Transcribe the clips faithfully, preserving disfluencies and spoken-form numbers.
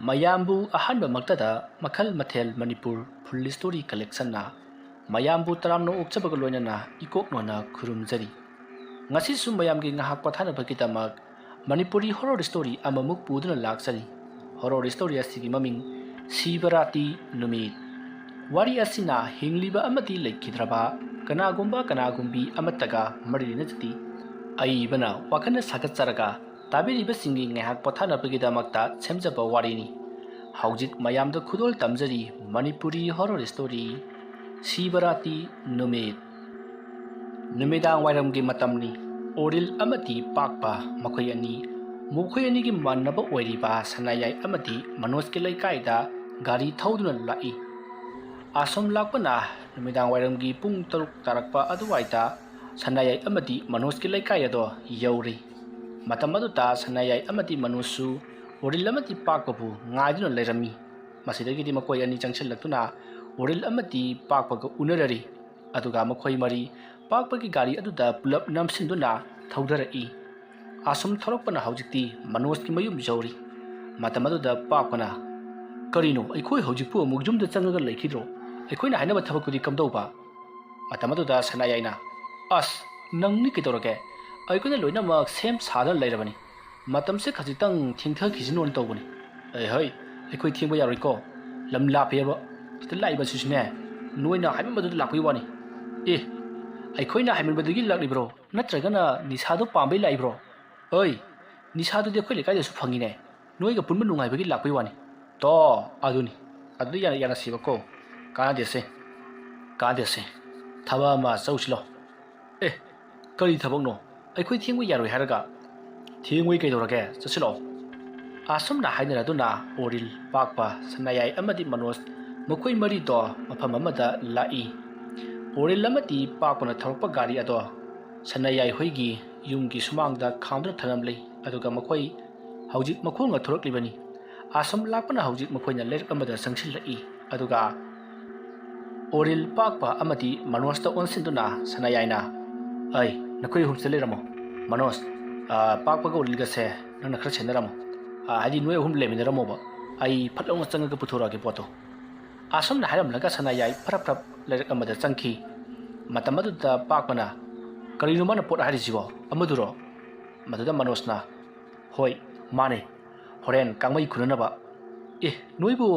ꯃꯌꯥꯝꯕꯨ ꯑꯍꯥꯟꯕꯃꯛꯇꯗ ꯃꯈꯜ ꯃꯊꯦꯜ ꯃꯅꯤꯄꯨꯔ ꯐꯨꯜ ꯁ꯭ꯇꯣꯔꯤ ꯀꯂꯦꯛꯁꯟꯅ ꯃꯌꯥꯝꯕꯨ ꯇꯔꯥꯝꯅ ꯑꯣꯛꯆꯕꯒ ꯂꯣꯏꯅꯅ ꯏꯀꯣꯛ ꯅꯣꯟꯅ ꯈꯨꯔꯨꯝꯖꯔꯤ꯫ ꯉꯁꯤꯁꯨ ꯃꯌꯥꯝꯒꯤ ꯉꯥꯏꯍꯥꯛ ꯄꯣꯊꯥꯅꯕꯒꯤꯗꯃꯛ ꯃꯅꯤꯄꯨꯔꯤ ꯍꯣꯔꯣꯔ ꯁ꯭ꯇꯣꯔꯤ ꯑꯃꯃꯨꯛ ꯄꯨꯗꯨꯅ ꯂꯥꯛꯆꯔꯤ꯫ ꯍꯣꯔꯣꯔ ꯁ꯭ꯇꯣꯔꯤ ꯑꯁꯤꯒꯤ ꯃꯃꯤꯡ ꯁꯤꯕꯔꯥꯇꯤ ꯅꯨꯃꯤꯠ꯫ ꯋꯥꯔꯤ ꯑꯁꯤꯅ ꯍꯤꯡꯂꯤꯕ ꯑꯃꯗꯤ ꯂꯩꯈꯤꯗ꯭ꯔꯕ ꯀꯅꯥꯒꯨꯝꯕ ꯀꯅꯥꯒꯨꯝꯕꯤ ꯑꯃꯠꯇꯒ ꯃꯔꯤ ꯂꯩꯅꯖꯗꯦ꯫ ꯑꯏꯕꯅ ꯋꯥꯈꯜꯅ ꯁꯥꯒꯠꯆꯔꯒ ꯇꯥꯕꯤꯔꯤꯕꯁꯤꯡꯒꯤ ꯉꯥꯏꯍꯥꯛ ꯄꯣꯊꯥꯅꯕꯒꯤꯗꯃꯛꯇ ꯁꯦꯝꯖꯕ ꯋꯥꯔꯤꯅꯤ꯫ ꯍꯧꯖꯤꯛ ꯃꯌꯥꯝꯗ ꯈꯨꯗꯣꯜ ꯇꯝꯖꯔꯤ ꯃꯅꯤꯄꯨꯔꯤ ꯍꯣꯔꯣꯔ ꯁ꯭ꯇꯣꯔꯤ ꯁꯤꯕꯔꯥꯇꯤ ꯅꯨꯃꯤꯠ꯫ ꯅꯨꯃꯤꯗꯥꯡ ꯋꯥꯏꯔꯝꯒꯤ ꯃꯇꯝꯅꯤ꯫ ꯑꯣꯔꯤꯜ ꯑꯃꯗꯤ ꯄꯥꯛꯄ ꯃꯈꯣꯏ ꯑꯅꯤ, ꯃꯈꯣꯏ ꯑꯅꯤꯒꯤ ꯃꯥꯟꯅꯕ ꯑꯣꯏꯔꯤꯕ ꯁꯅꯥꯌꯥꯏ ꯑꯃꯗꯤ ꯃꯅꯣꯖꯀꯤ ꯂꯩꯀꯥꯏꯗ ꯒꯥꯔꯤ ꯊꯧꯗꯨꯅ ꯂꯥꯛꯏ꯫ ꯑꯁꯣꯝ ꯂꯥꯛꯄꯅ ꯅꯨꯃꯤꯗꯥꯡ ꯋꯥꯏꯔꯝꯒꯤ ꯄꯨꯡ ꯇꯔꯨꯛ ꯇꯥꯔꯛꯄ ꯑꯗꯨꯋꯥꯏꯗ ꯁꯅꯥꯌꯥꯏ ꯑꯃꯗꯤ ꯃꯅꯣꯖꯀꯤ ꯂꯩꯀꯥꯏ ꯑꯗꯣ ꯌꯧꯔꯤ꯫ ꯃꯇꯝ ꯑꯗꯨꯗ ꯁꯅꯥꯌꯥꯏ ꯑꯃꯗꯤ ꯃꯅꯣꯖꯁꯨ ꯑꯣꯔꯤꯜ ꯑꯃꯗꯤ ꯄꯥꯛꯄꯕꯨ ꯉꯥꯏꯗꯨꯅ ꯂꯩꯔꯝꯃꯤ꯫ ꯃꯁꯤꯗꯒꯤꯗꯤ ꯃꯈꯣꯏ ꯑꯅꯤ ꯆꯪꯁꯤꯜꯂꯛꯇꯨꯅ ꯑꯣꯔꯤꯜ ꯑꯃꯗꯤ ꯄꯥꯛꯄꯒ ꯎꯅꯔꯔꯤ꯫ ꯑꯗꯨꯒ ꯃꯈꯣꯏ ꯃꯔꯤ ꯄꯥꯛꯄꯒꯤ ꯒꯥꯔꯤ ꯑꯗꯨꯗ ꯄꯨꯂꯞ ꯅꯝꯁꯤꯟꯗꯨꯅ ꯊꯧꯗꯔꯛꯏ꯫ ꯑꯁꯨꯝ ꯊꯧꯔꯛꯄꯅ ꯍꯧꯖꯤꯛꯇꯤ ꯃꯅꯣꯖꯀꯤ ꯃꯌꯨꯝ ꯌꯧꯔꯤ꯫ ꯃꯇꯝ ꯑꯗꯨꯗ ꯄꯥꯛꯄꯅ, "ꯀꯔꯤꯅꯣ, ꯑꯩꯈꯣꯏ ꯍꯧꯖꯤꯛꯄꯨ ꯑꯃꯨꯛ ꯌꯨꯝꯗ ꯆꯪꯉꯒ ꯂꯩꯈꯤꯗ꯭ꯔꯣ? ꯑꯩꯈꯣꯏꯅ ꯍꯥꯏꯅꯕ ꯊꯕꯛꯇꯨꯗꯤ ꯀꯝꯗꯧꯕ?" ꯃꯇꯝ ꯑꯗꯨꯗ ꯁꯅꯥꯌꯥꯏꯅ, "ꯑꯁ, ꯅꯪꯅꯤ ꯀꯩꯗꯧꯔꯒꯦ? ꯑꯩꯈꯣꯏꯅ ꯂꯣꯏꯅꯃꯛ ꯁꯦꯝ ꯁꯥꯗꯨꯅ ꯂꯩꯔꯕꯅꯤ꯫ ꯃꯇꯝꯁꯦ ꯈꯖꯤꯛꯇꯪ ꯊꯦꯡꯊꯈꯤꯁꯅꯣꯅ ꯇꯧꯕꯅꯤ꯫ ꯑꯦ ꯍꯣꯏ, ꯑꯩꯈꯣꯏ ꯊꯦꯡꯕ ꯌꯥꯔꯣꯏꯀꯣ꯫ ꯂꯝ ꯂꯥꯞꯄꯦꯕ꯫ ꯁꯤꯗ ꯂꯥꯛꯏꯕꯁꯤꯁꯨꯅꯦ, ꯅꯣꯏꯅ ꯍꯥꯏꯃꯟꯕꯗꯨꯗ ꯂꯥꯛꯄꯒꯤ ꯋꯥꯅꯤ꯫ ꯑꯦ, ꯑꯩꯈꯣꯏꯅ ꯍꯥꯏꯃꯟꯕꯗꯒꯤ ꯂꯥꯛꯂꯤꯕ꯭ꯔꯣ? ꯅꯠꯇ꯭ꯔꯒꯅ ꯅꯤꯁꯥꯗꯣ ꯄꯥꯝꯕꯩ ꯂꯥꯛꯏꯕ꯭ꯔꯣ? ꯑꯣꯏ, ꯅꯤꯁꯥꯗꯨꯗꯤ ꯑꯩꯈꯣꯏ ꯂꯩꯀꯥꯏꯗꯁꯨ ꯐꯪꯉꯤꯅꯦ꯫ ꯅꯣꯏꯒ ꯄꯨꯟꯕ ꯅꯨꯡꯉꯥꯏꯕꯒꯤ ꯂꯥꯛꯄꯩ ꯋꯥꯅꯤ꯫ ꯇꯣ, ꯑꯗꯨꯅꯤ꯫ ꯑꯗꯨꯗꯤ ꯌꯥꯅ-, ꯌꯥꯅꯁꯦꯕꯀꯣ꯫ ꯀꯥꯟꯅꯗꯦꯁꯦ꯫ ꯀꯥꯟꯅꯗꯦꯁꯦ꯫ ꯊꯕꯛ ꯑꯃ ꯆꯧꯁꯤꯂꯣ꯫ ꯑꯦ, ꯀꯔꯤ ꯊꯕꯛꯅꯣ? ꯑꯩꯈꯣꯏ ꯊꯦꯡꯕ ꯌꯥꯔꯣꯏ ꯍꯥꯏꯔꯒ? ꯊꯦꯡꯉꯣꯏ ꯀꯩꯗꯧꯔꯒꯦ? ꯆꯠꯁꯤꯂꯣ꯫ ꯑꯁꯨꯝꯅ ꯍꯥꯏꯅꯔꯗꯨꯅ ꯑꯣꯔꯤꯜ, ꯄꯥꯛꯄ, ꯁꯅꯥꯌꯥꯏ ꯑꯃꯗꯤ ꯃꯅꯣꯖ ꯃꯈꯣꯏ ꯃꯔꯤꯗꯣ ꯃꯐꯝ ꯑꯃꯗ ꯂꯥꯛꯏ꯫ ꯑꯣꯔꯤꯜ ꯑꯃꯗꯤ ꯄꯥꯛꯄꯅ ꯊꯧꯔꯛꯄ ꯒꯥꯔꯤ ꯑꯗꯣ ꯁꯅꯥꯌꯥꯏ ꯍꯣꯏꯒꯤ ꯌꯨꯝꯒꯤ ꯁꯨꯃꯥꯡꯗ ꯈꯥꯝꯗꯨꯅ ꯊꯅꯝꯂꯤ꯫ ꯑꯗꯨꯒ ꯃꯈꯣꯏ ꯍꯧꯖꯤꯛ ꯃꯈꯣꯡꯅ ꯊꯣꯔꯛꯂꯤꯕꯅꯤ꯫ ꯑꯁꯨꯝ ꯂꯥꯛꯄꯅ ꯍꯧꯖꯤꯛ ꯃꯈꯣꯏꯅ ꯂꯩꯔꯛ ꯑꯃꯗ ꯆꯪꯁꯤꯜꯂꯛꯏ꯫ ꯑꯗꯨꯒ ꯑꯣꯔꯤꯜ ꯄꯥꯛꯄ ꯑꯃꯗꯤ ꯃꯅꯣꯖꯇ ꯑꯣꯟꯁꯤꯟꯗꯨꯅ ꯁꯅꯥꯌꯥꯏꯅ, "ꯑꯩ, ꯅꯈꯣꯏ ꯑꯍꯨꯝꯁꯤꯗ ꯂꯩꯔꯝꯃꯣ꯫ ꯃꯅꯣꯖ, ꯑ, ꯄꯥꯛꯄꯒ ꯑꯣꯔꯤꯜꯒꯁꯦ ꯅꯪꯅ ꯈꯔ ꯁꯦꯟꯅꯔꯝꯃꯣ꯫ ꯑ, ꯍꯥꯏꯗꯤ ꯅꯣꯏ ꯑꯍꯨꯝ ꯂꯩꯃꯤꯟꯅꯔꯝꯃꯣꯕ꯫ ꯑꯩ ꯐꯠ ꯂꯥꯎꯅ ꯆꯪꯉꯒ ꯄꯨꯊꯣꯔꯛꯑꯒꯦ ꯄꯣꯠꯇꯣ꯫ ꯑꯁꯨꯝꯅ ꯍꯥꯏꯔꯝꯂꯒ ꯁꯅꯥꯌꯥꯏ ꯐꯔꯞ ꯐꯔꯞ ꯂꯩꯔꯛ ꯑꯃꯗ ꯆꯪꯈꯤ꯫ ꯃꯇꯝ ꯑꯗꯨꯗ ꯄꯥꯛꯄꯅ, "ꯀꯔꯤꯅꯣ ꯃꯥꯅ ꯄꯣꯠ ꯍꯥꯏꯔꯤꯁꯤꯕꯣ? ꯑꯃꯗꯨꯔꯣ?" ꯃꯗꯨꯗ ꯃꯅꯣꯖꯅ, "ꯍꯣꯏ, ꯃꯥꯅꯦ꯫ ꯍꯣꯔꯦꯟ ꯀꯥꯡꯃꯩ ꯈꯨꯅꯅꯕ꯫" "ꯑꯦ, ꯅꯣꯏꯕꯨ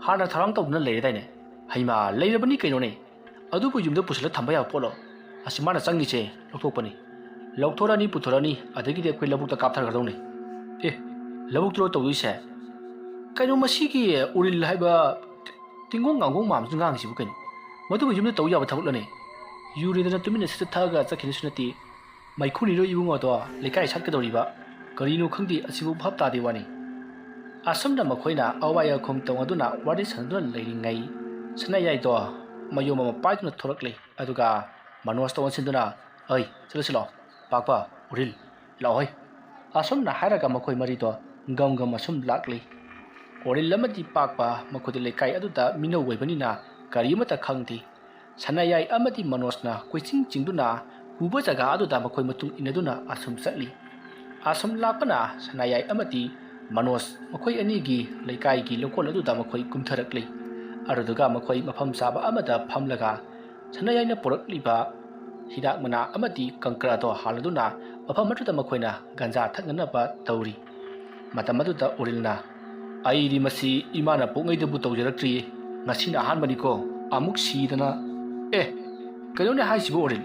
ꯍꯥꯟꯅ ꯊꯧꯔꯥꯡ ꯇꯧꯗꯨꯅ ꯂꯩꯔꯗꯥꯏꯅꯦ?" "ꯍꯩꯃꯥ, ꯂꯩꯔꯕꯅꯤ ꯀꯩꯅꯣꯅꯦ꯫ ꯑꯗꯨꯕꯨ ꯌꯨꯝꯗ ꯄꯨꯁꯤꯜꯂ ꯊꯝꯕ ꯌꯥꯕ ꯄꯣꯠꯂꯣ? ꯑꯁꯤ ꯃꯥꯅ ꯆꯪꯉꯤꯁꯦ ꯂꯧꯊꯣꯛꯄꯅꯤ꯫ ꯂꯧꯊꯣꯔꯛꯑꯅꯤ, ꯄꯨꯊꯣꯔꯛꯑꯅꯤ, ꯑꯗꯒꯤꯗꯤ ꯑꯩꯈꯣꯏ ꯂꯧꯕꯨꯛꯇ ꯀꯥꯞꯊꯈ꯭ꯔꯗꯧꯅꯤ꯫" "ꯑꯦ, ꯂꯧꯕꯨꯛꯇꯔꯣ ꯇꯧꯗꯣꯏꯁꯦ? ꯀꯩꯅꯣ ꯃꯁꯤꯒꯤ ꯎꯔꯤꯜ ꯍꯥꯏꯕ ꯇꯤꯡꯒꯣꯡ ꯉꯥꯡꯒꯣꯡ ꯃꯥꯟꯕꯁꯨ ꯉꯥꯡꯉꯤꯁꯤꯕꯨ ꯀꯩꯅꯣ? ꯃꯗꯨꯕꯨ ꯌꯨꯝꯗ ꯇꯧ ꯌꯥꯕ ꯊꯕꯛꯂꯅꯦ? ꯌꯨꯔꯦꯗꯅ ꯇꯨꯃꯤꯟꯅ ꯁꯤꯠꯇ ꯊꯛꯑꯒ ꯆꯠꯈꯤꯅꯁꯨ ꯅꯠꯇꯦ꯫ ꯃꯩꯈꯨꯅꯤꯔꯣ ꯏꯕꯨꯡꯉꯣꯗꯣ ꯂꯩꯀꯥꯏ ꯁꯠꯀꯗꯧꯔꯤꯕ? ꯀꯔꯤꯅꯣ ꯈꯪꯗꯦ, ꯑꯁꯤꯕꯨ ꯚꯥꯞ ꯇꯥꯗꯦ ꯋꯥꯅꯤ꯫" ꯑꯁꯨꯝꯅ ꯃꯈꯣꯏꯅ ꯑꯋꯥꯏ ꯑꯈꯨꯝ ꯇꯧꯅꯗꯨꯅ ꯋꯥꯔꯤ ꯁꯥꯟꯅꯗꯨꯅ ꯂꯩꯔꯤꯉꯩ, ꯁꯅꯥꯌꯥꯏꯗꯣ ꯃꯌꯣꯝ ꯑꯃ ꯄꯥꯏꯗꯨꯅ ꯊꯣꯔꯛꯂꯦ꯫ ꯑꯗꯨꯒ ꯃꯅꯣꯖꯇ ꯑꯣꯟꯁꯤꯟꯗꯨꯅ, "ꯑꯩ, ꯆꯠꯂꯁꯤ ꯂꯥꯛꯑꯣ꯫ ꯄꯥꯛꯄ, ꯎꯔꯤꯜ, ꯂꯥꯛꯑꯣ ꯍꯩ꯫" ꯑꯁꯨꯝꯅ ꯍꯥꯏꯔꯒ ꯃꯈꯣꯏ ꯃꯔꯤꯗꯣ ꯒꯝ ꯒꯝ ꯑꯁꯨꯝ ꯂꯥꯛꯂꯤ꯫ ꯎꯔꯤꯜ ꯑꯃꯗꯤ ꯄꯥꯛꯄ ꯃꯈꯣꯏꯗꯤ ꯂꯩꯀꯥꯏ ꯑꯗꯨꯗ ꯃꯤꯅꯧ ꯑꯣꯏꯕꯅꯤꯅ ꯀꯔꯤ ꯑꯃꯠꯇ ꯈꯪꯗꯦ꯫ ꯁꯅꯥꯌꯥꯏ ꯑꯃꯗꯤ ꯃꯅꯣꯖꯅ ꯀꯣꯏꯆꯤꯡ ꯆꯤꯡꯗꯨꯅ ꯎꯕ ꯖꯒꯥ ꯑꯗꯨꯗ ꯃꯈꯣꯏ ꯃꯇꯨꯡ ꯏꯟꯅꯗꯨꯅ ꯑꯁꯨꯝ ꯆꯠꯂꯤ꯫ ꯑꯁꯨꯝ ꯂꯥꯛꯄꯅ ꯁꯅꯥꯌꯥꯏ ꯑꯃꯗꯤ ꯃꯅꯣꯖ ꯃꯈꯣꯏ ꯑꯅꯤꯒꯤ ꯂꯩꯀꯥꯏꯒꯤ ꯂꯧꯀꯣꯜ ꯑꯗꯨꯗ ꯃꯈꯣꯏ ꯀꯨꯝꯊꯔꯛꯂꯤ꯫ ꯑꯗꯨꯗꯨꯒ ꯃꯈꯣꯏ ꯃꯐꯝ ꯆꯥꯕ ꯑꯃꯗ ꯐꯝꯂꯒ ꯁꯅꯥꯌꯥꯏꯅ ꯄꯨꯔꯛꯂꯤꯕ ꯍꯤꯗꯥꯛ ꯃꯅꯥ ꯑꯃꯗꯤ ꯀꯪꯀ꯭ꯔꯥꯗꯣ ꯍꯥꯜꯂꯗꯨꯅ ꯃꯐꯝ ꯑꯗꯨꯗ ꯃꯈꯣꯏꯅ ꯒꯟꯖꯥ ꯊꯛꯅꯅꯕ ꯇꯧꯔꯤ꯫ ꯃꯇꯝ ꯑꯗꯨꯗ ꯎꯔꯤꯜꯅ, "ꯑꯩꯗꯤ ꯃꯁꯤ ꯏꯃꯥꯅ ꯄꯣꯛꯉꯩꯗꯕꯨ ꯇꯧꯖꯔꯛꯇ꯭ꯔꯤꯌꯦ, ꯉꯁꯤꯅ ꯑꯍꯥꯟꯕꯅꯤꯀꯣ꯫ ꯑꯃꯨꯛ ꯁꯤꯗꯅ꯫" "ꯑꯦ, ꯀꯩꯅꯣꯅꯦ ꯍꯥꯏꯁꯤꯕꯨ ꯎꯔꯤꯜ?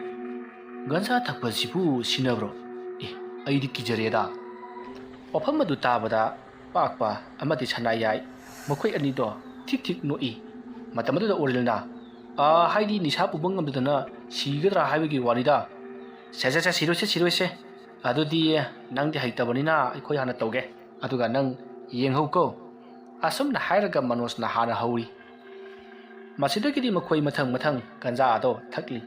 ꯒꯟꯖꯥ ꯊꯛꯄꯁꯤꯕꯨ ꯁꯤꯅꯕ꯭ꯔꯣ? ꯑꯦ, ꯑꯩꯗꯤ ꯀꯤꯖꯔꯦꯗ꯫" ꯋꯥꯐꯝ ꯑꯗꯨ ꯇꯥꯕꯗ ꯄꯥꯛꯄ ꯑꯃꯗꯤ ꯁꯅꯥꯌꯥꯏ ꯃꯈꯣꯏ ꯑꯅꯤꯗꯣ ꯊꯤꯛ ꯊꯤꯛ ꯅꯣꯛꯏ꯫ ꯃꯇꯝ ꯑꯗꯨꯗ ꯎꯔꯤꯜꯅ, "ꯑꯥ, ꯍꯥꯏꯗꯤ ꯅꯤꯁꯥ ꯄꯨꯕ ꯉꯝꯗꯗꯅ ꯁꯤꯒꯗ꯭ꯔꯥ ꯍꯥꯏꯕꯒꯤ ꯋꯥꯅꯤꯗ꯫" "ꯁꯦ, ꯁꯦ, ꯁꯦ, ꯁꯤꯔꯣꯏꯁꯦ, ꯁꯤꯔꯣꯏꯁꯦ꯫ ꯑꯗꯨꯗꯤ ꯅꯪꯗꯤ ꯍꯩꯇꯕꯅꯤꯅ ꯑꯩꯈꯣꯏ ꯍꯥꯟꯅ ꯇꯧꯒꯦ꯫ ꯑꯗꯨꯒ ꯅꯪ ꯌꯦꯡꯍꯧꯀꯣ꯫" ꯑꯁꯨꯝꯅ ꯍꯥꯏꯔꯒ ꯃꯅꯣꯖꯅ ꯍꯥꯟꯅ ꯍꯧꯏ꯫ ꯃꯁꯤꯗꯒꯤꯗꯤ ꯃꯈꯣꯏ ꯃꯊꯪ ꯃꯊꯪ ꯒꯟꯖꯥ ꯑꯗꯣ ꯊꯛꯂꯤ꯫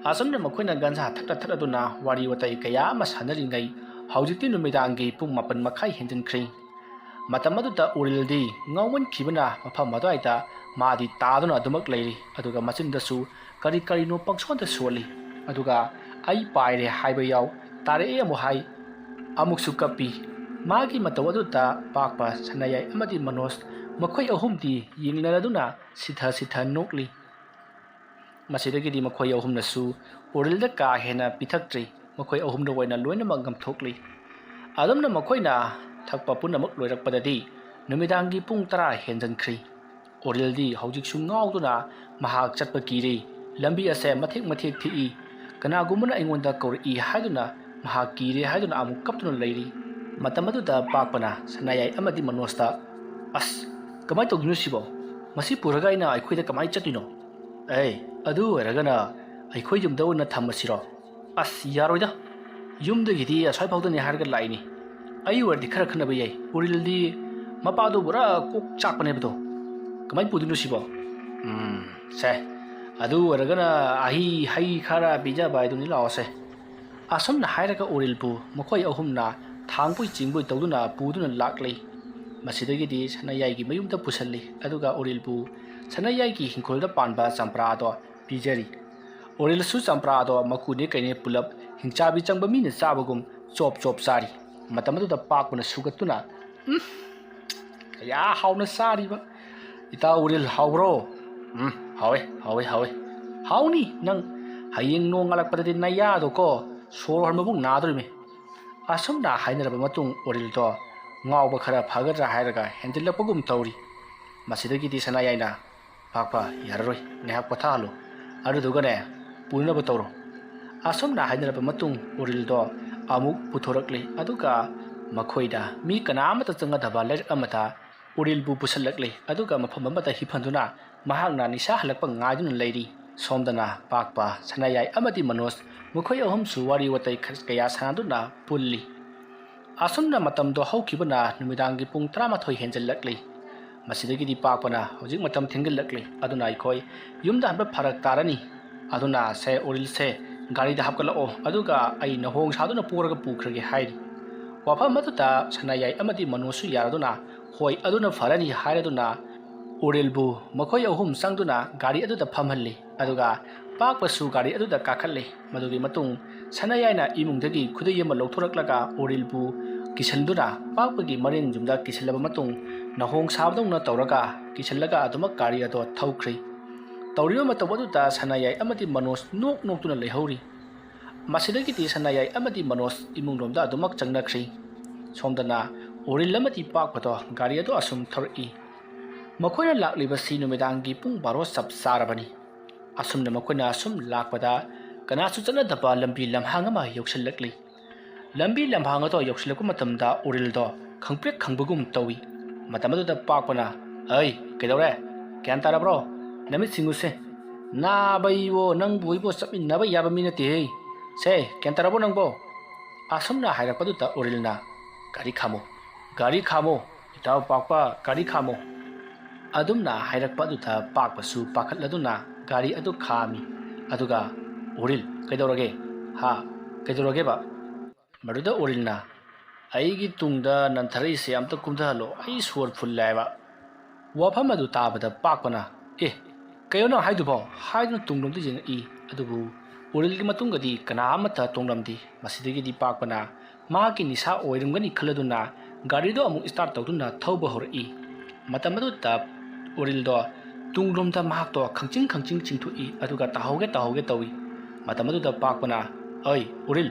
ꯑꯁꯨꯝꯅ ꯃꯈꯣꯏꯅ ꯒꯟꯖꯥ ꯊꯛꯂ ꯊꯛꯂꯗꯨꯅ ꯋꯥꯔꯤ ꯋꯥꯇꯥꯏ ꯀꯌꯥ ꯑꯃ ꯁꯥꯟꯅꯔꯤꯉꯩ ꯍꯧꯖꯤꯛꯇꯤ ꯅꯨꯃꯤꯗꯥꯡꯒꯤ ꯄꯨꯡ ꯃꯥꯄꯟ ꯃꯈꯥꯏ ꯍꯦꯟꯖꯤꯟꯈ꯭ꯔꯦ꯫ ꯃꯇꯝ ꯑꯗꯨꯗ ꯎꯔꯤꯜꯗꯤ ꯉꯥꯎꯃꯟꯈꯤꯕꯅ ꯃꯐꯝ ꯑꯗꯨꯋꯥꯏꯗ ꯃꯥꯗꯤ ꯇꯥꯗꯨꯅ ꯑꯗꯨꯃꯛ ꯂꯩꯔꯤ꯫ ꯑꯗꯨꯒ ꯃꯆꯤꯟꯗꯁꯨ ꯀꯔꯤ ꯀꯔꯤꯅꯣ ꯄꯪꯁꯣꯟꯗ ꯁꯣꯜꯂꯤ꯫ ꯑꯗꯨꯒ "ꯑꯩ ꯄꯥꯏꯔꯦ" ꯍꯥꯏꯕ ꯌꯥꯎ, "ꯇꯥꯔꯛꯑꯦ" ꯑꯃꯨꯛ ꯍꯥꯏ, ꯑꯃꯨꯛꯁꯨ ꯀꯞꯄꯤ꯫ ꯃꯥꯒꯤ ꯃꯇꯧ ꯑꯗꯨꯗ ꯄꯥꯛꯄ, ꯁꯅꯥꯌꯥꯏ ꯑꯃꯗꯤ ꯃꯅꯣꯖ ꯃꯈꯣꯏ ꯑꯍꯨꯝꯗꯤ ꯌꯦꯡꯅꯔꯗꯨꯅ ꯁꯤꯊ ꯁꯤꯊ ꯅꯣꯛꯂꯤ꯫ ꯃꯁꯤꯗꯒꯤꯗꯤ ꯃꯈꯣꯏ ꯑꯍꯨꯝꯅꯁꯨ ꯑꯣꯔꯤꯜꯗ ꯀꯥ ꯍꯦꯟꯅ ꯄꯤꯊꯛꯇ꯭ꯔꯤ꯫ ꯃꯈꯣꯏ ꯑꯍꯨꯝꯗ ꯑꯣꯏꯅ ꯂꯣꯏꯅꯃꯛ ꯉꯝꯊꯣꯛꯂꯤ꯫ ꯑꯗꯨꯝꯅ ꯃꯈꯣꯏꯅ ꯊꯛꯄ ꯄꯨꯝꯅꯃꯛ ꯂꯣꯏꯔꯛꯄꯗꯗꯤ ꯅꯨꯃꯤꯗꯥꯡꯒꯤ ꯄꯨꯡ ꯇꯔꯥ ꯍꯦꯟꯖꯟꯈ꯭ꯔꯤ꯫ ꯑꯣꯔꯤꯜꯗꯤ ꯍꯧꯖꯤꯛꯁꯨ ꯉꯥꯎꯗꯨꯅ ꯃꯍꯥꯛ ꯆꯠꯄ ꯀꯤꯔꯦ꯫ ꯂꯝꯕꯤ ꯑꯁꯦ ꯃꯊꯦꯛ ꯃꯊꯦꯛ ꯊꯦꯛꯏ꯫ ꯀꯅꯥꯒꯨꯝꯕꯅ ꯑꯩꯉꯣꯟꯗ ꯀꯧꯔꯛꯏ ꯍꯥꯏꯗꯨꯅ ꯃꯍꯥꯛ ꯀꯤꯔꯦ ꯍꯥꯏꯗꯨꯅ ꯑꯃꯨꯛ ꯀꯞꯇꯨꯅ ꯂꯩꯔꯤ꯫ ꯃꯇꯝ ꯑꯗꯨꯗ ꯄꯥꯛꯄꯅ ꯁꯅꯥꯌꯥꯏ ꯑꯃꯗꯤ ꯃꯅꯣꯖꯇ, "ꯑꯁ, ꯀꯃꯥꯏꯅ ꯇꯧꯗꯣꯏꯅꯣ ꯁꯤꯕꯣ? ꯃꯁꯤ ꯄꯨꯔꯒ ꯑꯩꯅ ꯑꯩꯈꯣꯏꯗ ꯀꯃꯥꯏꯅ ꯆꯠꯇꯣꯏꯅꯣ? ꯑꯦ, ꯑꯗꯨ ꯑꯣꯏꯔꯒꯅ ꯑꯩꯈꯣꯏ ꯌꯨꯝꯗ ꯑꯣꯏꯅ ꯊꯝꯃꯁꯤꯔꯣ?" "ꯑꯁ, ꯌꯥꯔꯣꯏꯗ꯫ ꯌꯨꯝꯗꯒꯤꯗꯤ ꯑꯁ꯭ꯋꯥꯏ ꯐꯥꯎꯗꯅꯤ ꯍꯥꯏꯔꯒ ꯂꯥꯛꯏꯅꯤ꯫ ꯑꯩ ꯑꯣꯏꯔꯗꯤ ꯈꯔ ꯈꯟꯅꯕ ꯌꯥꯏ꯫ ꯑꯣꯔꯤꯜꯗꯤ ꯃꯄꯥꯗꯣ ꯄꯨꯔꯥ ꯀꯣꯛ ꯆꯥꯛꯄꯅꯦꯕꯗꯣ꯫ ꯀꯃꯥꯏꯅ ꯄꯨꯗꯣꯏꯅꯣ ꯁꯤꯕꯣ?" "ꯎꯝ, ꯁꯦ, ꯑꯗꯨ ꯑꯣꯏꯔꯒꯅ ꯑꯍꯩ ꯍꯩ ꯈꯔ ꯄꯤꯖꯕ ꯍꯥꯏꯗꯨꯅꯤ, ꯂꯥꯛꯑꯣꯁꯦ꯫" ꯑꯁꯨꯝꯅ ꯍꯥꯏꯔꯒ ꯑꯣꯔꯤꯜꯕꯨ ꯃꯈꯣꯏ ꯑꯍꯨꯝꯅ ꯊꯥꯡꯕꯣꯏ ꯆꯤꯡꯕꯣꯏ ꯇꯧꯗꯨꯅ ꯄꯨꯗꯨꯅ ꯂꯥꯛꯂꯤ꯫ ꯃꯁꯤꯗꯒꯤꯗꯤ ꯁꯅꯥꯌꯥꯏꯒꯤ ꯃꯌꯨꯝꯗ ꯄꯨꯁꯜꯂꯤ, ꯑꯗꯨꯒ ꯑꯣꯔꯤꯜꯕꯨ ꯁꯅꯥꯌꯥꯏꯒꯤ ꯏꯪꯈꯣꯜꯗ ꯄꯥꯟꯕ ꯆꯝꯄ꯭ꯔꯥꯗꯣ ꯄꯤꯖꯔꯤ꯫ ꯑꯣꯔꯤꯜꯁꯨ ꯆꯝꯄ꯭ꯔꯥꯗꯣ ꯃꯀꯨꯅꯦ ꯀꯩꯅꯦ ꯄꯨꯂꯞ ꯍꯤꯡꯆꯥꯕꯤ ꯆꯪꯕ ꯃꯤꯅ ꯆꯥꯕꯒꯨꯝ ꯆꯣꯞ ꯆꯣꯞ ꯆꯥꯔꯤ꯫ ꯃꯇꯝ ꯑꯗꯨꯗ ꯄꯥꯛꯄꯅ ꯁꯨꯒꯠꯇꯨꯅ, "ꯎꯝ, ꯀꯌꯥ ꯍꯥꯎꯅ ꯆꯥꯔꯤꯕ! ꯏꯇꯥ ꯑꯣꯔꯤꯜ, ꯍꯥꯎꯕ꯭ꯔꯣ?" "ꯎꯝ, ꯍꯥꯎꯋꯦ, ꯍꯥꯎꯋꯦ, ꯍꯥꯎꯋꯦ꯫" "ꯍꯥꯎꯅꯤ ꯅꯪ꯫ ꯍꯌꯦꯡ ꯅꯣꯡ ꯉꯥꯜꯂꯛꯄꯗꯗꯤ ꯅꯌꯥꯗꯣꯀꯣ ꯁꯣꯔ ꯍꯣꯟꯕꯕꯨ ꯅꯥꯗꯣꯔꯤꯃꯤ꯫" ꯑꯁꯨꯝꯅ ꯍꯥꯏꯅꯔꯕ ꯃꯇꯨꯡ ꯑꯣꯔꯤꯜꯗꯣ ꯉꯥꯎꯕ ꯈꯔ ꯐꯒꯗ꯭ꯔꯥ ꯍꯥꯏꯔꯒ ꯍꯦꯟꯖꯤꯜꯂꯛꯄꯒꯨꯝ ꯇꯧꯔꯤ꯫ ꯃꯁꯤꯗꯒꯤꯗꯤ ꯁꯅꯥꯌꯥꯏꯅ, "ꯄꯥꯛꯄ, ꯌꯥꯔꯔꯣꯏ, ꯉꯥꯏꯍꯥꯛ ꯄꯣꯊꯥꯍꯜꯂꯨ꯫ ꯑꯗꯨꯗꯨꯒꯅꯦ, ꯄꯨꯅꯕ ꯇꯧꯔꯣ꯫" ꯑꯁꯨꯝꯅ ꯍꯥꯏꯅꯔꯕ ꯃꯇꯨꯡ ꯑꯣꯔꯤꯜꯗꯣ ꯑꯃꯨꯛ ꯄꯨꯊꯣꯔꯛꯂꯤ, ꯑꯗꯨꯒ ꯃꯈꯣꯏꯗ ꯃꯤ ꯀꯅꯥ ꯑꯃꯠꯇ ꯆꯪꯒꯗꯕ ꯂꯩꯔꯛ ꯑꯃꯗ ꯑꯣꯔꯤꯜꯕꯨ ꯄꯨꯁꯜꯂꯛꯂꯤ, ꯑꯗꯨꯒ ꯃꯐꯝ ꯑꯃꯗ ꯍꯤꯞꯍꯟꯗꯨꯅ ꯃꯍꯥꯛꯅ ꯅꯤꯁꯥ ꯍꯜꯂꯛꯄ ꯉꯥꯏꯗꯨꯅ ꯂꯩꯔꯤ꯫ ꯁꯣꯝꯗꯅ ꯄꯥꯛꯄ, ꯁꯅꯥꯌꯥꯏ ꯑꯃꯗꯤ ꯃꯅꯣꯖ ꯃꯈꯣꯏ ꯑꯍꯨꯝꯁꯨ ꯋꯥꯔꯤ ꯋꯥꯇꯥꯏ ꯈ-, ꯀꯌꯥ ꯁꯥꯟꯅꯗꯨꯅ ꯄꯨꯜꯂꯤ꯫ ꯑꯁꯨꯝꯅ ꯃꯇꯝꯗꯣ ꯍꯧꯈꯤꯕꯅ ꯅꯨꯃꯤꯗꯥꯡꯒꯤ ꯄꯨꯡ ꯇꯔꯥꯃꯥꯊꯣꯏ ꯍꯦꯟꯖꯜꯂꯛꯂꯤ꯫ ꯃꯁꯤꯗꯒꯤꯗꯤ ꯄꯥꯛꯄꯅ, "ꯍꯧꯖꯤꯛ ꯃꯇꯝ ꯊꯦꯡꯖꯤꯜꯂꯛꯂꯤ, ꯑꯗꯨꯅ ꯑꯩꯈꯣꯏ ꯌꯨꯝꯗ ꯍꯟꯕ ꯐꯔꯛ ꯇꯥꯔꯅꯤ꯫ ꯑꯗꯨꯅ ꯁꯦ ꯑꯣꯔꯤꯜꯁꯦ, ꯒꯥꯔꯤꯗ ꯍꯥꯞꯀꯠꯂꯛꯑꯣ, ꯑꯗꯨꯒ ꯑꯩ ꯅꯍꯣꯡ ꯁꯥꯗꯨꯅ ꯄꯣꯔꯒ ꯄꯨꯈ꯭ꯔꯒꯦ" ꯍꯥꯏꯔꯤ꯫ ꯋꯥꯐꯝ ꯑꯗꯨꯗ ꯁꯅꯥꯌꯥꯏ ꯑꯃꯗꯤ ꯃꯅꯣꯖꯁꯨ ꯌꯥꯔꯗꯨꯅ, "ꯍꯣꯏ, ꯑꯗꯨꯅ ꯐꯔꯅꯤ" ꯍꯥꯏꯔꯗꯨꯅ ꯑꯣꯔꯤꯜꯕꯨ ꯃꯈꯣꯏ ꯑꯍꯨꯝ ꯆꯪꯗꯨꯅ ꯒꯥꯔꯤ ꯑꯗꯨꯗ ꯐꯝꯍꯜꯂꯤ꯫ ꯑꯗꯨꯒ ꯄꯥꯛꯄꯁꯨ ꯒꯥꯔꯤ ꯑꯗꯨꯗ ꯀꯥꯈꯠꯂꯤ꯫ ꯃꯗꯨꯒꯤ ꯃꯇꯨꯡ ꯁꯅꯥꯌꯥꯏꯅ ꯏꯃꯨꯡꯗꯒꯤ ꯈꯨꯗꯩ ꯑꯃ ꯂꯧꯊꯣꯔꯛꯂꯒ ꯑꯣꯔꯤꯜꯕꯨ ꯀꯤꯁꯟꯗꯨꯅ ꯄꯥꯛꯄꯒꯤ ꯃꯔꯤꯟ ꯌꯨꯝꯗ ꯀꯤꯁꯜꯂꯕ ꯃꯇꯨꯡ, ꯅꯍꯣꯡ ꯁꯥꯕꯗꯧꯅ ꯇꯧꯔꯒ ꯀꯤꯁꯜꯂꯒ ꯑꯗꯨꯃꯛ ꯒꯥꯔꯤ ꯑꯗꯣ ꯊꯧꯈ꯭ꯔꯤ꯫ ꯇꯧꯔꯤꯕ ꯃꯇꯧ ꯑꯗꯨꯗ ꯁꯅꯥꯌꯥꯏ ꯑꯃꯗꯤ ꯃꯅꯣꯖ ꯅꯣꯛ ꯅꯣꯛꯇꯨꯅ ꯂꯩꯍꯧꯔꯤ꯫ ꯃꯁꯤꯗꯒꯤꯗꯤ ꯁꯅꯥꯌꯥꯏ ꯑꯃꯗꯤ ꯃꯅꯣꯖ ꯏꯃꯨꯡꯂꯣꯝꯗ ꯑꯗꯨꯃꯛ ꯆꯪꯅꯈ꯭ꯔꯤ꯫ ꯁꯣꯝꯗꯅ ꯎꯔꯤꯜ ꯑꯃꯗꯤ ꯄꯥꯛꯄꯗꯣ ꯒꯥꯔꯤ ꯑꯗꯣ ꯑꯁꯨꯝ ꯊꯧꯔꯛꯏ꯫ ꯃꯈꯣꯏꯅ ꯂꯥꯛꯂꯤꯕꯁꯤ ꯅꯨꯃꯤꯗꯥꯡꯒꯤ ꯄꯨꯡ ꯕꯥꯔꯣ ꯆꯞ ꯆꯥꯔꯕꯅꯤ꯫ ꯑꯁꯨꯝꯅ ꯃꯈꯣꯏꯅ ꯑꯁꯨꯝ ꯂꯥꯛꯄꯗ ꯀꯅꯥꯁꯨ ꯆꯠꯅꯗꯕ ꯂꯝꯕꯤ ꯂꯝꯍꯥꯡ ꯑꯃ ꯌꯧꯁꯤꯜꯂꯛꯂꯤ꯫ ꯂꯝꯕꯤ ꯂꯝꯍꯥꯡ ꯑꯗꯣ ꯌꯧꯁꯤꯜꯂꯛꯄ ꯃꯇꯝꯗ ꯎꯔꯤꯜꯗꯣ ꯈꯪꯄ꯭ꯔꯦꯛ ꯈꯪꯕꯒꯨꯝ ꯇꯧꯏ꯫ ꯃꯇꯝ ꯑꯗꯨꯗ ꯄꯥꯛꯄꯅ, "ꯑꯩ, ꯀꯩꯗꯧꯔꯦ? ꯒ꯭ꯌꯥꯟ ꯇꯥꯔꯕ꯭ꯔꯣ? ꯅꯃꯤꯠ ꯁꯤꯡꯉꯨꯁꯦ꯫ ꯅꯥꯕ ꯑꯩꯕꯣ, ꯅꯪꯕꯨ ꯑꯩꯕꯣ ꯆꯠꯃꯤꯟꯅꯕ ꯌꯥꯕ ꯃꯤ ꯅꯠꯇꯦꯍꯦ꯫ ꯁꯦ, ꯒ꯭ꯌꯥꯟ ꯇꯥꯔꯕꯣ ꯅꯪꯕꯣ?" ꯑꯁꯨꯝꯅ ꯍꯥꯏꯔꯛꯄꯗꯨꯗ ꯎꯔꯤꯜꯅ, "ꯒꯥꯔꯤ ꯈꯥꯝꯃꯣ, ꯒꯥꯔꯤ ꯈꯥꯝꯃꯣ, ꯏꯇꯥꯎ ꯄꯥꯛꯄ, ꯒꯥꯔꯤ ꯈꯥꯝꯃꯣ"꯫ ꯑꯗꯨꯝꯅ ꯍꯥꯏꯔꯛꯄ ꯑꯗꯨꯗ ꯄꯥꯛꯄꯁꯨ ꯄꯥꯈꯠꯂꯗꯨꯅ ꯒꯥꯔꯤ ꯑꯗꯨ ꯈꯥꯝꯃꯤ꯫ ꯑꯗꯨꯒ, "ꯎꯔꯤꯜ, ꯀꯩꯗꯧꯔꯒꯦ? ꯍꯥ? ꯀꯩꯗꯧꯔꯒꯦꯕ?" ꯃꯗꯨꯗ ꯎꯔꯤꯜꯅ, "ꯑꯩꯒꯤ ꯇꯨꯡꯗ ꯅꯟꯊꯔꯛꯏꯁꯦ ꯑꯝꯇ ꯀꯨꯝꯊꯍꯜꯂꯣ, ꯑꯩ ꯁꯣꯔ ꯐꯨꯜꯂꯦ" ꯍꯥꯏꯕ꯫ ꯋꯥꯐꯝ ꯑꯗꯨ ꯇꯥꯕꯗ ꯄꯥꯛꯄꯅ, "ꯑꯦ, ꯀꯩꯅꯣ ꯅꯪ ꯍꯥꯏꯗꯨꯕꯣ?" ꯍꯥꯏꯗꯨꯅ ꯇꯨꯡꯂꯣꯝꯗ ꯌꯦꯡꯉꯛꯏ꯫ ꯑꯗꯨꯕꯨ ꯎꯔꯤꯜꯒꯤ ꯃꯇꯨꯡꯗꯗꯤ ꯀꯅꯥ ꯑꯃꯠꯇ ꯇꯣꯡꯂꯝꯗꯦ꯫ ꯃꯁꯤꯗꯒꯤꯗꯤ ꯄꯥꯛꯄꯅ ꯃꯍꯥꯛꯀꯤ ꯅꯤꯁꯥ ꯑꯣꯏꯔꯝꯒꯅꯤ ꯈꯜꯂꯗꯨꯅ ꯒꯥꯔꯤꯗꯨ ꯑꯃꯨꯛ start ꯇꯧꯗꯨꯅ ꯊꯧꯕ ꯍꯧꯔꯛꯏ꯫ ꯃꯇꯝ ꯑꯗꯨꯗ ꯎꯔꯤꯜꯗꯣ ꯇꯨꯡꯂꯣꯝꯗ ꯃꯍꯥꯛꯇꯣ ꯈꯪꯆꯤꯡ ꯈꯪꯆꯤꯡ ꯆꯤꯡꯊꯣꯛꯏ, ꯑꯗꯨꯒ ꯇꯥꯍꯧꯒꯦ ꯇꯥꯍꯧꯒꯦ ꯇꯧꯏ꯫ ꯃꯇꯝ ꯑꯗꯨꯗ ꯄꯥꯛꯄꯅ, "ꯑꯩ ꯎꯔꯤꯜ,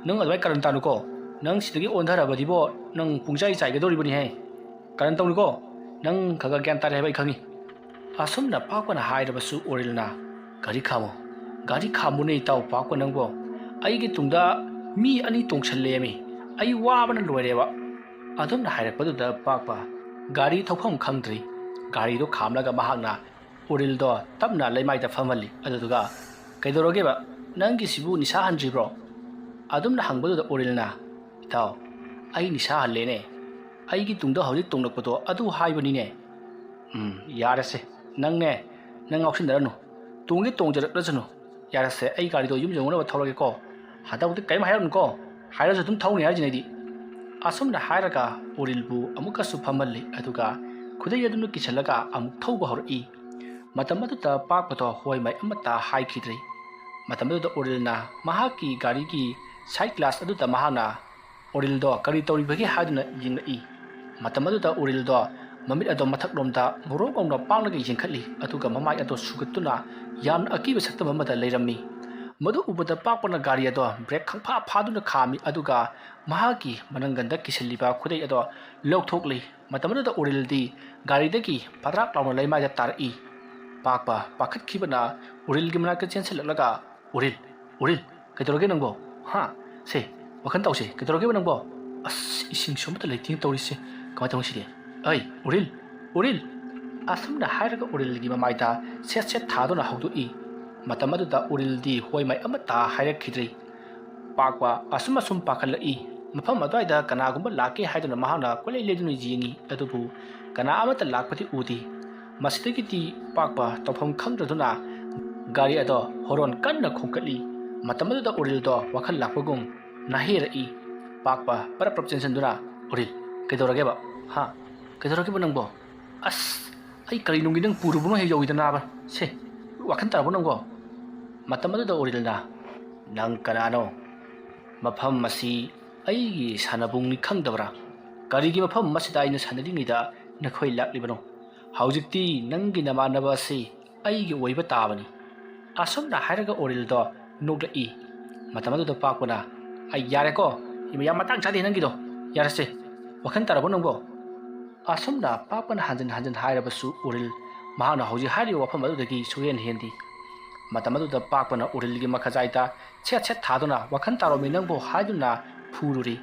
ꯅꯪ ꯑꯗꯨꯃꯥꯏꯅ ꯀꯔꯟ ꯇꯥꯅꯨꯀꯣ꯫ ꯅꯪ ꯁꯤꯗꯒꯤ ꯑꯣꯟꯊꯔꯕꯗꯤꯕꯣ ꯅꯪ ꯄꯨꯡꯆꯥꯏ ꯆꯥꯏꯒꯗꯧꯔꯤꯕꯅꯤꯍꯦ꯫ ꯀꯔꯟ ꯇꯧꯅꯨꯀꯣ꯫ ꯅꯪ ꯈꯔ ꯈꯔ ꯒ꯭ꯌꯥꯟ ꯇꯥꯔꯦ ꯍꯥꯏꯕ ꯑꯩ ꯈꯪꯉꯤ"꯫ ꯑꯁꯨꯝꯅ ꯄꯥꯛꯄꯅ ꯍꯥꯏꯔꯕꯁꯨ ꯎꯔꯤꯜꯅ, "ꯒꯥꯔꯤ ꯈꯥꯝꯃꯣ, ꯒꯥꯔꯤ ꯈꯥꯝꯃꯨꯅꯦ ꯏꯇꯥꯎ ꯄꯥꯛꯄ ꯅꯪꯕꯣ꯫ ꯑꯩꯒꯤ ꯇꯨꯡꯗ ꯃꯤ ꯑꯅꯤ ꯇꯣꯡꯁꯜꯂꯦꯃꯤ꯫ ꯑꯩ ꯋꯥꯕꯅ ꯂꯣꯏꯔꯦꯕ"꯫ ꯑꯗꯨꯝꯅ ꯍꯥꯏꯔꯛꯄꯗꯨꯗ ꯄꯥꯛꯄ ꯒꯥꯔꯤ ꯊꯧꯐꯝ ꯈꯪꯗ꯭ꯔꯤ꯫ ꯒꯥꯔꯤꯗꯣ ꯈꯥꯝꯂꯒ ꯃꯍꯥꯛꯅ ꯎꯔꯤꯜꯗꯣ ꯇꯞꯅ ꯂꯩꯃꯥꯏꯗ ꯐꯝꯍꯜꯂꯤ꯫ ꯑꯗꯨꯗꯨꯒ, "ꯀꯩꯗꯧꯔꯒꯦꯕ? ꯅꯪꯒꯤꯁꯤꯕꯨ ꯅꯤꯁꯥ ꯍꯟꯗ꯭ꯔꯤꯕ꯭ꯔꯣ?" ꯑꯗꯨꯝꯅ ꯍꯪꯕꯗꯨꯗ ꯎꯔꯤꯜꯅ, "ꯏꯇꯥꯎ, ꯑꯩ ꯅꯤꯁꯥ ꯍꯜꯂꯦꯅꯦ꯫ ꯑꯩꯒꯤ ꯇꯨꯡꯗ ꯍꯧꯖꯤꯛ ꯇꯣꯡꯂꯛꯄꯗꯣ ꯑꯗꯨ ꯍꯥꯏꯕꯅꯤꯅꯦ"꯫ "ꯎꯝ, ꯌꯥꯔꯦꯁꯦ꯫ ꯅꯪꯅꯦ, ꯅꯪ ꯉꯥꯎꯁꯤꯟꯅꯔꯅꯨ꯫ ꯇꯣꯡꯒꯦ ꯇꯣꯡꯖꯔꯛꯂꯁꯅꯨ꯫ ꯌꯥꯔꯦꯁꯦ, ꯑꯩ ꯒꯥꯔꯤꯗꯣ ꯌꯨꯝ ꯌꯧꯅꯕ ꯊꯧꯔꯒꯦꯀꯣ꯫ ꯍꯟꯗꯛꯇꯤ ꯀꯔꯤꯝ ꯍꯥꯏꯔꯛꯅꯨꯀꯣ꯫ ꯍꯥꯏꯔꯁꯨ ꯑꯗꯨꯝ ꯊꯧꯅꯤ ꯍꯥꯏꯔꯤꯁꯤꯅꯦ ꯑꯩꯗꯤ"꯫ ꯑꯁꯨꯝꯅ ꯍꯥꯏꯔꯒ ꯎꯔꯤꯜꯕꯨ ꯑꯃꯨꯛꯀꯁꯨ ꯐꯝꯍꯜꯂꯤ, ꯑꯗꯨꯒ ꯈꯨꯗꯩ ꯑꯗꯨꯅ ꯀꯤꯁꯜꯂꯒ ꯑꯃꯨꯛ ꯊꯧꯕ ꯍꯧꯔꯛꯏ꯫ ꯃꯇꯝ ꯑꯗꯨꯗ ꯄꯥꯛꯄꯗꯣ ꯍꯣꯏ ꯃꯥꯏ ꯑꯃꯠꯇ ꯍꯥꯏꯈꯤꯗ꯭ꯔꯤ꯫ ꯃꯇꯝ ꯑꯗꯨꯗ ꯎꯔꯤꯜꯅ ꯃꯍꯥꯛꯀꯤ ꯒꯥꯔꯤꯒꯤ side glass ꯑꯗꯨꯗ ꯃꯍꯥꯛꯅ, ꯑꯣꯔꯤꯜꯗꯣ ꯀꯔꯤ ꯇꯧꯔꯤꯕꯒꯦ ꯍꯥꯏꯗꯨꯅ ꯌꯦꯡꯂꯛꯏ꯫ ꯃꯇꯝ ꯑꯗꯨꯗ ꯑꯣꯔꯤꯜꯗꯣ ꯃꯃꯤꯠ ꯑꯗꯣ ꯃꯊꯛꯂꯣꯝꯗ ꯉꯧꯔꯣꯛ ꯉꯧꯅ ꯄꯥꯡꯂꯒ ꯌꯦꯡꯈꯠꯂꯤ, ꯑꯗꯨꯒ ꯃꯃꯥꯏ ꯑꯗꯣ ꯁꯨꯒꯠꯇꯨꯅ ꯌꯥꯝꯅ ꯑꯀꯤꯕ ꯁꯛꯇꯝ ꯑꯃꯗ ꯂꯩꯔꯝꯃꯤ꯫ ꯃꯗꯨ ꯎꯕꯗ ꯄꯥꯛꯄꯅ ꯒꯥꯔꯤ ꯑꯗꯣ ꯕ꯭ꯔꯦꯛ ꯈꯪꯐꯥ ꯐꯥꯗꯨꯅ ꯈꯥꯝꯃꯤ, ꯑꯗꯨꯒ ꯃꯍꯥꯛꯀꯤ ꯃꯅꯪꯒꯟꯗ ꯀꯤꯁꯤꯜꯂꯤꯕ ꯈꯨꯗꯩ ꯑꯗꯣ ꯂꯧꯊꯣꯛꯂꯤ꯫ ꯃꯇꯝ ꯑꯗꯨꯗ ꯑꯣꯔꯤꯜꯗꯤ ꯒꯥꯔꯤꯗꯒꯤ ꯐꯗ꯭ꯔꯥꯛ ꯂꯥꯎꯅ ꯂꯩꯃꯥꯏꯗ ꯇꯥꯔꯛꯏ꯫ ꯄꯥꯛꯄ ꯄꯥꯈꯠꯈꯤꯕꯅ ꯑꯣꯔꯤꯜꯒꯤ ꯃꯅꯥꯛꯇ ꯆꯦꯟꯁꯤꯜꯂꯛꯂꯒ, "ꯑꯣꯔꯤꯜ, ꯑꯣꯔꯤꯜ, ꯀꯩꯗꯧꯔꯒꯦ ꯅꯪꯕꯣ? ꯍꯥ? ꯁꯦ, ꯋꯥꯈꯜ ꯇꯧꯁꯦ, ꯀꯩꯗꯧꯔꯒꯦꯕ ꯅꯪꯕꯣ? ꯑꯁ, ꯏꯁꯤꯡꯁꯨ ꯑꯃꯠꯇ ꯂꯩꯇꯦ ꯇꯧꯔꯤꯁꯦ, ꯀꯃꯥꯏꯅ ꯇꯧꯅꯤ ꯁꯤꯗꯤ? ꯑꯩ, ꯑꯣꯔꯤꯜ, ꯑꯣꯔꯤꯜ!" ꯑꯁꯨꯝꯅ ꯍꯥꯏꯔꯒ ꯑꯣꯔꯤꯜꯒꯤ ꯃꯃꯥꯏꯗ ꯁꯦꯠ ꯁꯦꯠ ꯊꯥꯗꯨꯅ ꯍꯧꯗꯣꯛꯏ꯫ ꯃꯇꯝ ꯑꯗꯨꯗ ꯑꯣꯔꯤꯜꯗꯤ ꯍꯣꯏ ꯃꯥꯏ ꯑꯃꯠꯇ ꯍꯥꯏꯔꯛꯈꯤꯗ꯭ꯔꯤ꯫ ꯄꯥꯛꯄ ꯑꯁꯨꯝ ꯑꯁꯨꯝ ꯄꯥꯈꯠꯂꯛꯏ꯫ ꯃꯐꯝ ꯑꯗꯨꯋꯥꯏꯗ ꯀꯅꯥꯒꯨꯝꯕ ꯂꯥꯛꯀꯦ ꯍꯥꯏꯗꯨꯅ ꯃꯍꯥꯛꯅ ꯀꯣꯏꯂꯩ ꯂꯩꯗꯨꯅ ꯌꯦꯡꯉꯤ, ꯑꯗꯨꯕꯨ ꯀꯅꯥ ꯑꯃꯠꯇ ꯂꯥꯛꯄꯗꯤ ꯎꯗꯦ꯫ ꯃꯁꯤꯗꯒꯤꯗꯤ ꯄꯥꯛꯄ ꯇꯧꯐꯝ ꯈꯪꯗ꯭ꯔꯗꯨꯅ ꯒꯥꯔꯤ ꯑꯗꯣ ꯍꯣꯔꯣꯟ ꯀꯟꯅ ꯈꯣꯡꯀꯠꯂꯤ꯫ ꯃꯇꯝ ꯑꯗꯨꯗ ꯑꯣꯔꯤꯜꯗꯣ ꯋꯥꯈꯜ ꯂꯥꯛꯄꯒꯨꯝ ꯅꯥꯍꯦꯔꯛꯏ꯫ ꯄꯥꯛꯄ ꯄꯔꯞ ꯄꯔꯞ ꯆꯦꯟꯁꯤꯟꯗꯨꯅ, "ꯑꯣꯔꯤꯜ, ꯀꯩꯗꯧꯔꯒꯦꯕ? ꯍꯥ? ꯀꯩꯗꯧꯔꯒꯦꯕ ꯅꯪꯕꯣ? ꯑꯁ, ꯑꯩ ꯀꯔꯤ ꯅꯨꯡꯒꯤ ꯅꯪ ꯄꯨꯔꯨꯕꯅꯣ ꯍꯦꯛ ꯌꯧꯏꯗ ꯅꯥꯕ꯫ ꯁꯦ, ꯋꯥꯈꯜ ꯇꯥꯔꯕꯣ ꯅꯪꯕꯣ?" ꯃꯇꯝ ꯑꯗꯨꯗ ꯑꯣꯔꯤꯜꯅ, "ꯅꯪ ꯀꯅꯥꯅꯣ? ꯃꯐꯝ ꯑꯁꯤ ꯑꯩꯒꯤ ꯁꯥꯟꯅꯕꯨꯡꯅꯤ ꯈꯪꯗꯕ꯭ꯔꯥ? ꯀꯔꯤꯒꯤ ꯃꯐꯝ ꯑꯁꯤꯗ ꯑꯩꯅ ꯁꯥꯟꯅꯔꯤꯉꯩꯗ ꯅꯈꯣꯏ ꯂꯥꯛꯂꯤꯕꯅꯣ? ꯍꯧꯖꯤꯛꯇꯤ ꯅꯪꯒꯤ ꯅꯃꯥꯟꯅꯕ ꯑꯁꯤ ꯑꯩꯒꯤ ꯑꯣꯏꯕ ꯇꯥꯕꯅꯤ꯫" ꯑꯁꯨꯝꯅ ꯍꯥꯏꯔꯒ ꯑꯣꯔꯤꯜꯗꯣ ꯅꯣꯛꯂꯛꯏ꯫ ꯃꯇꯝ ꯑꯗꯨꯗ ꯄꯥꯛꯄꯅ, "ꯑꯩ ꯌꯥꯔꯦꯀꯣ, ꯌꯥꯝ ꯃꯇꯥꯡ ꯆꯥꯗꯦ ꯅꯪꯒꯤꯗꯣ, ꯌꯥꯔꯦꯁꯦ, ꯋꯥꯈꯜ ꯇꯥꯔꯕꯣ ꯅꯪꯕꯣ?" ꯑꯁꯨꯝꯅ ꯄꯥꯛꯄꯅ ꯍꯟꯖꯤꯟ ꯍꯟꯖꯤꯟ ꯍꯥꯏꯔꯕꯁꯨ ꯑꯣꯔꯤꯜ ꯃꯍꯥꯛꯅ ꯍꯧꯖꯤꯛ ꯍꯥꯏꯔꯤꯕ ꯋꯥꯐꯝ ꯑꯗꯨꯗꯒꯤ ꯁꯨꯛꯍꯦꯟ ꯍꯦꯟꯗꯦ꯫ ꯃꯇꯝ ꯑꯗꯨꯗ ꯄꯥꯛꯄꯅ ꯑꯣꯔꯤꯜꯒꯤ ꯃꯈꯖꯥꯏꯗ ꯁꯦꯠ ꯁꯦꯠ ꯊꯥꯗꯨꯅ, "ꯋꯥꯈꯜ ꯇꯥꯔꯣꯃꯤ ꯅꯪꯕꯨ" ꯍꯥꯏꯗꯨꯅ ꯐꯨꯔꯨꯔꯤ꯫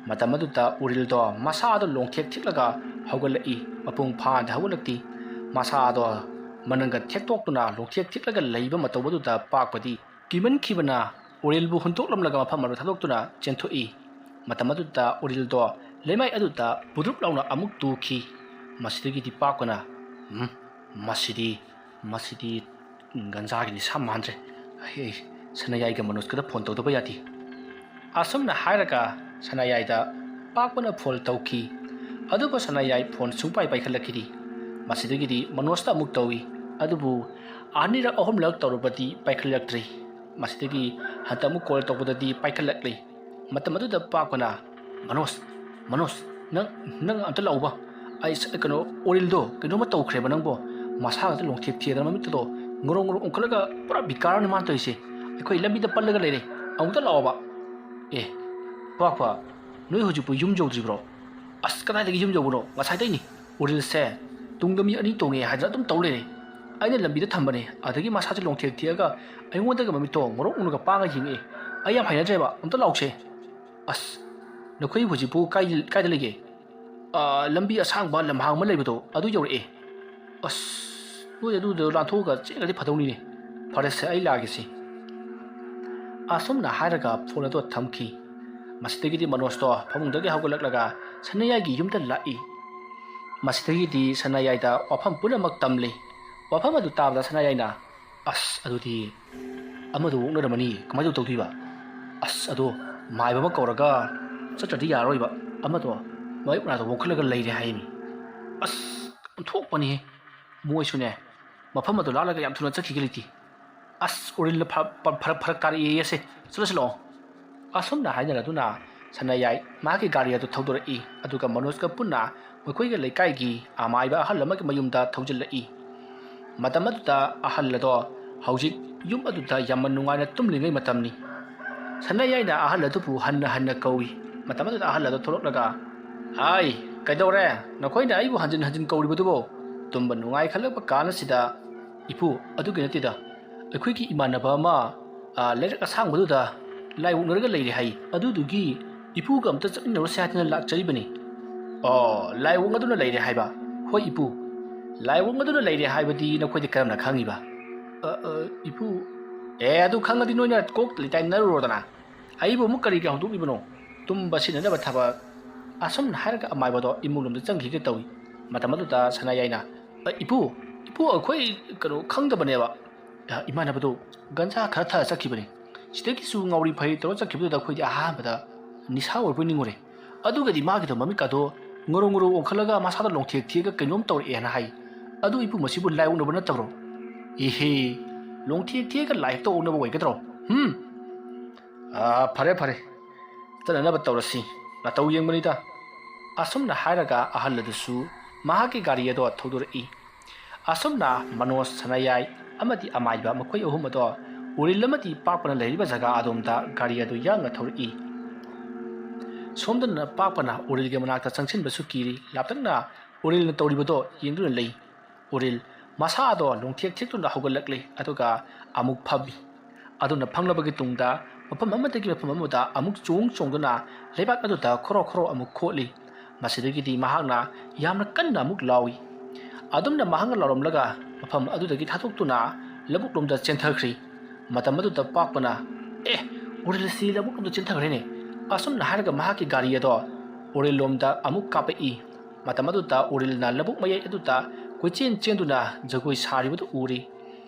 ꯃꯇꯝ ꯑꯗꯨꯗ ꯑꯣꯔꯤꯜꯗꯣ ꯃꯁꯥꯗꯣ ꯂꯣꯡꯊꯦꯛ ꯊꯤꯛꯂꯒ ꯍꯧꯒꯠꯂꯛꯏ꯫ ꯃꯄꯨꯡ ꯐꯥꯅ ꯍꯧꯒꯠꯂꯛꯇꯦ꯫ ꯃꯁꯥꯗꯣ ꯃꯅꯪꯒ ꯊꯦꯛꯇꯣꯛꯇꯨꯅ ꯂꯣꯡꯊꯦꯛ ꯊꯤꯛꯂꯒ ꯂꯩꯕ ꯃꯇꯧ ꯑꯗꯨꯗ ꯄꯥꯛꯄꯗꯤ ꯀꯤꯃꯟꯈꯤꯕꯅ ꯑꯣꯔꯤꯜꯕꯨ ꯍꯨꯟꯗꯣꯛꯂꯝꯂꯒ ꯃꯐꯝ ꯑꯗꯨ ꯊꯥꯗꯣꯛꯇꯨꯅ ꯆꯦꯟꯊꯣꯛꯏ꯫ ꯃꯇꯝ ꯑꯗꯨꯗ ꯑꯣꯔꯤꯜꯗꯣ ꯂꯩꯃꯥꯏ ꯑꯗꯨꯗ ꯕꯨꯗ꯭ꯔꯨꯞ ꯂꯥꯎꯅ ꯑꯃꯨꯛ ꯇꯨꯈꯤ꯫ ꯃꯁꯤꯗꯒꯤꯗꯤ ꯄꯥꯛꯄꯅ, "ꯎꯝ, ꯃꯁꯤꯗꯤ, ꯃꯁꯤꯗꯤ ꯒꯟꯖꯥꯒꯤ ꯅꯤꯁꯥ ꯃꯥꯟꯗ꯭ꯔꯦ꯫ ꯑꯩ, ꯑꯩ ꯁꯅꯥꯌꯥꯏꯒ ꯃꯅꯣꯖꯀꯗ ꯐꯣꯟ ꯇꯧꯗꯕ ꯌꯥꯗꯦ꯫" ꯑꯁꯨꯝꯅ ꯍꯥꯏꯔꯒ ꯁꯅꯥꯌꯥꯏꯗ ꯄꯥꯛꯄꯅ ꯐꯣꯟ ꯇꯧꯈꯤ꯫ ꯑꯗꯨꯕꯨ ꯁꯅꯥꯌꯥꯏ ꯐꯣꯟ ꯁꯨꯡꯄꯥꯏ ꯄꯥꯏꯈꯠꯂꯛꯈꯤꯗꯦ꯫ ꯃꯁꯤꯗꯒꯤꯗꯤ ꯃꯅꯣꯖꯇ ꯑꯃꯨꯛ ꯇꯧꯏ꯫ ꯑꯗꯨꯕꯨ ꯑꯅꯤꯔꯛ ꯑꯍꯨꯝꯂꯛ ꯇꯧꯔꯕꯗꯤ ꯄꯥꯏꯈꯠꯂꯛꯇ꯭ꯔꯦ꯫ ꯃꯁꯤꯗꯒꯤ ꯍꯟꯗꯛ ꯑꯃꯨꯛ ꯀꯣꯜ ꯇꯧꯕꯗꯗꯤ ꯄꯥꯏꯈꯠꯂꯛꯂꯦ꯫ ꯃꯇꯝ ꯑꯗꯨꯗ ꯄꯥꯛꯄꯅ, ꯃꯅꯣꯖ, ꯃꯅꯣꯖ, ꯅꯪ, ꯅꯪ ꯑꯝꯇ ꯂꯥꯛꯎꯕ꯫ ꯑꯩ ꯁ-, ꯀꯩꯅꯣ, ꯑꯣꯔꯤꯜꯗꯣ ꯀꯩꯅꯣꯝꯃ ꯇꯧꯈ꯭ꯔꯦꯕ ꯅꯪꯕꯣ꯫ ꯃꯁꯥꯒꯁꯦ ꯂꯣꯡꯊꯦꯛ ꯊꯦꯛꯗꯅ ꯃꯃꯤꯠꯇꯗꯣ ꯉꯧꯔꯣꯛ ꯉꯧꯔꯣꯛ ꯑꯣꯟꯈꯠꯂꯒ ꯄꯨꯔꯥ ꯕꯤꯀꯥꯔꯅꯤ ꯃꯥꯅ ꯇꯧꯔꯤꯁꯦ꯫ ꯑꯩꯈꯣꯏ ꯂꯝꯕꯤꯗ ꯄꯜꯂꯒ ꯂꯩꯔꯦ꯫ ꯑꯃꯨꯛꯇ ꯂꯥꯛꯑꯣꯕ꯫ ꯑꯦ, ꯄꯥꯛꯄ, ꯅꯣꯏ ꯍꯧꯖꯤꯛꯄꯨ ꯌꯨꯝ ꯌꯧꯗ꯭ꯔꯤꯕ꯭ꯔꯣ? ꯑꯁ, ꯀꯗꯥꯏꯗꯒꯤ ꯌꯨꯝ ꯌꯧꯕꯅꯣ? ꯉꯁꯥꯏꯗꯩꯅꯤ꯫ ꯑꯣꯔꯤꯜꯁꯦ ꯇꯨꯡꯗ ꯃꯤ ꯑꯅꯤ ꯇꯣꯡꯉꯦ ꯍꯥꯏꯗꯅ ꯑꯗꯨꯝ ꯇꯧ ꯂꯩꯔꯦ꯫ ꯑꯩꯅ ꯂꯝꯕꯤꯗ ꯊꯝꯕꯅꯦ, ꯑꯗꯒꯤ ꯃꯁꯥꯁꯦ ꯂꯣꯡꯊꯦꯛ ꯊꯦꯛꯑꯒ ꯑꯩꯉꯣꯟꯗꯒ ꯃꯃꯤꯠꯇꯣ ꯉꯧꯔꯣꯛ ꯉꯧꯔꯒ ꯄꯥꯡꯉ ꯌꯦꯡꯉꯛꯑꯦ꯫ ꯑꯩ ꯌꯥꯝ ꯍꯩꯅꯗ꯭ꯔꯦꯕ, ꯑꯝꯇ ꯂꯥꯛꯎꯁꯦ꯫ ꯑꯁ, ꯅꯈꯣꯏ ꯍꯧꯖꯤꯛꯄꯨ ꯀꯥꯏ, ꯀꯥꯏꯗ ꯂꯩꯒꯦ? "ꯑꯥ, ꯂꯝꯕꯤ ꯑꯁꯥꯡꯕ ꯂꯝꯍꯥꯡ ꯑꯃ ꯂꯩꯕꯗꯣ, ꯑꯗꯨ ꯌꯧꯔꯛꯑꯦ꯫" "ꯑꯁ, ꯅꯣꯏ ꯑꯗꯨꯗ ꯂꯥꯟꯊꯣꯛꯑꯒ ꯆꯦꯟꯈ꯭ꯔꯗꯤ ꯐꯗꯧꯅꯤꯅꯦ꯫ ꯐꯔꯦꯁꯦ, ꯑꯩ ꯂꯥꯛꯑꯒꯦꯁꯦ꯫" ꯑꯁꯨꯝꯅ ꯍꯥꯏꯔꯒ ꯐꯣꯟ ꯑꯗꯨ ꯊꯝꯈꯤ꯫ ꯃꯁꯤꯗꯒꯤꯗꯤ ꯃꯅꯣꯖꯇꯣ ꯐꯃꯨꯡꯗꯒꯤ ꯍꯧꯒꯠꯂꯛꯂꯒ ꯁꯅꯥꯌꯥꯏꯒꯤ ꯌꯨꯝꯗ ꯂꯥꯛꯏ꯫ ꯃꯁꯤꯗꯒꯤꯗꯤ ꯁꯅꯥꯌꯥꯏꯗ ꯋꯥꯐꯝ ꯄꯨꯝꯅꯃꯛ ꯇꯝꯂꯤ꯫ ꯋꯥꯐꯝ ꯑꯗꯨ ꯇꯥꯕꯗ ꯁꯅꯥꯌꯥꯏꯅ, "ꯑꯁ, ꯑꯗꯨꯗꯤ ꯑꯃꯗꯣ ꯑꯣꯛꯅꯔꯝꯃꯅꯤ, ꯀꯃꯥꯏꯅ ꯇꯧꯗꯣꯏꯕ? ꯑꯁ, ꯑꯗꯣ ꯃꯥꯏꯕ ꯑꯃ ꯀꯧꯔꯒ ꯆꯠꯇ꯭ꯔꯗꯤ ꯌꯥꯔꯔꯣꯏꯕ꯫ ꯑꯃꯗꯣ ꯃꯥꯏꯕ ꯃꯅꯥꯛꯇ ꯑꯣꯟꯈꯠꯂꯒ ꯂꯩꯔꯦ ꯍꯥꯏꯃꯤ꯫" ꯑꯁ, ꯑꯣꯟꯊꯣꯛꯄꯅꯤꯍꯦ꯫ ꯃꯣꯏꯁꯨꯅꯦ, ꯃꯐꯝ ꯑꯗꯨ ꯂꯥꯜꯂꯒ ꯌꯥꯝ ꯊꯨꯅ ꯆꯠꯈꯤꯒꯦ ꯂꯩꯇꯦ꯫ ꯑꯁ, ꯑꯣꯔꯤꯜꯅ ꯐ-, ꯐ-, ꯐꯔꯛ, ꯐꯔꯛ ꯇꯥꯔꯛꯑꯦꯌꯦ ꯁꯦ꯫ ꯆꯠꯂꯁꯤ ꯂꯥꯛꯑꯣ꯫ ꯑꯁꯨꯝꯅ ꯍꯥꯏꯅꯔꯗꯨꯅ ꯁꯅꯥꯌꯥꯏ ꯃꯍꯥꯛꯀꯤ ꯒꯥꯔꯤ ꯑꯗꯨ ꯊꯧꯗꯣꯔꯛꯏ, ꯑꯗꯨꯒ ꯃꯅꯣꯖꯀ ꯄꯨꯟꯅ ꯃꯈꯣꯏꯒ ꯂꯩꯀꯥꯏꯒꯤ ꯑꯃꯥꯏꯕ ꯑꯍꯜ ꯑꯃꯒꯤ ꯃꯌꯨꯝꯗ ꯊꯧꯖꯤꯜꯂꯛꯏ꯫ ꯃꯇꯝ ꯑꯗꯨꯗ ꯑꯍꯜ ꯑꯗꯣ ꯍꯧꯖꯤꯛ ꯌꯨꯝ ꯑꯗꯨꯗ ꯌꯥꯝꯅ ꯅꯨꯡꯉꯥꯏꯅ ꯇꯨꯝꯂꯤꯉꯩ ꯃꯇꯝꯅꯤ꯫ ꯁꯅꯥꯌꯥꯏꯅ ꯑꯍꯜ ꯑꯗꯨꯕꯨ ꯍꯟꯅ ꯍꯟꯅ ꯀꯧꯏ꯫ ꯃꯇꯝ ꯑꯗꯨꯗ ꯑꯍꯜ ꯑꯗꯣ ꯊꯣꯛꯂꯛꯂꯒ, "ꯍꯥꯏ, ꯀꯩꯗꯧꯔꯦ? ꯅꯈꯣꯏꯅ ꯑꯩꯕꯨ ꯍꯟꯖꯤꯟ ꯍꯟꯖꯤꯟ ꯀꯧꯔꯤꯕꯗꯨꯕꯣ?" ꯇꯨꯝꯕ ꯅꯨꯡꯉꯥꯏ ꯈꯜꯂꯛꯄ ꯀꯥꯟ ꯑꯁꯤꯗ, "ꯏꯄꯨ, ꯑꯗꯨꯒꯤ ꯅꯠꯇꯦꯗ, ꯑꯩꯈꯣꯏꯒꯤ ꯏꯃꯥꯟꯅꯕ ꯑꯃ, ꯑ, ꯂꯩꯔꯛ ꯑꯁꯥꯡꯕꯗꯨꯗ ꯂꯥꯏ ꯑꯣꯛꯅꯔꯒ ꯂꯩꯔꯦ ꯍꯥꯏ꯫ ꯑꯗꯨꯗꯨꯒꯤ ꯏꯄꯨꯒ ꯑꯝꯇ ꯆꯠꯃꯤꯟꯅꯔꯨꯁꯦ ꯍꯥꯏꯗꯅ ꯂꯥꯛꯆꯔꯤꯕꯅꯤ꯫" "ꯑꯣ, ꯂꯥꯏ ꯑꯣꯛꯅꯗꯨꯅ ꯂꯩꯔꯦ ꯍꯥꯏꯕ?" "ꯍꯣꯏ ꯏꯄꯨ, ꯂꯥꯏ ꯑꯣꯛꯅꯗꯨꯅ ꯂꯩꯔꯦ ꯍꯥꯏꯕꯗꯤ ꯅꯈꯣꯏꯗꯤ ꯀꯔꯝꯅ ꯈꯪꯉꯤꯕ?" "ꯑ, ꯑ, ꯏꯄꯨ꯫" "ꯑꯦ, ꯑꯗꯨ ꯈꯪꯉꯗꯤ ꯅꯣꯏꯅ ꯀꯣꯛ ꯂꯩꯇꯥꯏꯅꯔꯨꯔꯣꯗꯅ꯫ ꯑꯩꯕꯨ ꯑꯃꯨꯛ ꯀꯔꯤꯒꯤ ꯍꯧꯗꯣꯛꯂꯤꯕꯅꯣ? ꯇꯨꯝꯕ ꯁꯤꯟꯅꯅꯕ ꯊꯕꯛ꯫" ꯑꯁꯨꯝꯅ ꯍꯥꯏꯔꯒ ꯑꯃꯥꯏꯕꯗꯣ ꯏꯃꯨꯡ ꯂꯣꯝꯗ ꯆꯪꯈꯤꯒꯦ ꯇꯧꯏ꯫ ꯃꯇꯝ ꯑꯗꯨꯗ ꯁꯅꯥꯌꯥꯏꯅ, "ꯑ, ꯏꯄꯨ, ꯏꯄꯨ, ꯑꯩꯈꯣꯏ ꯀꯩꯅꯣ ꯈꯪꯗꯕꯅꯦꯕ꯫ ꯑ, ꯏꯃꯥꯟꯅꯕꯗꯣ ꯒꯟꯖꯥ ꯈꯔ ꯊꯛꯑ ꯆꯠꯈꯤꯕꯅꯤ꯫ ꯁꯤꯗꯒꯤꯁꯨ ꯉꯥꯎꯔꯤ ꯐꯩꯔꯤ ꯇꯧꯔ ꯆꯠꯈꯤꯕꯗꯨꯗ ꯑꯩꯈꯣꯏꯗꯤ ꯑꯍꯥꯟꯕꯗ ꯅꯤꯁꯥ ꯑꯣꯏꯕꯣꯏ ꯅꯤꯡꯉꯨꯔꯦ꯫ ꯑꯗꯨꯒꯗꯤ ꯃꯥꯒꯤꯗꯣ ꯃꯃꯤꯠꯀꯥꯗꯣ ꯉꯧꯔꯧ ꯉꯧꯔꯧ ꯑꯣꯟꯈꯠꯂꯒ ꯃꯁꯥꯗ ꯂꯣꯡꯊꯦꯛ ꯊꯦꯛꯑꯒ ꯀꯩꯅꯣꯝ ꯇꯧꯔꯛꯑꯦꯅ ꯍꯥꯏ꯫ ꯑꯗꯨ ꯏꯄꯨ, ꯃꯁꯤꯕꯨ ꯂꯥꯏ ꯑꯣꯛꯅꯕ ꯅꯠꯇꯕ꯭ꯔꯣ?" "ꯏꯍꯦ, ꯂꯣꯡꯊꯦꯛ ꯊꯦꯛꯑꯒ ꯂꯥꯏ ꯍꯦꯛꯇ ꯑꯣꯛꯅꯕ ꯑꯣꯏꯒꯗ꯭ꯔꯣ? ꯍꯨꯝ?" "ꯑꯥ, ꯐꯔꯦ, ꯐꯔꯦ, ꯆꯠꯅꯅꯕ ꯇꯧꯔꯁꯤ꯫ "ꯅꯇꯧ ꯌꯦꯡꯕꯅꯤꯗ"꯫ ꯑꯁꯨꯝꯅ ꯍꯥꯏꯔꯒ ꯑꯍꯜ ꯑꯗꯨꯁꯨ ꯃꯍꯥꯛꯀꯤ ꯒꯥꯔꯤ ꯑꯗꯣ ꯊꯧꯗꯣꯔꯛꯏ꯫ ꯑꯁꯨꯝꯅ ꯃꯅꯣꯖ, ꯁꯅꯥꯌꯥꯏ ꯑꯃꯗꯤ ꯑꯃꯥꯏꯕ, ꯃꯈꯣꯏ ꯑꯍꯨꯝ ꯑꯗꯣ ꯎꯔꯤꯜ ꯑꯃꯗꯤ ꯄꯥꯛꯄꯅ ꯂꯩꯔꯤꯕ ꯖꯒꯥ ꯑꯗꯣꯝꯗ ꯒꯥꯔꯤ ꯑꯗꯨ ꯌꯥꯡꯅ ꯊꯧꯔꯛꯏ꯫ ꯁꯣꯝꯗꯅ ꯄꯥꯛꯄꯅ ꯎꯔꯤꯜꯒꯤ ꯃꯅꯥꯛꯇ ꯆꯪꯁꯤꯟꯕꯁꯨ ꯀꯤꯔꯤ, ꯂꯥꯞꯇꯛꯅ ꯎꯔꯤꯜꯅ ꯇꯧꯔꯤꯕꯗꯣ ꯌꯦꯡꯗꯨꯅ ꯂꯩ꯫ ꯎꯔꯤꯜ ꯃꯁꯥ ꯑꯗꯣ ꯂꯣꯡꯊꯦꯛ ꯊꯦꯛꯇꯨꯅ ꯍꯧꯒꯠꯂꯛꯂꯤ, ꯑꯗꯨꯒ ꯑꯃꯨꯛ ꯐꯝꯃꯤ꯫ ꯑꯗꯨꯅ ꯐꯝꯂꯕꯒꯤ ꯇꯨꯡꯗ ꯃꯐꯝ ꯑꯃꯗꯒꯤ ꯃꯐꯝ ꯑꯃꯗ ꯑꯃꯨꯛ ꯆꯣꯡ ꯆꯣꯡꯗꯨꯅ ꯂꯩꯕꯥꯛ ꯑꯗꯨꯗ ꯈꯣꯔꯣ ꯈꯣꯔꯣ ꯑꯃꯨꯛ ꯈꯣꯠꯂꯤ꯫ ꯃꯁꯤꯗꯒꯤꯗꯤ ꯃꯍꯥꯛꯅ ꯌꯥꯝꯅ ꯀꯟꯅ ꯑꯃꯨꯛ ꯂꯥꯎꯏ꯫ ꯑꯗꯨꯝꯅ ꯃꯍꯥꯛꯅ ꯂꯥꯎꯔꯝꯂꯒ ꯃꯐꯝ ꯑꯗꯨꯗꯒꯤ ꯊꯥꯗꯣꯛꯇꯨꯅ ꯂꯧꯕꯨꯛꯂꯣꯝꯗ ꯆꯦꯟꯊꯈ꯭ꯔꯤ꯫ ꯃꯇꯝ ꯑꯗꯨꯗ ꯄꯥꯛꯄꯅ, "ꯑꯦ, ꯎꯔꯤꯜꯁꯤ ꯂꯧꯕꯨꯛꯂꯣꯝꯗ ꯆꯦꯟꯊꯈ꯭ꯔꯦꯅꯦ!" ꯑꯁꯨꯝꯅ ꯍꯥꯏꯔꯒ ꯃꯍꯥꯛꯀꯤ ꯒꯥꯔꯤ ꯑꯗꯣ ꯎꯔꯤꯜꯂꯣꯝꯗ ꯑꯃꯨꯛ ꯀꯥꯞꯄꯛꯏ꯫ ꯃꯇꯝ ꯑꯗꯨꯗ ꯎꯔꯤꯜꯅ ꯂꯧꯕꯨꯛ ꯃꯌꯥꯏ ꯑꯗꯨꯗ ꯀꯣꯏꯆꯦꯟ ꯆꯦꯟꯗꯨꯅ ꯖꯒꯣꯏ ꯁꯥꯔꯤꯕꯗꯨ ꯎꯔꯤ꯫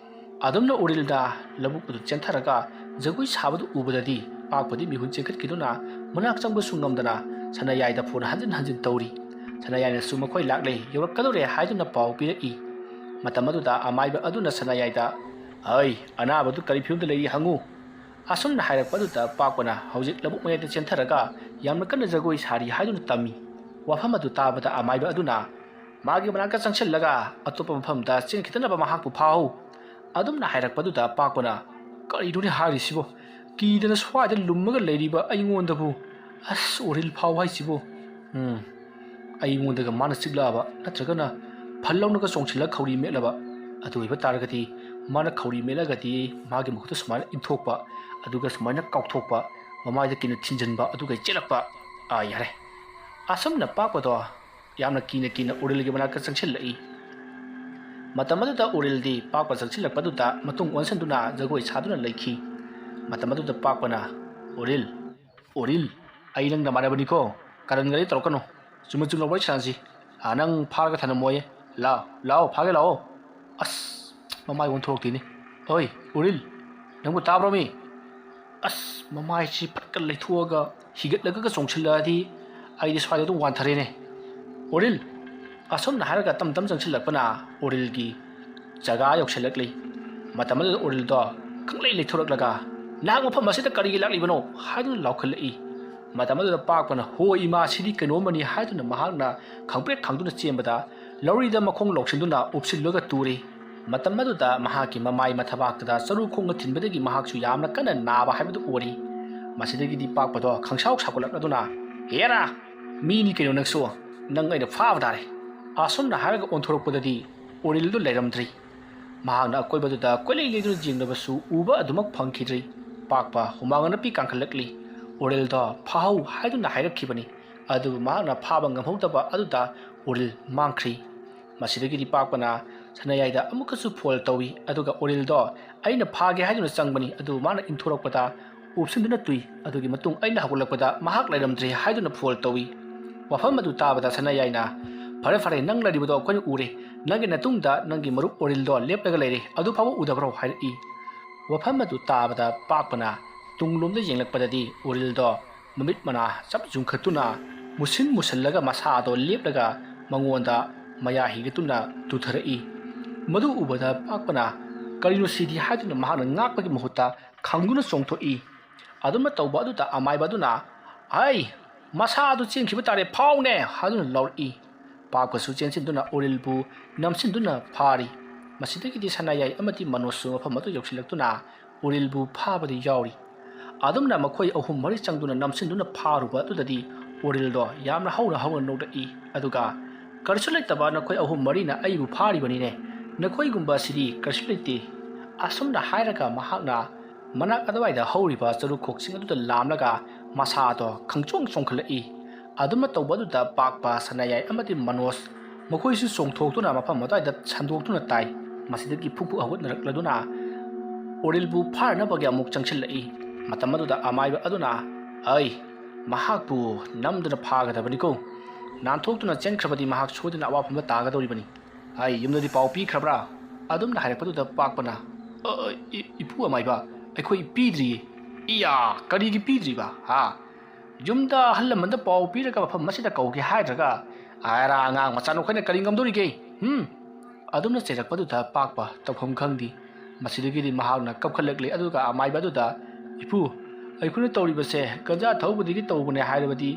ꯑꯗꯨꯝꯅ ꯎꯔꯤꯜꯅ ꯂꯧꯕꯨꯛ ꯑꯗꯨ ꯆꯦꯟꯊꯔꯒ ꯖꯒꯣꯏ ꯁꯥꯕꯗꯨ ꯎꯕꯗꯗꯤ ꯄꯥꯛꯄꯗꯤ ꯃꯤꯍꯨꯟ ꯆꯦꯟꯈꯠꯈꯤꯗꯨꯅ ꯃꯅꯥꯛ ꯆꯪꯕꯁꯨ ꯉꯝꯗꯅ ꯁꯅꯥꯌꯥꯏꯗ ꯐꯣꯟ ꯍꯟꯖꯤꯟ ꯍꯟꯖꯤꯟ ꯇꯧꯔꯤ꯫ ꯁꯅꯥꯌꯥꯏꯅꯁꯨ ꯃꯈꯣꯏ ꯂꯥꯛꯂꯦ, ꯌꯧꯔꯛꯀꯗꯧꯔꯦ ꯍꯥꯏꯗꯨꯅ ꯄꯥꯎ ꯄꯤꯔꯛꯏ꯫ ꯃꯇꯝ ꯑꯗꯨꯗ ꯑꯃꯥꯏꯕ ꯑꯗꯨꯅ ꯁꯅꯥꯌꯥꯏꯗ, "ꯑꯩ, ꯑꯅꯥꯕꯗꯨ ꯀꯔꯤ ꯐꯤꯕꯝꯗ ꯂꯩꯔꯤ ꯍꯪꯉꯨ"꯫ ꯑꯁꯨꯝꯅ ꯍꯥꯏꯔꯛꯄ ꯑꯗꯨꯗ ꯄꯥꯛꯄꯅ ꯍꯧꯖꯤꯛ ꯂꯧꯕꯨꯛ ꯃꯌꯥꯏꯗ ꯆꯦꯟꯊꯔꯒ ꯌꯥꯝꯅ ꯀꯟꯅ ꯖꯒꯣꯏ ꯁꯥꯔꯤ ꯍꯥꯏꯗꯨꯅ ꯇꯝꯃꯤ꯫ ꯋꯥꯐꯝ ꯑꯗꯨ ꯇꯥꯕꯗ ꯑꯃꯥꯏꯕ ꯑꯗꯨꯅ ꯃꯥꯒꯤ ꯃꯅꯥꯛꯇ ꯆꯪꯁꯤꯜꯂꯒ ꯑꯇꯣꯞꯄ ꯃꯐꯝꯗ ꯆꯦꯟꯈꯤꯗꯅꯕ ꯃꯍꯥꯛꯄꯨ ꯐꯥꯍꯧ꯫ ꯑꯗꯨꯝꯅ ꯍꯥꯏꯔꯛꯄꯗꯨꯗ ꯄꯥꯛꯄꯅ, "ꯀꯔꯤꯅꯣꯅꯦ ꯍꯥꯏꯔꯤꯁꯤꯕꯣ? ꯀꯤꯗꯅ ꯁ꯭ꯋꯥꯏꯗ ꯂꯨꯝꯃꯒ ꯂꯩꯔꯤꯕ ꯑꯩꯉꯣꯟꯗꯕꯨ? ꯑꯁ, ꯎꯔꯤꯜ ꯐꯥꯎ ꯍꯥꯏꯁꯤꯕꯣ? ꯎꯝ, ꯑꯩꯉꯣꯟꯗꯒ ꯃꯥꯅ ꯆꯤꯛꯂꯛꯑꯕ, ꯅꯠꯇ꯭ꯔꯒꯅ ꯐꯜ ꯂꯧꯅꯒ ꯆꯣꯡꯁꯤꯜꯂꯒ ꯈꯧꯔꯤ ꯃꯦꯠꯂꯕ? ꯑꯗꯨ ꯑꯣꯏꯕ ꯇꯥꯔꯒꯗꯤ ꯃꯥꯅ ꯈꯧꯔꯤ ꯃꯦꯠꯂꯒꯗꯤ ꯃꯥꯒꯤ ꯃꯈꯨꯠꯇ ꯁꯨꯃꯥꯏꯅ ꯏꯟꯊꯣꯛꯄ, ꯑꯗꯨꯒ ꯁꯨꯃꯥꯏꯅ ꯀꯥꯎꯊꯣꯛꯄ, ꯃꯃꯥꯏꯗ ꯀꯤꯅ ꯊꯤꯟꯖꯤꯟꯕ, ꯑꯗꯨꯒ ꯆꯦꯜꯂꯛꯄ"꯫ ꯑꯥ, ꯌꯥꯔꯦ꯫ ꯑꯁꯨꯝꯅ ꯄꯥꯛꯄꯗꯣ ꯌꯥꯝꯅ ꯀꯤꯅ ꯀꯤꯅ ꯎꯔꯤꯜꯒꯤ ꯃꯅꯥꯛꯇ ꯆꯪꯁꯤꯜꯂꯛꯏ꯫ ꯃꯇꯝ ꯑꯗꯨꯗ ꯎꯔꯤꯜꯗꯤ ꯄꯥꯛꯄ ꯆꯪꯁꯤꯜꯂꯛꯄꯗꯨꯗ ꯃꯇꯨꯡ ꯑꯣꯟꯁꯤꯟꯗꯨꯅ ꯖꯒꯣꯏ ꯁꯥꯗꯨꯅ ꯂꯩꯈꯤ꯫ ꯃꯇꯝ ꯑꯗꯨꯗ ꯄꯥꯛꯄꯅ, "ꯎꯔꯤꯜ, ꯎꯔꯤꯜ, ꯑꯩ ꯅꯪ ꯅꯃꯥꯟꯅꯕꯅꯤꯀꯣ, ꯀꯔꯟꯒꯗꯤ ꯇꯧꯔꯛꯀꯅꯨ, ꯆꯨꯝꯅ ꯆꯨꯝꯅ ꯋꯥꯔꯤ ꯁꯥꯟꯅꯁꯤ꯫ ꯑꯥ, ꯅꯪ ꯐꯥꯔꯒ ꯊꯅꯝꯃꯣꯌꯦ꯫ ꯂꯥꯛꯑꯣ, ꯂꯥꯛꯑꯣ, ꯐꯥꯒꯦ ꯂꯥꯛꯑꯣ"꯫ ꯑꯁ, ꯃꯃꯥꯏ ꯑꯣꯟꯊꯣꯔꯛꯇꯦꯅꯦ꯫ "ꯍꯣꯏ, ꯎꯔꯤꯜ, ꯅꯪꯕꯨ ꯇꯥꯕ꯭ꯔꯣ ꯃꯤ? ꯑꯁ, ꯃꯃꯥꯏꯁꯤ ꯐꯠꯀ ꯂꯩꯊꯣꯛꯑꯒ ꯍꯤꯒꯠꯂꯒ ꯆꯣꯡꯁꯤꯜꯂꯛꯑꯗꯤ ꯑꯩꯗꯤ ꯁ꯭ꯋꯥꯏꯗ ꯑꯗꯨꯝ ꯋꯥꯟꯊꯔꯦꯅꯦ꯫ ꯎꯔꯤꯜ!" ꯑꯁꯨꯝꯅ ꯍꯥꯏꯔꯒ ꯇꯝ ꯇꯝ ꯆꯪꯁꯤꯜꯂꯛꯄꯅ ꯎꯔꯤꯜꯒꯤ ꯖꯒꯥ ꯌꯧꯁꯤꯜꯂꯛꯂꯤ꯫ ꯃꯇꯝ ꯑꯗꯨꯗ ꯎꯔꯤꯜꯗꯣ ꯈꯪꯂꯩ ꯂꯩꯊꯣꯔꯛꯂꯒ, "ꯅꯍꯥꯛ ꯃꯐꯝ ꯑꯁꯤꯗ ꯀꯔꯤꯒꯤ ꯂꯥꯛꯂꯤꯕꯅꯣ?" ꯍꯥꯏꯗꯨꯅ ꯂꯥꯎꯈꯠꯂꯛꯏ꯫ ꯃꯇꯝ ꯑꯗꯨꯗ ꯄꯥꯛꯄꯅ, "ꯍꯣ ꯏꯃꯥ, ꯁꯤꯗꯤ ꯀꯩꯅꯣꯝꯃꯅꯤ" ꯍꯥꯏꯗꯨꯅ ꯃꯍꯥꯛꯅ ꯈꯪꯄ꯭ꯔꯦꯛ ꯈꯪꯗꯨꯅ ꯆꯦꯟꯕꯗ, ꯂꯧꯔꯤꯗ ꯃꯈꯣꯡ ꯂꯧꯁꯤꯟꯗꯨꯅ ꯎꯞꯁꯤꯜꯂꯒ ꯇꯨꯔꯤ꯫ ꯃꯇꯝ ꯑꯗꯨꯗ ꯃꯍꯥꯛꯀꯤ ꯃꯃꯥꯏ ꯃꯊꯕꯥꯛꯇꯨꯗ ꯆꯔꯨ ꯈꯣꯡꯅ ꯊꯤꯟꯕꯗꯒꯤ ꯃꯍꯥꯛꯁꯨ ꯌꯥꯝꯅ ꯀꯟꯅ ꯅꯥꯕ ꯍꯥꯏꯕꯗꯨ ꯑꯣꯏꯔꯤ꯫ ꯃꯁꯤꯗꯒꯤꯗꯤ ꯄꯥꯛꯄꯗꯣ ꯈꯪꯁꯥꯎ ꯁꯥꯎꯒꯠꯂꯛꯂꯗꯨꯅ, "ꯍꯦꯔꯥ, ꯃꯤꯅꯤ ꯀꯩꯅꯣ ꯅꯪꯁꯨ, ꯅꯪ ꯑꯩꯅ ꯐꯥꯕ ꯇꯥꯔꯦ" ꯑꯁꯨꯝꯅ ꯍꯥꯏꯔꯒ ꯑꯣꯟꯊꯣꯔꯛꯄꯗꯗꯤ ꯑꯣꯔꯤꯜꯗꯨ ꯂꯩꯔꯝꯗ꯭ꯔꯤ꯫ ꯃꯍꯥꯛꯅ ꯑꯀꯣꯏꯕꯗꯨꯗ ꯀꯣꯏꯂꯩ ꯂꯩꯗꯨꯅ ꯌꯦꯡꯂꯕꯁꯨ ꯎꯕ ꯑꯗꯨꯃꯛ ꯐꯪꯈꯤꯗ꯭ꯔꯤ꯫ ꯄꯥꯛꯄ ꯍꯨꯃꯥꯡ ꯑꯅꯞꯄꯤ ꯀꯥꯡꯈꯠꯂꯛꯂꯤ꯫ ꯑꯣꯔꯤꯜꯗꯣ ꯐꯥꯍꯧ ꯍꯥꯏꯗꯨꯅ ꯍꯥꯏꯔꯛꯈꯤꯕꯅꯤ, ꯑꯗꯨꯕꯨ ꯃꯍꯥꯛꯅ ꯐꯥꯕ ꯉꯝꯍꯧꯗꯕ ꯑꯗꯨꯗ ꯑꯣꯔꯤꯜ ꯃꯥꯡꯈ꯭ꯔꯤ꯫ ꯃꯁꯤꯗꯒꯤꯗꯤ ꯄꯥꯛꯄꯅ ꯁꯅꯥꯌꯥꯏꯗ ꯑꯃꯨꯛꯀꯁꯨ ꯐꯣꯟ ꯇꯧꯏ, ꯑꯗꯨꯒ ꯑꯣꯔꯤꯜꯗꯣ ꯑꯩꯅ ꯐꯥꯒꯦ ꯍꯥꯏꯗꯨꯅ ꯆꯪꯕꯅꯤ, ꯑꯗꯨꯕꯨ ꯃꯥꯅ ꯏꯟꯊꯣꯔꯛꯄꯗ ꯎꯞꯁꯤꯟꯗꯨꯅ ꯇꯨꯏ꯫ ꯑꯗꯨꯒꯤ ꯃꯇꯨꯡ ꯑꯩꯅ ꯍꯧꯒꯠꯂꯛꯄꯗ ꯃꯍꯥꯛ ꯂꯩꯔꯝꯗ꯭ꯔꯦ ꯍꯥꯏꯗꯨꯅ ꯐꯣꯟ ꯇꯧꯏ꯫ ꯋꯥꯐꯝ ꯑꯗꯨ ꯇꯥꯕꯗ ꯁꯅꯥꯌꯥꯏꯅ, "ꯐꯔꯦ ꯐꯔꯦ, ꯅꯪ ꯂꯩꯔꯤꯕꯗꯣ ꯑꯩꯈꯣꯏꯅ ꯎꯔꯦ꯫ ꯅꯪꯒꯤ ꯅꯇꯨꯡꯗ ꯅꯪꯒꯤ ꯃꯔꯨꯞ ꯑꯣꯔꯤꯜꯗꯣ ꯂꯦꯞꯂꯒ ꯂꯩꯔꯦ, ꯑꯗꯨ ꯐꯥꯎꯕ ꯎꯗꯕ꯭ꯔꯣ?" ꯍꯥꯏꯔꯛꯏ꯫ ꯋꯥꯐꯝ ꯑꯗꯨ ꯇꯥꯕꯗ ꯄꯥꯛꯄꯅ ꯇꯨꯡꯂꯣꯝꯗ ꯌꯦꯡꯂꯛꯄꯗꯗꯤ ꯑꯣꯔꯤꯜꯗꯣ ꯃꯃꯤꯠ ꯃꯅꯥ ꯆꯞ ꯌꯨꯡꯈꯠꯇꯨꯅ ꯃꯨꯁꯤꯟ ꯃꯨꯁꯤꯜꯂꯒ ꯃꯁꯥꯗꯣ ꯂꯦꯞꯂꯒ ꯃꯉꯣꯟꯗ ꯃꯌꯥ ꯍꯤꯒꯠꯇꯨꯅ ꯇꯨꯊꯔꯛꯏ꯫ ꯃꯗꯨ ꯎꯕꯗ ꯄꯥꯛꯄꯅ, "ꯀꯔꯤꯅꯣ ꯁꯤꯗꯤ?" ꯍꯥꯏꯗꯨꯅ ꯃꯍꯥꯛꯅ ꯉꯥꯛꯄꯒꯤ ꯃꯍꯨꯠꯇ ꯈꯪꯗꯨꯅ ꯆꯣꯡꯊꯣꯛꯏ꯫ ꯑꯗꯨꯝꯅ ꯇꯧꯕ ꯑꯗꯨꯗ ꯑꯃꯥꯏꯕ ꯑꯗꯨꯅ, "ꯍꯩ, ꯃꯁꯥ ꯑꯗꯨ ꯆꯦꯟꯈꯤꯕ ꯇꯥꯔꯦ, ꯐꯥꯎꯅꯦ!" ꯍꯥꯏꯗꯨꯅ ꯂꯥꯎꯔꯛꯏ꯫ ꯄꯥꯛꯄꯁꯨ ꯆꯦꯟꯁꯤꯟꯗꯨꯅ ꯑꯣꯔꯤꯜꯕꯨ ꯅꯝꯁꯤꯟꯗꯨꯅ ꯐꯥꯔꯤ꯫ ꯃꯁꯤꯗꯒꯤꯗꯤ ꯁꯅꯥꯌꯥꯏ ꯑꯃꯗꯤ ꯃꯅꯣꯖꯁꯨ ꯃꯐꯝ ꯑꯗꯨ ꯌꯧꯁꯤꯜꯂꯛꯇꯨꯅ ꯑꯣꯔꯤꯜꯕꯨ ꯐꯥꯕꯗ ꯌꯥꯎꯔꯤ꯫ ꯑꯗꯨꯝꯅ ꯃꯈꯣꯏ ꯑꯍꯨꯝ ꯃꯔꯤ ꯆꯪꯗꯨꯅ ꯅꯝꯁꯤꯟꯗꯨꯅ ꯐꯥꯔꯨꯕ ꯑꯗꯨꯗꯗꯤ ꯑꯣꯔꯤꯜꯗꯣ ꯌꯥꯝꯅ ꯍꯧꯅ ꯍꯧꯅ ꯅꯣꯛꯂꯛꯏ, ꯑꯗꯨꯒ, "ꯀꯔꯤꯁꯨ ꯂꯩꯇꯕ ꯅꯈꯣꯏ ꯑꯍꯨꯝ ꯃꯔꯤꯅ ꯑꯩꯕꯨ ꯐꯥꯔꯤꯕꯅꯤꯅꯦ, ꯅꯈꯣꯏꯒꯨꯝꯕ ꯑꯁꯤꯗꯤ ꯀꯔꯤꯁꯨ ꯂꯩꯇꯦ" ꯑꯁꯨꯝꯅ ꯍꯥꯏꯔꯒ ꯃꯍꯥꯛꯅ ꯃꯅꯥꯛ ꯑꯗꯨꯋꯥꯏꯗ ꯍꯧꯔꯤꯕ ꯆꯔꯨꯈꯣꯛꯁꯤꯡ ꯑꯗꯨꯗ ꯂꯥꯝꯂꯒ ꯃꯁꯥꯗꯣ ꯈꯪꯆꯣꯡ ꯆꯣꯡꯈꯠꯂꯛꯏ꯫ ꯑꯗꯨꯝꯅ ꯇꯧꯕ ꯑꯗꯨꯗ ꯄꯥꯛꯄ, ꯁꯅꯥꯌꯥꯏ ꯑꯃꯗꯤ ꯃꯅꯣꯖ ꯃꯈꯣꯏꯁꯨ ꯆꯣꯡꯊꯣꯛꯇꯨꯅ ꯃꯐꯝ ꯑꯗꯨꯋꯥꯏꯗ ꯁꯟꯗꯣꯛꯇꯨꯅ ꯇꯥꯏ꯫ ꯃꯁꯤꯗꯒꯤ ꯐꯨꯛ ꯐꯨꯛ ꯍꯧꯒꯠꯅꯔꯛꯂꯗꯨꯅ ꯑꯣꯔꯤꯜꯕꯨ ꯐꯥꯅꯅꯕꯒꯤ ꯑꯃꯨꯛ ꯆꯪꯁꯤꯜꯂꯛꯏ꯫ ꯃꯇꯝ ꯑꯗꯨꯗ ꯑꯃꯥꯏꯕ ꯑꯗꯨꯅ, "ꯑꯩ, ꯃꯍꯥꯛꯄꯨ ꯅꯝꯗꯨꯅ ꯐꯥꯒꯗꯕꯅꯤꯀꯣ꯫ ꯅꯥꯟꯊꯣꯛꯇꯨꯅ ꯆꯦꯟꯈ꯭ꯔꯕꯗꯤ ꯃꯍꯥꯛ ꯁꯣꯏꯗꯅ ꯑꯋꯥꯐꯝꯗ ꯇꯥꯒꯗꯧꯔꯤꯕꯅꯤ꯫ ꯑꯩ ꯌꯨꯝꯗꯗꯤ ꯄꯥꯎ ꯄꯤꯈ꯭ꯔꯕ꯭ꯔꯥ?" ꯑꯗꯨꯝꯅ ꯍꯥꯏꯔꯛꯄꯗꯨꯗ ꯄꯥꯛꯄꯅ, "ꯑ, ꯑ, ꯏ-, ꯏꯄꯨ ꯑꯃꯥꯏꯕ, ꯑꯩꯈꯣꯏ ꯄꯤꯗ꯭ꯔꯤꯌꯦ"꯫ "ꯏꯌꯥ, ꯀꯔꯤꯒꯤ ꯄꯤꯗ꯭ꯔꯤꯕ, ꯍꯥ? ꯌꯨꯝꯗ ꯑꯍꯜ ꯂꯃꯟꯗ ꯄꯥꯎ ꯄꯤꯔꯒ ꯃꯐꯝ ꯑꯁꯤꯗ ꯀꯧꯒꯦ ꯍꯥꯏꯗ꯭ꯔꯒ, ꯑꯥꯔꯥ, ꯑꯉꯥꯡ ꯃꯆꯥ ꯅꯈꯣꯏꯅ ꯀꯔꯤ ꯉꯝꯗꯣꯔꯤꯒꯦ? ꯍꯨꯝ?" ꯑꯗꯨꯝꯅ ꯆꯩꯔꯛꯄꯗꯨꯗ ꯄꯥꯛꯄ ꯇꯧꯐꯝ ꯈꯪꯗꯦ꯫ ꯃꯁꯤꯗꯒꯤꯗꯤ ꯃꯍꯥꯛꯅ ꯀꯞꯈꯠꯂꯛꯂꯦ, ꯑꯗꯨꯒ ꯑꯃꯥꯏꯕ ꯑꯗꯨꯗ, "ꯏꯄꯨ, ꯑꯩꯈꯣꯏꯅ ꯇꯧꯔꯤꯕꯁꯦ ꯒꯟꯖꯥ ꯊꯧꯕꯗꯒꯤ ꯇꯧꯕꯅꯦ ꯍꯥꯏꯔꯕꯗꯤ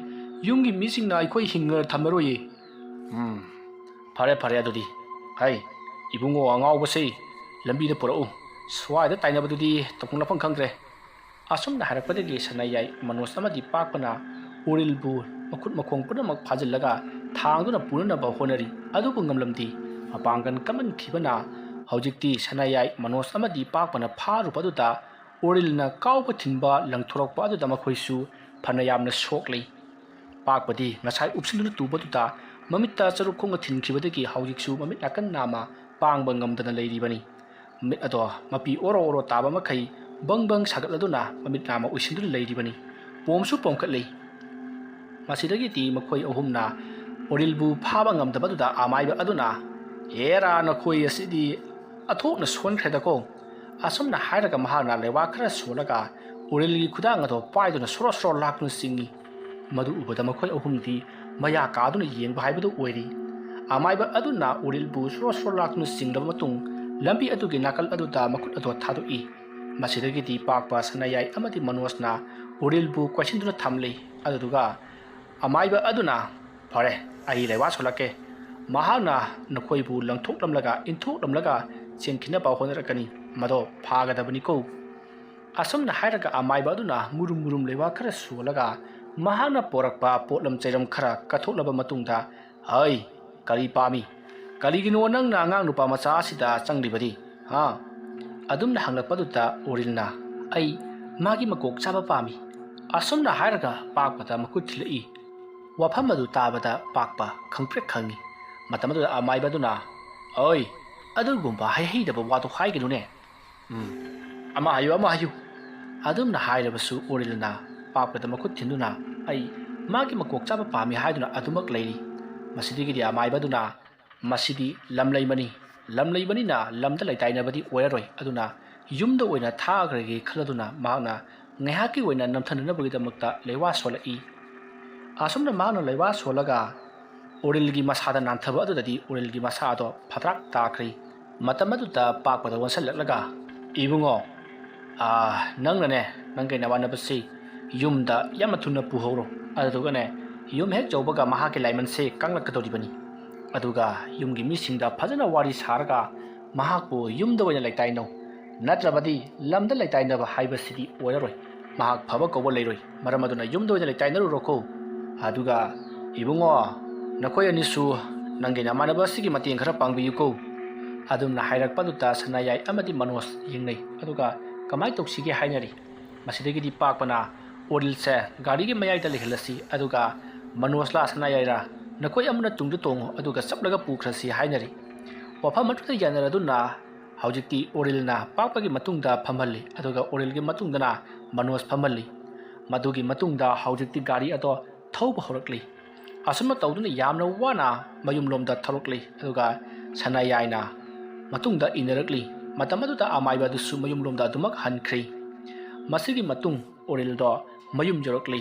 ꯌꯨꯝꯒꯤ ꯃꯤꯁꯤꯡꯅ ꯑꯩꯈꯣꯏ ꯍꯤꯡꯅ ꯊꯝꯃꯔꯣꯏꯌꯦ꯫ ꯎꯝ, ꯐꯔꯦ ꯐꯔꯦ ꯑꯗꯨꯗꯤ꯫ ꯍꯩ, ꯏꯕꯨꯡꯉꯣ ꯑꯉꯥꯎꯕꯁꯦ ꯂꯝꯕꯤꯗ ꯄꯨꯔꯛꯎ꯫ ꯁ꯭ꯋꯥꯏꯗ ꯇꯥꯏꯅꯕꯗꯨꯗꯤ ꯇꯧꯐꯝ ꯂꯥꯛꯐꯝ ꯈꯪꯗ꯭ꯔꯦ꯫ ꯑꯁꯨꯝꯅ ꯍꯥꯏꯔꯛꯄꯗꯒꯤ ꯁꯅꯥꯌꯥꯏ ꯃꯅꯣꯖ ꯑꯃꯗꯤ ꯄꯥꯛꯄꯅ ꯎꯔꯤꯜꯕꯨ ꯃꯈꯨꯠ ꯃꯈꯣꯡ ꯄꯨꯝꯅꯃꯛ ꯐꯥꯖꯤꯜꯂꯒ ꯊꯥꯡꯗꯨꯅ ꯄꯨꯅꯅꯕ ꯍꯣꯠꯅꯔꯤ꯫ ꯑꯗꯨꯕꯨ ꯉꯝꯂꯝꯗꯦ꯫ ꯃꯄꯥꯡꯒꯜ ꯀꯟꯃꯟꯈꯤꯕꯅ ꯍꯧꯖꯤꯛꯇꯤ ꯁꯅꯥꯌꯥꯏ ꯃꯅꯣꯖ ꯑꯃꯗꯤ ꯄꯥꯛꯄꯅ ꯐꯥꯔꯨꯕ ꯑꯗꯨꯗ ꯎꯔꯤꯜꯅ ꯀꯥꯎꯕ ꯊꯤꯟꯕ ꯂꯪꯊꯣꯔꯛꯄ ꯑꯗꯨꯗ ꯃꯈꯣꯏꯁꯨ ꯐꯅ ꯌꯥꯝꯅ ꯁꯣꯛꯂꯤ꯫ ꯄꯥꯛꯄꯗꯤ ꯉꯁꯥꯏ ꯎꯞꯁꯤꯟꯗꯨꯅ ꯇꯨꯕꯗꯨꯗ ꯃꯃꯤꯠꯇ ꯆꯔꯨ ꯈꯣꯡꯅ ꯊꯤꯟꯈꯤꯕꯗꯒꯤ ꯍꯧꯖꯤꯛꯁꯨ ꯃꯃꯤꯠ ꯅꯥꯀꯟ ꯅꯥꯝꯃ ꯄꯥꯡꯕ ꯉꯝꯗꯅ ꯂꯩꯔꯤꯕꯅꯤ꯫ ꯃꯃꯤꯠ ꯑꯗꯣ ꯃꯄꯤ ꯑꯣꯔꯣ ꯑꯣꯔꯣ ꯇꯥꯕ ꯃꯈꯩ ꯕꯪ ꯕꯪ ꯁꯥꯒꯠꯂꯗꯨꯅ ꯃꯃꯤꯠ ꯅꯥꯝꯃ ꯎꯏꯁꯤꯟꯗꯨꯅ ꯂꯩꯔꯤꯕꯅꯤ꯫ ꯄꯣꯝꯁꯨ ꯄꯣꯝꯈꯠꯂꯤ꯫ ꯃꯁꯤꯗꯒꯤꯗꯤ ꯃꯈꯣꯏ ꯑꯍꯨꯝꯅ ꯎꯔꯤꯜꯕꯨ ꯐꯥꯕ ꯉꯝꯗꯕꯗꯨꯗ ꯑꯃꯥꯏꯕ ꯑꯗꯨꯅ, "ꯍꯦꯔꯥ, ꯅꯈꯣꯏ ꯑꯁꯤꯗꯤ ꯑꯊꯣꯛꯅ ꯁꯣꯟꯈ꯭ꯔꯦꯗꯀꯣ!" ꯑꯁꯨꯝꯅ ꯍꯥꯏꯔꯒ ꯃꯍꯥꯛꯅ ꯂꯩꯋꯥ ꯈꯔ ꯁꯣꯜꯂꯒ ꯎꯔꯤꯜꯒꯤ ꯈꯨꯗꯥꯡ ꯑꯗꯣ ꯄꯥꯏꯗꯨꯅ ꯁꯣꯔꯣ ꯁꯣꯔꯣ ꯂꯥꯛꯇꯨꯅ ꯆꯤꯡꯏ꯫ ꯃꯗꯨ ꯎꯕꯗ ꯃꯈꯣꯏ ꯑꯍꯨꯝꯗꯤ ꯃꯌꯥ ꯀꯥꯗꯨꯅ ꯌꯦꯡꯕ ꯍꯥꯏꯕꯗꯨ ꯑꯣꯏꯔꯤ꯫ ꯑꯃꯥꯏꯕ ꯑꯗꯨꯅ ꯎꯔꯤꯜꯕꯨ ꯁꯣꯔꯣ ꯁꯣꯔꯣ ꯂꯥꯛꯇꯨꯅ ꯆꯤꯡꯂꯕ ꯃꯇꯨꯡ ꯂꯝꯕꯤ ꯑꯗꯨꯒꯤ ꯅꯥꯀꯜ ꯑꯗꯨꯗ ꯃꯈꯨꯠ ꯑꯗꯣ ꯊꯥꯗꯣꯛꯏ꯫ ꯃꯁꯤꯗꯒꯤꯗꯤ ꯄꯥꯛꯄ, ꯁꯅꯥꯌꯥꯏ ꯑꯃꯗꯤ ꯃꯅꯣꯖꯅ ꯎꯔꯤꯜꯕꯨ ꯀꯣꯏꯁꯤꯟꯗꯨꯅ ꯊꯝꯂꯤ꯫ ꯑꯗꯨꯗꯨꯒ ꯑꯃꯥꯏꯕ ꯑꯗꯨꯅ, "ꯐꯔꯦ, ꯑꯩ ꯂꯩꯋꯥ ꯁꯣꯜꯂꯛꯀꯦ꯫ ꯃꯍꯥꯛꯅ ꯅꯈꯣꯏꯕꯨ ꯂꯪꯊꯣꯛꯂꯝꯂꯒ ꯏꯟꯊꯣꯛꯂꯝꯂꯒ ꯆꯦꯟꯈꯤꯅꯕ ꯍꯣꯠꯅꯔꯛꯀꯅꯤ꯫ ꯃꯗꯣ ꯐꯥꯒꯗꯕꯅꯤꯀꯣ?" ꯑꯁꯨꯝꯅ ꯍꯥꯏꯔꯒ ꯑꯃꯥꯏꯕ ꯑꯗꯨꯅ ꯃꯨꯔꯨꯝ ꯃꯨꯔꯨꯝ ꯂꯩꯋꯥ ꯈꯔ ꯁꯣꯜꯂꯒ ꯃꯍꯥꯛꯅ ꯄꯣꯔꯛꯄ ꯄꯣꯠꯂꯝ ꯆꯩꯔꯝ ꯈꯔ ꯀꯠꯊꯣꯛꯂꯕ ꯃꯇꯨꯡꯗ, "ꯍꯩ, ꯀꯔꯤ ꯄꯥꯝꯃꯤ? ꯀꯔꯤꯒꯤꯅꯣ ꯅꯪꯅ ꯑꯉꯥꯡ ꯅꯨꯄꯥ ꯃꯆꯥ ꯑꯁꯤꯗ ꯆꯪꯂꯤꯕꯗꯤ? ꯍꯥ?" ꯑꯗꯨꯝꯅ ꯍꯪꯂꯛꯄꯗꯨꯗ ꯎꯔꯤꯜꯅ, "ꯑꯩ ꯃꯥꯒꯤ ꯃꯀꯣꯛ ꯆꯥꯕ ꯄꯥꯝꯃꯤ꯫" ꯑꯁꯨꯝꯅ ꯍꯥꯏꯔꯒ ꯄꯥꯛꯄꯗ ꯃꯈꯨꯠ ꯊꯤꯜꯂꯛꯏ꯫ ꯋꯥꯐꯝ ꯑꯗꯨ ꯇꯥꯕꯗ ꯄꯥꯛꯄ ꯈꯪꯄ꯭ꯔꯦꯛ ꯈꯪꯉꯤ꯫ ꯃꯇꯝ ꯑꯗꯨꯗ ꯑꯃꯥꯏꯕ ꯑꯗꯨꯅ, "ꯑꯣꯏ, ꯑꯗꯨꯒꯨꯝꯕ ꯍꯩꯍꯩꯗꯕ ꯋꯥꯗꯨ ꯍꯥꯏꯒꯅꯨꯅꯦ꯫ ꯎꯝ, ꯑꯃ ꯍꯥꯏꯌꯨ, ꯑꯃ ꯍꯥꯏꯌꯨ꯫" ꯑꯗꯨꯝꯅ ꯍꯥꯏꯔꯕꯁꯨ ꯎꯔꯤꯜꯅ ꯄꯥꯛꯄꯗ ꯃꯈꯨꯠ ꯊꯤꯟꯗꯨꯅ, "ꯑꯩ ꯃꯥꯒꯤ ꯃꯀꯣꯛ ꯆꯥꯕ ꯄꯥꯝꯃꯤ" ꯍꯥꯏꯗꯨꯅ ꯑꯗꯨꯃꯛ ꯂꯩꯔꯤ꯫ ꯃꯁꯤꯗꯒꯤꯗꯤ ꯑꯃꯥꯏꯕ ꯑꯗꯨꯅ, "ꯃꯁꯤꯗꯤ ꯂꯝ ꯂꯩꯕꯅꯤ꯫ ꯂꯝ ꯂꯩꯕꯅꯤꯅ ꯂꯝꯗ ꯂꯩꯇꯥꯏꯅꯕꯗꯤ ꯑꯣꯏꯔꯔꯣꯏ꯫ ꯑꯗꯨꯅ ꯌꯨꯝꯗ ꯑꯣꯏꯅ ꯊꯥꯈ꯭ꯔꯒꯦ" ꯈꯜꯂꯗꯨꯅ ꯃꯍꯥꯛꯅ ꯉꯥꯏꯍꯥꯛꯀꯤ ꯑꯣꯏꯅ ꯅꯝꯊꯅꯅꯕꯒꯤꯗꯃꯛꯇ ꯂꯩꯋꯥ ꯁꯣꯜꯂꯛꯏ꯫ ꯑꯁꯨꯝꯅ ꯃꯍꯥꯛꯅ ꯂꯩꯋꯥ ꯁꯣꯜꯂꯒ ꯎꯔꯤꯜꯒꯤ ꯃꯁꯥꯗ ꯅꯥꯟꯊꯕ ꯑꯗꯨꯗꯗꯤ ꯎꯔꯤꯜꯒꯤ ꯃꯁꯥ ꯑꯗꯣ ꯐꯗ꯭ꯔꯥꯛ ꯇꯥꯈ꯭ꯔꯦ꯫ ꯃꯇꯝ ꯑꯗꯨꯗ ꯄꯥꯛꯄꯗ ꯑꯣꯟꯁꯤꯜꯂꯛꯂꯒ, "ꯏꯕꯨꯡꯉꯣ, ꯑꯥ, ꯅꯪꯅꯅꯦ, ꯅꯪꯒꯤ ꯅꯃꯥꯟꯅꯕꯁꯤ ꯌꯨꯝꯗ ꯌꯥꯝꯅ ꯊꯨꯅ ꯄꯨꯍꯧꯔꯣ꯫ ꯑꯗꯨꯗꯨꯒꯅꯦ, ꯌꯨꯝ ꯍꯦꯛ ꯌꯧꯕꯒ ꯃꯍꯥꯛꯀꯤ ꯂꯥꯏꯃꯟꯁꯦ ꯀꯪꯂꯛꯀꯗꯧꯔꯤꯕꯅꯤ꯫ ꯑꯗꯨꯒ ꯌꯨꯝꯒꯤ ꯃꯤꯁꯤꯡꯗ ꯐꯖꯅ ꯋꯥꯔꯤ ꯁꯥꯔꯒ ꯃꯍꯥꯛꯄꯨ ꯌꯨꯝꯗ ꯑꯣꯏꯅ ꯂꯩꯇꯥꯏꯅꯧ꯫ ꯅꯠꯇ꯭ꯔꯕꯗꯤ ꯂꯝꯗ ꯂꯩꯇꯥꯏꯅꯕ ꯍꯥꯏꯕꯁꯤꯗꯤ ꯑꯣꯏꯔꯔꯣꯏ꯫ ꯃꯍꯥꯛ ꯐꯕ ꯀꯧꯕ ꯂꯩꯔꯣꯏ꯫ ꯃꯔꯝ ꯑꯗꯨꯅ ꯌꯨꯝꯗ ꯑꯣꯏꯅ ꯂꯩꯇꯥꯏꯅꯔꯨꯔꯣꯀꯣ꯫ ꯑꯗꯨꯒ, "ꯏꯕꯨꯡꯉꯣ, ꯅꯈꯣꯏ ꯑꯅꯤꯁꯨ ꯅꯪꯒꯤ ꯅꯃꯥꯟꯅꯕ ꯑꯁꯤꯒꯤ ꯃꯇꯦꯡ ꯈꯔ ꯄꯥꯡꯕꯤꯌꯨꯀꯣ"꯫ ꯑꯗꯨꯝꯅ ꯍꯥꯏꯔꯛꯄꯗꯨꯗ ꯁꯅꯥꯌꯥꯏ ꯑꯃꯗꯤ ꯃꯅꯣꯖ ꯌꯦꯡꯅꯩ꯫ ꯑꯗꯨꯒ ꯀꯃꯥꯏꯅ ꯇꯧꯁꯤꯒꯦ ꯍꯥꯏꯅꯔꯤ꯫ ꯃꯁꯤꯗꯒꯤꯗꯤ ꯄꯥꯛꯄꯅ ꯑꯣꯔꯤꯜꯁꯦ ꯒꯥꯔꯤꯒꯤ ꯃꯌꯥꯏꯗ ꯂꯩꯍꯜꯂꯁꯤ, ꯑꯗꯨꯒ ꯃꯅꯣꯖꯂꯥ ꯁꯅꯥꯌꯥꯏꯔꯥ ꯅꯈꯣꯏ ꯑꯃꯅ ꯇꯨꯡꯗ ꯇꯣꯡꯉꯨ, ꯑꯗꯨꯒ ꯆꯞꯂꯒ ꯄꯨꯈ꯭ꯔꯁꯤ ꯍꯥꯏꯅꯔꯤ꯫ ꯋꯥꯐꯝ ꯑꯗꯨꯗ ꯌꯥꯅꯔꯗꯨꯅ ꯍꯧꯖꯤꯛꯇꯤ ꯑꯣꯔꯤꯜꯅ ꯄꯥꯛꯄꯒꯤ ꯃꯇꯨꯡꯗ ꯐꯝꯍꯜꯂꯤ, ꯑꯗꯨꯒ ꯑꯣꯔꯤꯜꯒꯤ ꯃꯇꯨꯡꯗꯅ ꯃꯅꯣꯖ ꯐꯝꯍꯜꯂꯤ꯫ ꯃꯗꯨꯒꯤ ꯃꯇꯨꯡꯗ ꯍꯧꯖꯤꯛꯇꯤ ꯒꯥꯔꯤ ꯑꯗꯣ ꯊꯧꯕ ꯍꯧꯔꯛꯂꯤ꯫ ꯑꯁꯨꯝꯅ ꯇꯧꯗꯨꯅ ꯌꯥꯝꯅ ꯋꯥꯅ ꯃꯌꯨꯝꯂꯣꯝꯗ ꯊꯧꯔꯛꯂꯤ, ꯑꯗꯨꯒ ꯁꯅꯥꯌꯥꯏꯅ ꯃꯇꯨꯡꯗ ꯏꯟꯅꯔꯛꯂꯤ꯫ ꯃꯇꯝ ꯑꯗꯨꯗ ꯑꯃꯥꯏꯕ ꯑꯗꯨꯁꯨ ꯃꯌꯨꯝꯂꯣꯝꯗ ꯑꯗꯨꯃꯛ ꯍꯟꯈ꯭ꯔꯤ꯫ ꯃꯁꯤꯒꯤ ꯃꯇꯨꯡ ꯑꯣꯔꯤꯜꯗꯣ ꯃꯌꯨꯝ ꯌꯧꯔꯛꯂꯤ꯫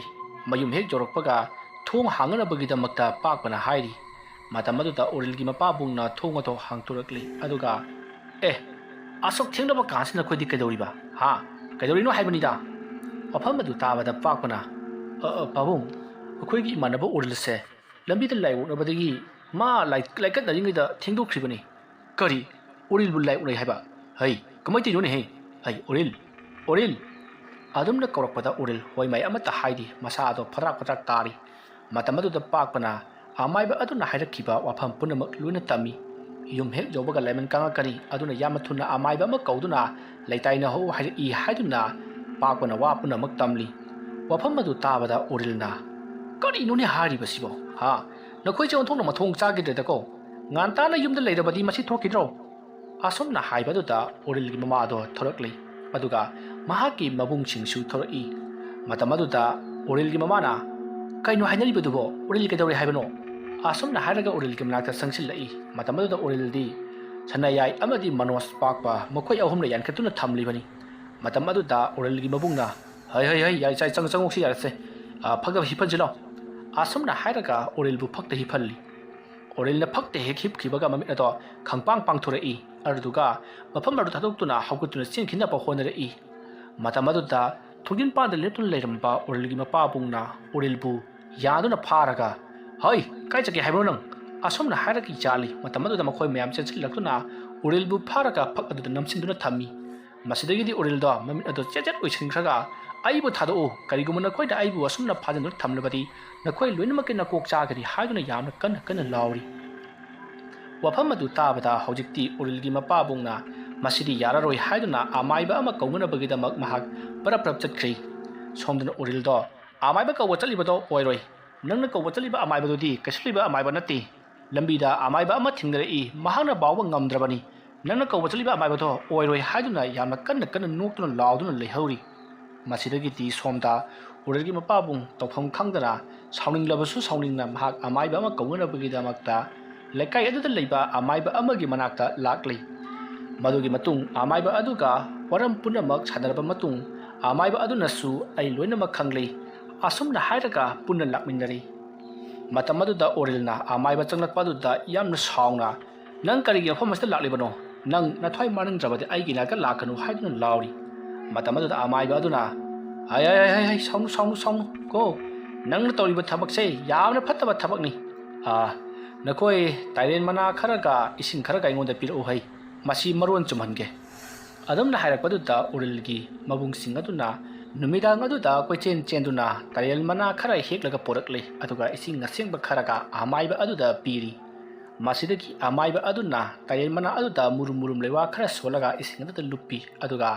ꯃꯌꯨꯝ ꯍꯦꯛ ꯌꯧꯔꯛꯄꯒ ꯊꯣꯡ ꯍꯥꯡꯅꯅꯕꯒꯤꯗꯃꯛꯇ ꯄꯥꯛꯄꯅ ꯍꯥꯏꯔꯤ꯫ ꯃꯇꯝ ꯑꯗꯨꯗ ꯑꯣꯔꯤꯜꯒꯤ ꯃꯄꯥꯕꯨꯡꯅ ꯊꯣꯡ ꯑꯗꯨ ꯍꯥꯡꯗꯣꯔꯛꯂꯤ, ꯑꯗꯨꯒ, "ꯑꯦ, ꯑꯁꯨꯛ ꯊꯦꯡꯂꯕ ꯀꯥꯟꯁꯤꯗ ꯅꯈꯣꯏꯗꯤ ꯀꯩꯗꯧꯔꯤꯕ? ꯍꯥ? ꯀꯩꯗꯧꯔꯤꯅꯣ ꯍꯥꯏꯕꯅꯤꯗ?" ꯋꯥꯐꯝ ꯑꯗꯨ ꯇꯥꯕꯗ ꯄꯥꯛꯄꯅ, "ꯑ, ꯑ, ꯄꯥꯕꯨꯡ, ꯑꯩꯈꯣꯏꯒꯤ ꯏꯃꯥꯟꯅꯕ ꯑꯣꯔꯤꯜꯁꯦ ꯂꯝꯕꯤꯗ ꯂꯥꯏ ꯑꯣꯛꯅꯕꯗꯒꯤ ꯃꯥ ꯂꯥꯏ-, ꯂꯥꯏꯀꯠꯅꯔꯤꯉꯩꯗ ꯊꯦꯡꯗꯣꯛꯈ꯭ꯔꯤꯕꯅꯤ"꯫ "ꯀꯔꯤ? ꯑꯣꯔꯤꯜꯕꯨ ꯂꯥꯏ ꯑꯣꯛꯅꯩ ꯍꯥꯏꯕ? ꯍꯩ, ꯀꯃꯥꯏꯅ ꯇꯧꯔꯤꯅꯣꯅꯦ ꯍꯦ? ꯍꯩ, ꯑꯣꯔꯤꯜ, ꯑꯣꯔꯤꯜ!" ꯑꯗꯨꯝꯅ ꯀꯧꯔꯛꯄꯗ ꯑꯣꯔꯤꯜ ꯍꯣꯏ ꯃꯥꯏ ꯑꯃꯠꯇ ꯍꯥꯏꯗꯦ, ꯃꯁꯥ ꯑꯗꯣ ꯐꯗ꯭ꯔꯥꯛ ꯐꯗ꯭ꯔꯥꯛ ꯇꯥꯔꯤ꯫ ꯃꯇꯝ ꯑꯗꯨꯗ ꯄꯥꯛꯄꯅ ꯑꯃꯥꯏꯕ ꯑꯗꯨꯅ ꯍꯥꯏꯔꯛꯈꯤꯕ ꯋꯥꯐꯝ ꯄꯨꯝꯅꯃꯛ ꯂꯣꯏꯅ ꯇꯝꯃꯤ꯫ "ꯌꯨꯝ ꯍꯦꯛ ꯌꯧꯕꯒ ꯂꯥꯏꯃꯟ ꯀꯪꯉꯛꯀꯅꯤ, ꯑꯗꯨꯅ ꯌꯥꯝꯅ ꯊꯨꯅ ꯑꯃꯥꯏꯕ ꯑꯃ ꯀꯧꯗꯨꯅ ꯂꯩꯇꯥꯏꯅꯍꯧ" ꯍꯥꯏꯔꯛꯏ ꯍꯥꯏꯗꯨꯅ ꯄꯥꯛꯄꯅ ꯋꯥ ꯄꯨꯝꯅꯃꯛ ꯇꯝꯂꯤ꯫ ꯋꯥꯐꯝ ꯑꯗꯨ ꯇꯥꯕꯗ ꯑꯣꯔꯤꯜꯅ, "ꯀꯔꯤꯅꯣꯅꯦ ꯍꯥꯏꯔꯤꯕꯁꯤꯕꯣ? ꯍꯥ? ꯅꯈꯣꯏꯁꯦ ꯑꯣꯟꯊꯣꯛꯅ ꯃꯊꯣꯡ ꯆꯥꯈꯤꯗ꯭ꯔꯦꯗꯀꯣ꯫ ꯉꯥꯟꯇꯥꯅ ꯌꯨꯝꯗ ꯂꯩꯔꯕꯗꯤ ꯃꯁꯤ ꯊꯣꯛꯈꯤꯗ꯭ꯔꯣ?" ꯑꯁꯨꯝꯅ ꯍꯥꯏꯕꯗꯨꯗ ꯑꯣꯔꯤꯜꯒꯤ ꯃꯃꯥꯗꯣ ꯊꯣꯔꯛꯂꯤ, ꯑꯗꯨꯒ ꯃꯍꯥꯛꯀꯤ ꯃꯕꯨꯡꯁꯤꯡꯁꯨ ꯊꯣꯔꯛꯏ꯫ ꯃꯇꯝ ꯑꯗꯨꯗ ꯑꯣꯔꯤꯜꯒꯤ ꯃꯃꯥꯅ, "ꯀꯩꯅꯣ ꯍꯥꯏꯅꯔꯤꯕꯗꯨꯕꯣ? ꯑꯣꯔꯤꯜ ꯀꯩꯗꯧꯔꯦ ꯍꯥꯏꯕꯅꯣ?" ꯑꯁꯨꯝꯅ ꯍꯥꯏꯔꯒ ꯑꯣꯔꯤꯜꯒꯤ ꯃꯅꯥꯛꯇ ꯆꯪꯁꯤꯜꯂꯛꯏ꯫ ꯃꯇꯝ ꯑꯗꯨꯗ ꯑꯣꯔꯤꯜꯗꯤ ꯁꯅꯥꯌꯥꯏ ꯑꯃꯗꯤ ꯃꯅꯣꯖ ꯄꯥꯛꯄ ꯃꯈꯣꯏ ꯑꯍꯨꯝꯅ ꯌꯥꯟꯈꯠꯇꯨꯅ ꯊꯝꯂꯤꯕꯅꯤ꯫ ꯃꯇꯝ ꯑꯗꯨꯗ ꯑꯣꯔꯤꯜꯒꯤ ꯃꯕꯨꯡꯅ, "ꯍꯩ, ꯍꯩ, ꯍꯩ, ꯌꯥꯔꯦ, ꯆꯥꯏ, ꯆꯪ-, ꯆꯪꯉꯣꯛꯁꯤ ꯌꯥꯔꯁꯦ꯫ ꯑ, ꯐꯛꯇ ꯍꯤꯞꯍꯟꯁꯤꯜꯂꯣ"꯫ ꯑꯁꯨꯝꯅ ꯍꯥꯏꯔꯒ ꯑꯣꯔꯤꯜꯕꯨ ꯐꯛꯇ ꯍꯤꯞꯍꯜꯂꯤ꯫ ꯑꯣꯔꯤꯜꯅ ꯐꯛꯇ ꯍꯦꯛ ꯍꯤꯞꯈꯤꯕꯒ ꯃꯃꯤꯠ ꯑꯗꯣ ꯈꯪꯄꯥꯡ ꯄꯥꯡꯊꯣꯔꯛꯏ, ꯑꯗꯨꯗꯨꯒ ꯃꯐꯝ ꯑꯗꯨ ꯊꯥꯗꯣꯛꯇꯨꯅ ꯍꯧꯒꯠꯇꯨꯅ ꯆꯦꯟꯈꯤꯅꯕ ꯍꯣꯠꯅꯔꯛꯏ꯫ ꯃꯇꯝ ꯑꯗꯨꯗ ꯊꯣꯡꯖꯤꯟ ꯃꯄꯥꯟꯗ ꯂꯦꯞꯇꯨꯅ ꯂꯩꯔꯝꯕ ꯎꯔꯤꯜꯒꯤ ꯃꯄꯥꯕꯨꯡꯅ ꯎꯔꯤꯜꯕꯨ ꯌꯥꯗꯨꯅ ꯐꯥꯔꯒ, "ꯍꯩ, ꯀꯥꯏ ꯆꯠꯀꯦ ꯍꯥꯏꯕꯅꯣ ꯅꯪ?" ꯑꯁꯨꯝꯅ ꯍꯥꯏꯔꯒ ꯌꯥꯜꯂꯤ꯫ ꯃꯇꯝ ꯑꯗꯨꯗ ꯃꯈꯣꯏ ꯃꯌꯥꯝ ꯆꯦꯟꯁꯤꯜꯂꯛꯇꯨꯅ ꯎꯔꯤꯜꯕꯨ ꯐꯥꯔꯒ ꯐꯛ ꯑꯗꯨꯗ ꯅꯝꯁꯤꯟꯗꯨꯅ ꯊꯝꯃꯤ꯫ ꯃꯁꯤꯗꯒꯤꯗꯤ ꯎꯔꯤꯜꯗꯣ ꯃꯃꯤꯠ ꯑꯗꯨ ꯆꯦꯠ ꯆꯦꯠ ꯎꯏꯁꯤꯟꯈ꯭ꯔꯒ, "ꯑꯩꯕꯨ ꯊꯥꯗꯣꯛꯎ, ꯀꯔꯤꯒꯨꯝꯕ ꯅꯈꯣꯏꯅ ꯑꯩꯕꯨ ꯑꯁꯨꯝꯅ ꯐꯥꯖꯤꯟꯗꯨꯅ ꯊꯝꯂꯕꯗꯤ ꯅꯈꯣꯏ ꯂꯣꯏꯅꯃꯛꯀꯤ ꯅꯀꯣꯛ ꯆꯥꯒꯅꯤ" ꯍꯥꯏꯗꯨꯅ ꯌꯥꯝꯅ ꯀꯟꯅ ꯀꯟꯅ ꯂꯥꯎꯔꯤ꯫ ꯋꯥꯐꯝ ꯑꯗꯨ ꯇꯥꯕꯗ ꯍꯧꯖꯤꯛꯇꯤ ꯎꯔꯤꯜꯒꯤ ꯃꯄꯥꯕꯨꯡꯅ ꯃꯁꯤꯗꯤ ꯌꯥꯔꯔꯣꯏ ꯍꯥꯏꯗꯨꯅ ꯑꯃꯥꯏꯕ ꯑꯃ ꯀꯧꯅꯅꯕꯒꯤꯗꯃꯛ ꯃꯍꯥꯛ ꯄꯔꯞ ꯄꯔꯞ ꯆꯠꯈ꯭ꯔꯤ꯫ ꯁꯣꯝꯗꯅ ꯎꯔꯤꯜꯗꯣ, "ꯑꯃꯥꯏꯕ ꯀꯧꯕ ꯆꯠꯂꯤꯕꯗꯣ ꯑꯣꯏꯔꯣꯏ꯫ ꯅꯪꯅ ꯀꯧꯕ ꯆꯠꯂꯤꯕ ꯑꯃꯥꯏꯕꯗꯨꯗꯤ ꯀꯩꯁꯨ ꯂꯩꯕ ꯑꯃꯥꯏꯕ ꯅꯠꯇꯦ꯫ ꯂꯝꯕꯤꯗ ꯑꯃꯥꯏꯕ ꯑꯃ ꯊꯦꯡꯅꯔꯛꯏ, ꯃꯍꯥꯛꯅ ꯕꯥꯎꯕ ꯉꯝꯗ꯭ꯔꯕꯅꯤ꯫ ꯅꯪꯅ ꯀꯧꯕ ꯆꯠꯂꯤꯕ ꯑꯃꯥꯏꯕꯗꯣ ꯑꯣꯏꯔꯣꯏ" ꯍꯥꯏꯗꯨꯅ ꯌꯥꯝꯅ ꯀꯟꯅ ꯀꯟꯅ ꯅꯣꯛꯇꯨꯅ ꯂꯥꯎꯗꯨꯅ ꯂꯩꯍꯧꯔꯤ꯫ ꯃꯁꯤꯗꯒꯤꯗꯤ ꯁꯣꯝꯗ ꯎꯔꯤꯜꯒꯤ ꯃꯄꯥꯕꯨꯡ ꯇꯧꯐꯝ ꯈꯪꯗꯅ, ꯁꯥꯎꯅꯤꯡꯂꯕꯁꯨ ꯁꯥꯎꯅꯤꯡꯅ, ꯃꯍꯥꯛ ꯑꯃꯥꯏꯕ ꯑꯃ ꯀꯧꯅꯅꯕꯒꯤꯗꯃꯛꯇ ꯂꯩꯀꯥꯏ ꯑꯗꯨꯗ ꯂꯩꯕ ꯑꯃꯥꯏꯕ ꯑꯃꯒꯤ ꯃꯅꯥꯛꯇ ꯂꯥꯛꯂꯤ꯫ ꯃꯗꯨꯒꯤ ꯃꯇꯨꯡ ꯑꯃꯥꯏꯕ ꯑꯗꯨꯒ ꯋꯥꯔꯝ ꯄꯨꯝꯅꯃꯛ ꯁꯥꯟꯅꯔꯕ ꯃꯇꯨꯡ, ꯑꯃꯥꯏꯕ ꯑꯗꯨꯅꯁꯨ "ꯑꯩ ꯂꯣꯏꯅꯃꯛ ꯈꯪꯂꯤ" ꯑꯁꯨꯝꯅ ꯍꯥꯏꯔꯒ ꯄꯨꯟꯅ ꯂꯥꯛꯃꯤꯟꯅꯔꯤ꯫ ꯃꯇꯝ ꯑꯗꯨꯗ ꯎꯔꯤꯜꯅ ꯑꯃꯥꯏꯕ ꯆꯪꯂꯛꯄ ꯑꯗꯨꯗ ꯌꯥꯝꯅ ꯁꯥꯎꯅ, "ꯅꯪ ꯀꯔꯤꯒꯤ ꯃꯐꯝ ꯑꯁꯤꯗ ꯂꯥꯛꯂꯤꯕꯅꯣ? ꯅꯪ ꯅꯊ꯭ꯋꯥꯏ ꯃꯥꯡꯅꯤꯡꯗ꯭ꯔꯕꯗꯤ ꯑꯩꯒꯤ ꯏꯅꯥꯛꯇ ꯂꯥꯛꯀꯅꯨ" ꯍꯥꯏꯗꯨꯅ ꯂꯥꯎꯔꯤ꯫ ꯃꯇꯝ ꯑꯗꯨꯗ ꯑꯃꯥꯏꯕ ꯑꯗꯨꯅ, "ꯍꯥꯏ ꯍꯥꯏ ꯍꯥꯏ ꯍꯥꯏ ꯍꯥꯏ, ꯁꯥꯎꯅꯨ ꯁꯥꯎꯅꯨ ꯁꯥꯎꯅꯨ ꯀꯣ, ꯅꯪꯅ ꯇꯧꯔꯤꯕ ꯊꯕꯛꯁꯦ ꯌꯥꯝꯅ ꯐꯠꯇꯕ ꯊꯕꯛꯅꯤ꯫ ꯑꯥ, ꯅꯈꯣꯏ ꯇꯥꯏꯔꯦꯟ ꯃꯅꯥ ꯈꯔꯒ ꯏꯁꯤꯡ ꯈꯔꯒ ꯑꯩꯉꯣꯟꯗ ꯄꯤꯔꯛꯎ ꯍꯩ, ꯃꯁꯤ ꯃꯔꯣꯟ ꯆꯨꯝꯍꯟꯒꯦ"꯫ ꯑꯗꯨꯝꯅ ꯍꯥꯏꯔꯛꯄꯗꯨꯗ ꯎꯔꯤꯜꯒꯤ ꯃꯕꯨꯡꯁꯤꯡ ꯑꯗꯨꯅ ꯅꯨꯃꯤꯗꯥꯡ ꯑꯗꯨꯗ ꯀꯣꯏꯆꯦꯟ ꯆꯦꯟꯗꯨꯅ ꯇꯥꯏꯔꯦꯟ ꯃꯅꯥ ꯈꯔ ꯍꯦꯛꯂꯒ ꯄꯨꯔꯛꯂꯤ, ꯑꯗꯨꯒ ꯏꯁꯤꯡ ꯑꯁꯦꯡꯕ ꯈꯔꯒ ꯑꯃꯥꯏꯕ ꯑꯗꯨꯗ ꯄꯤꯔꯤ꯫ ꯃꯁꯤꯗꯒꯤ ꯑꯃꯥꯏꯕ ꯑꯗꯨꯅ ꯇꯥꯏꯔꯦꯟ ꯃꯅꯥ ꯑꯗꯨꯗ ꯃꯨꯔꯨꯝ ꯃꯨꯔꯨꯝ ꯂꯩꯋꯥ ꯈꯔ ꯁꯣꯜꯂꯒ ꯏꯁꯤꯡ ꯑꯗꯨꯗ ꯂꯨꯞꯄꯤ, ꯑꯗꯨꯒ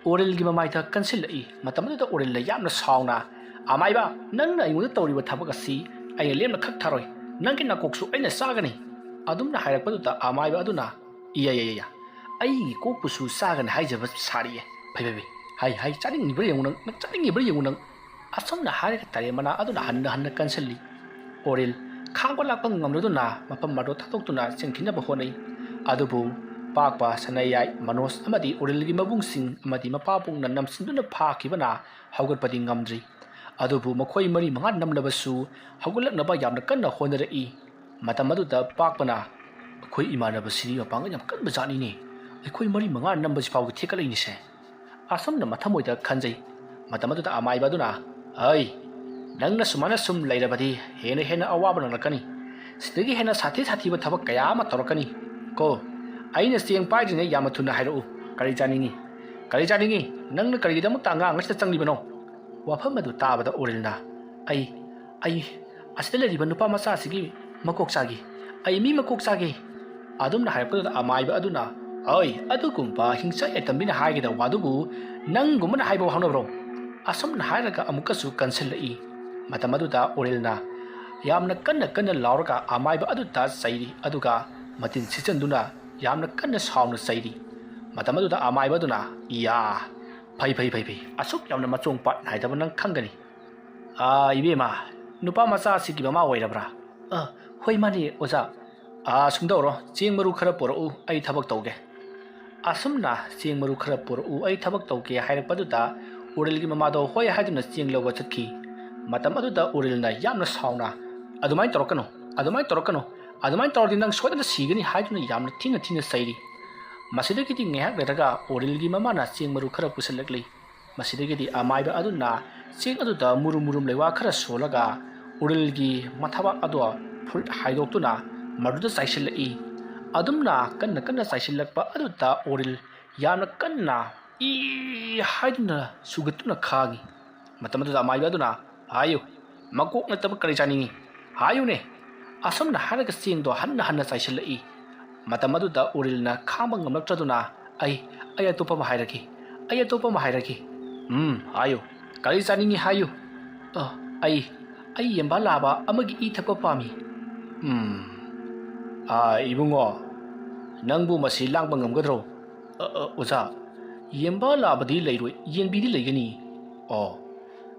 ꯎꯔꯤꯜꯒꯤ ꯃꯃꯥꯏꯗ ꯀꯟꯁꯤꯜꯂꯛꯏ꯫ ꯃꯇꯝ ꯑꯗꯨꯗ ꯎꯔꯤꯜꯅ ꯌꯥꯝꯅ ꯁꯥꯎꯅ, "ꯑꯃꯥꯏꯕ, ꯅꯪꯅ ꯑꯩꯉꯣꯟꯗ ꯇꯧꯔꯤꯕ ꯊꯕꯛ ꯑꯁꯤ ꯑꯩꯅ ꯂꯦꯝꯅ ꯈꯛ ꯊꯥꯔꯣꯏ, ꯅꯪꯒꯤ ꯅꯀꯣꯛꯁꯨ ꯑꯩꯅ ꯆꯥꯒꯅꯤ"꯫ ꯑꯗꯨꯝꯅ ꯍꯥꯏꯔꯛꯄꯗꯨꯗ ꯑꯃꯥꯏꯕ ꯑꯗꯨꯅ, "ꯏꯌꯥ ꯌꯥ ꯌꯥ ꯌꯥ, ꯑꯩꯒꯤ ꯀꯣꯛꯄꯨꯁꯨ ꯆꯥꯒꯅꯤ ꯍꯥꯏꯖꯕ ꯁꯥꯔꯤꯌꯦ꯫ ꯐꯩ ꯐꯩ ꯐꯩ, ꯍꯥꯏ ꯍꯥꯏ, ꯆꯥꯅꯤꯡꯉꯤꯕ꯭ꯔꯥ ꯌꯦꯡꯉꯨ ꯅꯪ, ꯅꯪ ꯆꯥꯅꯤꯡꯉꯤꯕ꯭ꯔꯥ ꯌꯦꯡꯉꯨ ꯅꯪ"꯫ ꯑꯁꯨꯝꯅ ꯍꯥꯏꯔꯒ ꯇꯥꯏꯔꯦꯟ ꯃꯅꯥ ꯑꯗꯨꯅ ꯍꯟꯅ ꯍꯟꯅ ꯀꯟꯁꯤꯜꯂꯤ꯫ ꯎꯔꯤꯜ ꯈꯥꯡꯕ ꯂꯥꯛꯄ ꯉꯝꯂꯗꯨꯅ ꯃꯐꯝ ꯑꯗꯨ ꯊꯥꯗꯣꯛꯇꯨꯅ ꯆꯦꯟꯈꯤꯅꯕ ꯍꯣꯠꯅꯩ꯫ ꯑꯗꯨꯕꯨ ꯄꯥꯛꯄ, ꯁꯅꯥꯌꯥꯏ, ꯃꯅꯣꯖ ꯑꯃꯗꯤ ꯎꯔꯤꯜꯒꯤ ꯃꯕꯨꯡꯁꯤꯡ ꯑꯃꯗꯤ ꯃꯄꯥꯕꯨꯡꯅ ꯅꯝꯁꯤꯟꯗꯨꯅ ꯐꯥꯈꯤꯕꯅ ꯍꯧꯒꯠꯄꯗꯤ ꯉꯝꯗ꯭ꯔꯤ꯫ ꯑꯗꯨꯕꯨ ꯃꯈꯣꯏ ꯃꯔꯤ ꯃꯉꯥ ꯅꯝꯂꯕꯁꯨ ꯍꯧꯒꯠꯂꯛꯅꯕ ꯌꯥꯝꯅ ꯀꯟꯅ ꯍꯣꯠꯅꯔꯛꯏ꯫ ꯃꯇꯝ ꯑꯗꯨꯗ ꯄꯥꯛꯄꯅ, "ꯑꯩꯈꯣꯏ ꯏꯃꯥꯟꯅꯕꯁꯤꯗꯤ ꯃꯄꯥꯡꯒꯜ ꯌꯥꯝ ꯀꯟꯕ ꯖꯥꯠꯅꯤꯅꯦ꯫ ꯑꯩꯈꯣꯏ ꯃꯔꯤ ꯃꯉꯥ ꯅꯝꯕꯁꯤ ꯐꯥꯎꯕ ꯊꯦꯛꯀꯠꯂꯛꯏꯅꯤꯁꯦ"꯫ ꯑꯁꯨꯝꯅ ꯃꯊꯃꯣꯏꯗ ꯈꯟꯖꯩ꯫ ꯃꯇꯝ ꯑꯗꯨꯗ ꯑꯃꯥꯏꯕ ꯑꯗꯨꯅ, "ꯑꯩ, ꯅꯪꯅ ꯁꯨꯃꯥꯏꯅ ꯁꯨꯝ ꯂꯩꯔꯕꯗꯤ ꯍꯦꯟꯅ ꯍꯦꯟꯅ ꯑꯋꯥꯕ ꯅꯪꯂꯛꯀꯅꯤ꯫ ꯁꯤꯗꯒꯤ ꯍꯦꯟꯅ ꯁꯥꯊꯤ ꯁꯥꯊꯤꯕ ꯊꯕꯛ ꯀꯌꯥ ꯑꯃ ꯇꯧꯔꯛꯀꯅꯤ꯫ ꯀꯣ, ꯑꯩꯅ ꯆꯦꯡ ꯄꯥꯏꯗ꯭ꯔꯤꯉꯩ ꯌꯥꯝꯅ ꯊꯨꯅ ꯍꯥꯏꯔꯛꯎ꯫ ꯀꯔꯤ ꯆꯥꯅꯤꯡꯉꯤ? ꯀꯔꯤ ꯆꯥꯅꯤꯡꯉꯤ? ꯅꯪꯅ ꯀꯔꯤꯒꯤꯗꯃꯛꯇ ꯑꯉꯥꯡ ꯑꯁꯤꯗ ꯆꯪꯂꯤꯕꯅꯣ?" ꯋꯥꯐꯝ ꯑꯗꯨ ꯇꯥꯕꯗ ꯑꯣꯔꯤꯜꯅ, "ꯑꯩ, ꯑꯩ ꯑꯁꯤꯗ ꯂꯩꯔꯤꯕ ꯅꯨꯄꯥ ꯃꯆꯥ ꯑꯁꯤꯒꯤ ꯃꯀꯣꯛ ꯆꯥꯒꯦ꯫ ꯑꯩ ꯃꯤ ꯃꯀꯣꯛ ꯆꯥꯒꯦ꯫" ꯑꯗꯨꯝꯅ ꯍꯥꯏꯔꯛꯄꯗꯨꯗ ꯑꯃꯥꯏꯕ ꯑꯗꯨꯅ, "ꯑꯣꯏ, ꯑꯗꯨꯒꯨꯝꯕ ꯍꯤꯡꯆꯥꯏ ꯑꯇꯝꯕꯤꯅ ꯍꯥꯏꯒꯗꯕ ꯋꯥꯗꯨꯕꯨ ꯅꯪꯒꯨꯝꯕꯅ ꯍꯥꯏꯕ ꯍꯧꯅꯕ꯭ꯔꯣ?" ꯑꯁꯨꯝꯅ ꯍꯥꯏꯔꯒ ꯑꯃꯨꯛꯀꯁꯨ ꯀꯟꯁꯤꯜꯂꯛꯏ꯫ ꯃꯇꯝ ꯑꯗꯨꯗ ꯑꯣꯔꯤꯜꯅ ꯌꯥꯝꯅ ꯀꯟꯅ ꯀꯟꯅ ꯂꯥꯎꯔꯒ ꯑꯃꯥꯏꯕ ꯑꯗꯨꯗ ꯆꯩꯔꯤ, ꯑꯗꯨꯒ ꯃꯇꯤꯟ ꯁꯤꯠꯆꯟꯗꯨꯅ ꯌꯥꯝꯅ ꯀꯟꯅ ꯁꯥꯎꯅ ꯆꯩꯔꯤ꯫ ꯃꯇꯝ ꯑꯗꯨꯗ ꯑꯃꯥꯏꯕ ꯑꯗꯨꯅ, "ꯏꯌꯥ, ꯐꯩ, ꯐꯩ, ꯐꯩ, ꯐꯩ, ꯑꯁꯨꯛ ꯌꯥꯝꯅ ꯃꯆꯣꯡ ꯄꯥꯠ ꯅꯥꯏꯗꯕ ꯅꯪ ꯈꯪꯒꯅꯤ꯫ ꯑꯥ, ꯏꯕꯦꯝꯃ, ꯅꯨꯄꯥ ꯃꯆꯥ ꯑꯁꯤꯒꯤ ꯃꯃꯥ ꯑꯣꯏꯔꯕ꯭ꯔꯥ?" "ꯑ, ꯍꯣꯏ, ꯃꯥꯅꯦ, ꯑꯣꯖꯥ꯫ ꯑꯥ, ꯁꯨꯝꯗꯧꯔꯣ, ꯆꯦꯡ ꯃꯔꯨ ꯈꯔ ꯄꯨꯔꯛꯎ, ꯑꯩ ꯊꯕꯛ ꯇꯧꯒꯦ꯫" ꯑꯁꯨꯝꯅ "ꯆꯦꯡ ꯃꯔꯨ ꯈꯔ ꯄꯨꯔꯛꯎ, ꯑꯩ ꯊꯕꯛ ꯇꯧꯒꯦ" ꯍꯥꯏꯔꯛꯄꯗꯨꯗ ꯑꯣꯔꯤꯜꯒꯤ ꯃꯃꯥꯗꯣ ꯍꯣꯏ ꯍꯥꯏꯗꯨꯅ ꯆꯦꯡ ꯂꯧꯕ ꯆꯠꯈꯤ꯫ ꯃꯇꯝ ꯑꯗꯨꯗ ꯑꯣꯔꯤꯜꯅ ꯌꯥꯝꯅ ꯁꯥꯎꯅ, "ꯑꯗꯨꯃꯥꯏꯅ ꯇꯧꯔꯛꯀꯅꯨ, ꯑꯗꯨꯃꯥꯏꯅ ꯇꯧꯔꯛꯀꯅꯨ, ꯑꯗꯨꯃꯥꯏꯅ ꯇꯧꯔꯗꯤ ꯅꯪ ꯁꯣꯏꯗꯅ ꯁꯤꯒꯅꯤ" ꯍꯥꯏꯗꯨꯅ ꯌꯥꯝꯅ ꯊꯤꯅ ꯊꯤꯅ ꯆꯩꯔꯤ꯫ ꯃꯁꯤꯗꯒꯤꯗꯤ ꯉꯥꯏꯍꯥꯛ ꯂꯩꯔꯒ ꯑꯣꯔꯤꯜꯒꯤ ꯃꯃꯥꯅ ꯆꯦꯡ ꯃꯔꯨ ꯈꯔ ꯄꯨꯁꯤꯜꯂꯛꯂꯤ꯫ ꯃꯁꯤꯗꯒꯤꯗꯤ ꯑꯃꯥꯏꯕ ꯑꯗꯨꯅ ꯆꯦꯡ ꯑꯗꯨꯗ ꯃꯨꯔꯨꯝ ꯃꯨꯔꯨꯝ ꯂꯩꯋꯥ ꯈꯔ ꯁꯣꯜꯂꯒ ꯎꯔꯤꯜꯒꯤ ꯃꯊꯕꯥꯛ ꯑꯗꯣ ꯐꯨꯔꯤꯠ ꯍꯥꯏꯗꯣꯛꯇꯨꯅ ꯃꯗꯨꯗ ꯆꯥꯏꯁꯤꯜꯂꯛꯏ꯫ ꯑꯗꯨꯝꯅ ꯀꯟꯅ ꯀꯟꯅ ꯆꯥꯏꯁꯤꯜꯂꯛꯄ ꯑꯗꯨꯗ ꯎꯔꯤꯜ ꯌꯥꯝꯅ ꯀꯟꯅ "ꯏ" ꯍꯥꯏꯗꯨꯅ ꯁꯨꯒꯠꯇꯨꯅ ꯈꯥꯡꯉꯤ꯫ ꯃꯇꯝ ꯑꯗꯨꯗ ꯑꯃꯥꯏꯕ ꯑꯗꯨꯅ, "ꯍꯥꯏꯌꯨ, ꯃꯀꯣꯛ ꯅꯠꯇꯕ ꯀꯔꯤ ꯆꯥꯅꯤꯡꯉꯤ? ꯍꯥꯏꯌꯨꯅꯦ!" ꯑꯁꯨꯝꯅ ꯍꯥꯏꯔꯒ ꯆꯦꯡꯗꯣ ꯍꯟꯅ ꯍꯟꯅ ꯆꯥꯏꯁꯤꯜꯂꯛꯏ꯫ ꯃꯇꯝ ꯑꯗꯨꯗ ꯎꯔꯤꯜꯅ ꯈꯥꯡꯕ ꯉꯝꯂꯛꯇ꯭ꯔꯗꯨꯅ, "ꯑꯩ, ꯑꯩ ꯑꯇꯣꯞꯄ ꯑꯃ ꯍꯥꯏꯔꯒꯦ, ꯑꯩ ꯑꯇꯣꯞꯄ ꯑꯃ ꯍꯥꯏꯔꯒꯦ꯫" "ꯎꯝ, ꯍꯥꯏꯌꯨ, ꯀꯔꯤ ꯆꯥꯅꯤꯡꯉꯤ ꯍꯥꯏꯌꯨ꯫" "ꯑ, ꯑꯩ, ꯑꯩ ꯌꯦꯝꯕꯥ ꯂꯥꯕ ꯑꯃꯒꯤ ꯏ ꯊꯛꯄ ꯄꯥꯝꯃꯤ꯫" "ꯎꯝ, ꯑ, ꯏꯕꯨꯡꯉꯣ, ꯅꯪꯕꯨ ꯃꯁꯤ ꯂꯥꯡꯕ ꯉꯝꯒꯗ꯭ꯔꯣ?" "ꯑ, ꯑ, ꯑꯣꯖꯥ, ꯌꯦꯝꯕꯥ ꯂꯥꯕꯗꯤ ꯂꯩꯔꯣꯏ, ꯌꯦꯟꯕꯤꯗꯤ ꯂꯩꯒꯅꯤ꯫" "ꯑꯣ,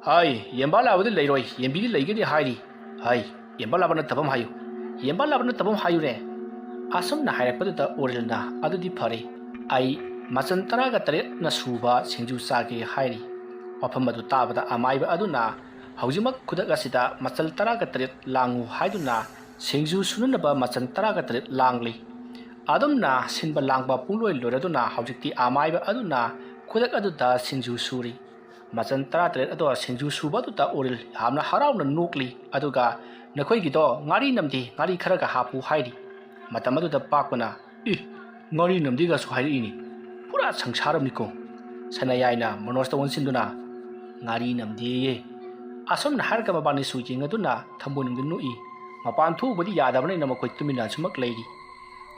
ꯍꯥꯏ, ꯌꯦꯝꯕꯥ ꯂꯥꯕꯗꯤ ꯂꯩꯔꯣꯏ, ꯌꯦꯟꯕꯤꯗꯤ ꯂꯩꯒꯅꯤ ꯍꯥꯏꯔꯤ꯫ ꯍꯥꯏ, ꯌꯦꯝꯕꯥ ꯂꯥꯕ ꯅꯠꯇꯕ ꯑꯃ ꯍꯥꯏꯌꯨ, ꯌꯦꯝꯕꯥ ꯂꯥꯕ ꯅꯠꯇꯕ ꯑꯃ ꯍꯥꯏꯌꯨꯅꯦ꯫" ꯑꯁꯨꯝꯅ ꯍꯥꯏꯔꯛꯄꯗꯨꯗ ꯑꯣꯔꯤꯜꯅ, "ꯑꯗꯨꯗꯤ ꯐꯔꯦ, ꯑꯩ ꯃꯆꯜ ꯇꯔꯥꯒ ꯇꯔꯦꯠꯅ ꯁꯨꯕ ꯁꯤꯡꯖꯨ ꯆꯥꯒꯦ" ꯍꯥꯏꯔꯤ꯫ ꯋꯥꯐꯝ ꯑꯗꯨ ꯇꯥꯕꯗ ꯑꯃꯥꯏꯕ ꯑꯗꯨꯅ, "ꯍꯧꯖꯤꯛꯃꯛ ꯈꯨꯗꯛ ꯑꯁꯤꯗ ꯃꯆꯜ ꯇꯔꯥꯒ ꯇꯔꯦꯠ ꯂꯥꯡꯉꯨ" ꯍꯥꯏꯗꯨꯅ ꯁꯤꯡꯖꯨ ꯁꯨꯅꯅꯕ ꯃꯆꯜ ꯇꯔꯥꯒ ꯇꯔꯦꯠ ꯂꯥꯡꯂꯤ꯫ ꯑꯗꯨꯝꯅ ꯁꯤꯟꯕ ꯂꯥꯡꯕ ꯄꯨꯡꯂꯣꯏ ꯂꯣꯏꯔꯗꯨꯅ ꯍꯧꯖꯤꯛꯇꯤ ꯑꯃꯥꯏꯕ ꯑꯗꯨꯅ ꯈꯨꯗꯛ ꯑꯗꯨꯗ ꯁꯤꯡꯖꯨ ꯁꯨꯔꯤ꯫ ꯃꯆꯟ ꯇꯔꯥꯇꯔꯦꯠ ꯑꯗꯣ ꯁꯤꯡꯖꯨ ꯁꯨꯕ ꯑꯗꯨꯗ ꯑꯣꯔꯤꯜ ꯌꯥꯝꯅ ꯍꯔꯥꯎꯅ ꯅꯣꯛꯂꯤ꯫ ꯑꯗꯨꯒ "ꯅꯈꯣꯏꯒꯤꯗꯣ ꯉꯥꯔꯤ ꯅꯝꯗꯦ, ꯉꯥꯔꯤ ꯈꯔꯒ ꯍꯥꯞꯄꯨ" ꯍꯥꯏꯔꯤ꯫ ꯃꯇꯝ ꯑꯗꯨꯗ ꯄꯥꯛꯄꯅ, "ꯏ, ꯉꯥꯔꯤ ꯅꯝꯗꯦꯒꯁꯨ ꯍꯥꯏꯔꯛꯏꯅꯤ꯫ ꯄꯨꯔꯥ ꯁꯪꯁꯥꯔ ꯑꯃꯅꯤꯀꯣ"꯫ ꯁꯅꯥꯌꯥꯏꯅ ꯃꯅꯣꯖꯇ ꯑꯣꯟꯁꯤꯟꯗꯨꯅ, "ꯉꯥꯔꯤ ꯅꯝꯗꯦꯌꯦ"꯫ ꯑꯁꯨꯝꯅ ꯍꯥꯏꯔꯒ ꯃꯕꯥꯅꯤꯁꯨ ꯌꯦꯡꯅꯗꯨꯅ ꯊꯝꯃꯣꯏꯅꯨꯡꯗ ꯅꯣꯛꯏ꯫ ꯃꯄꯥꯟ ꯊꯣꯛꯎꯕꯗꯤ ꯌꯥꯗꯕꯅꯤꯅ ꯃꯈꯣꯏ ꯇꯨꯃꯤꯟꯅ ꯑꯁꯨꯃꯛ ꯂꯩꯔꯤ꯫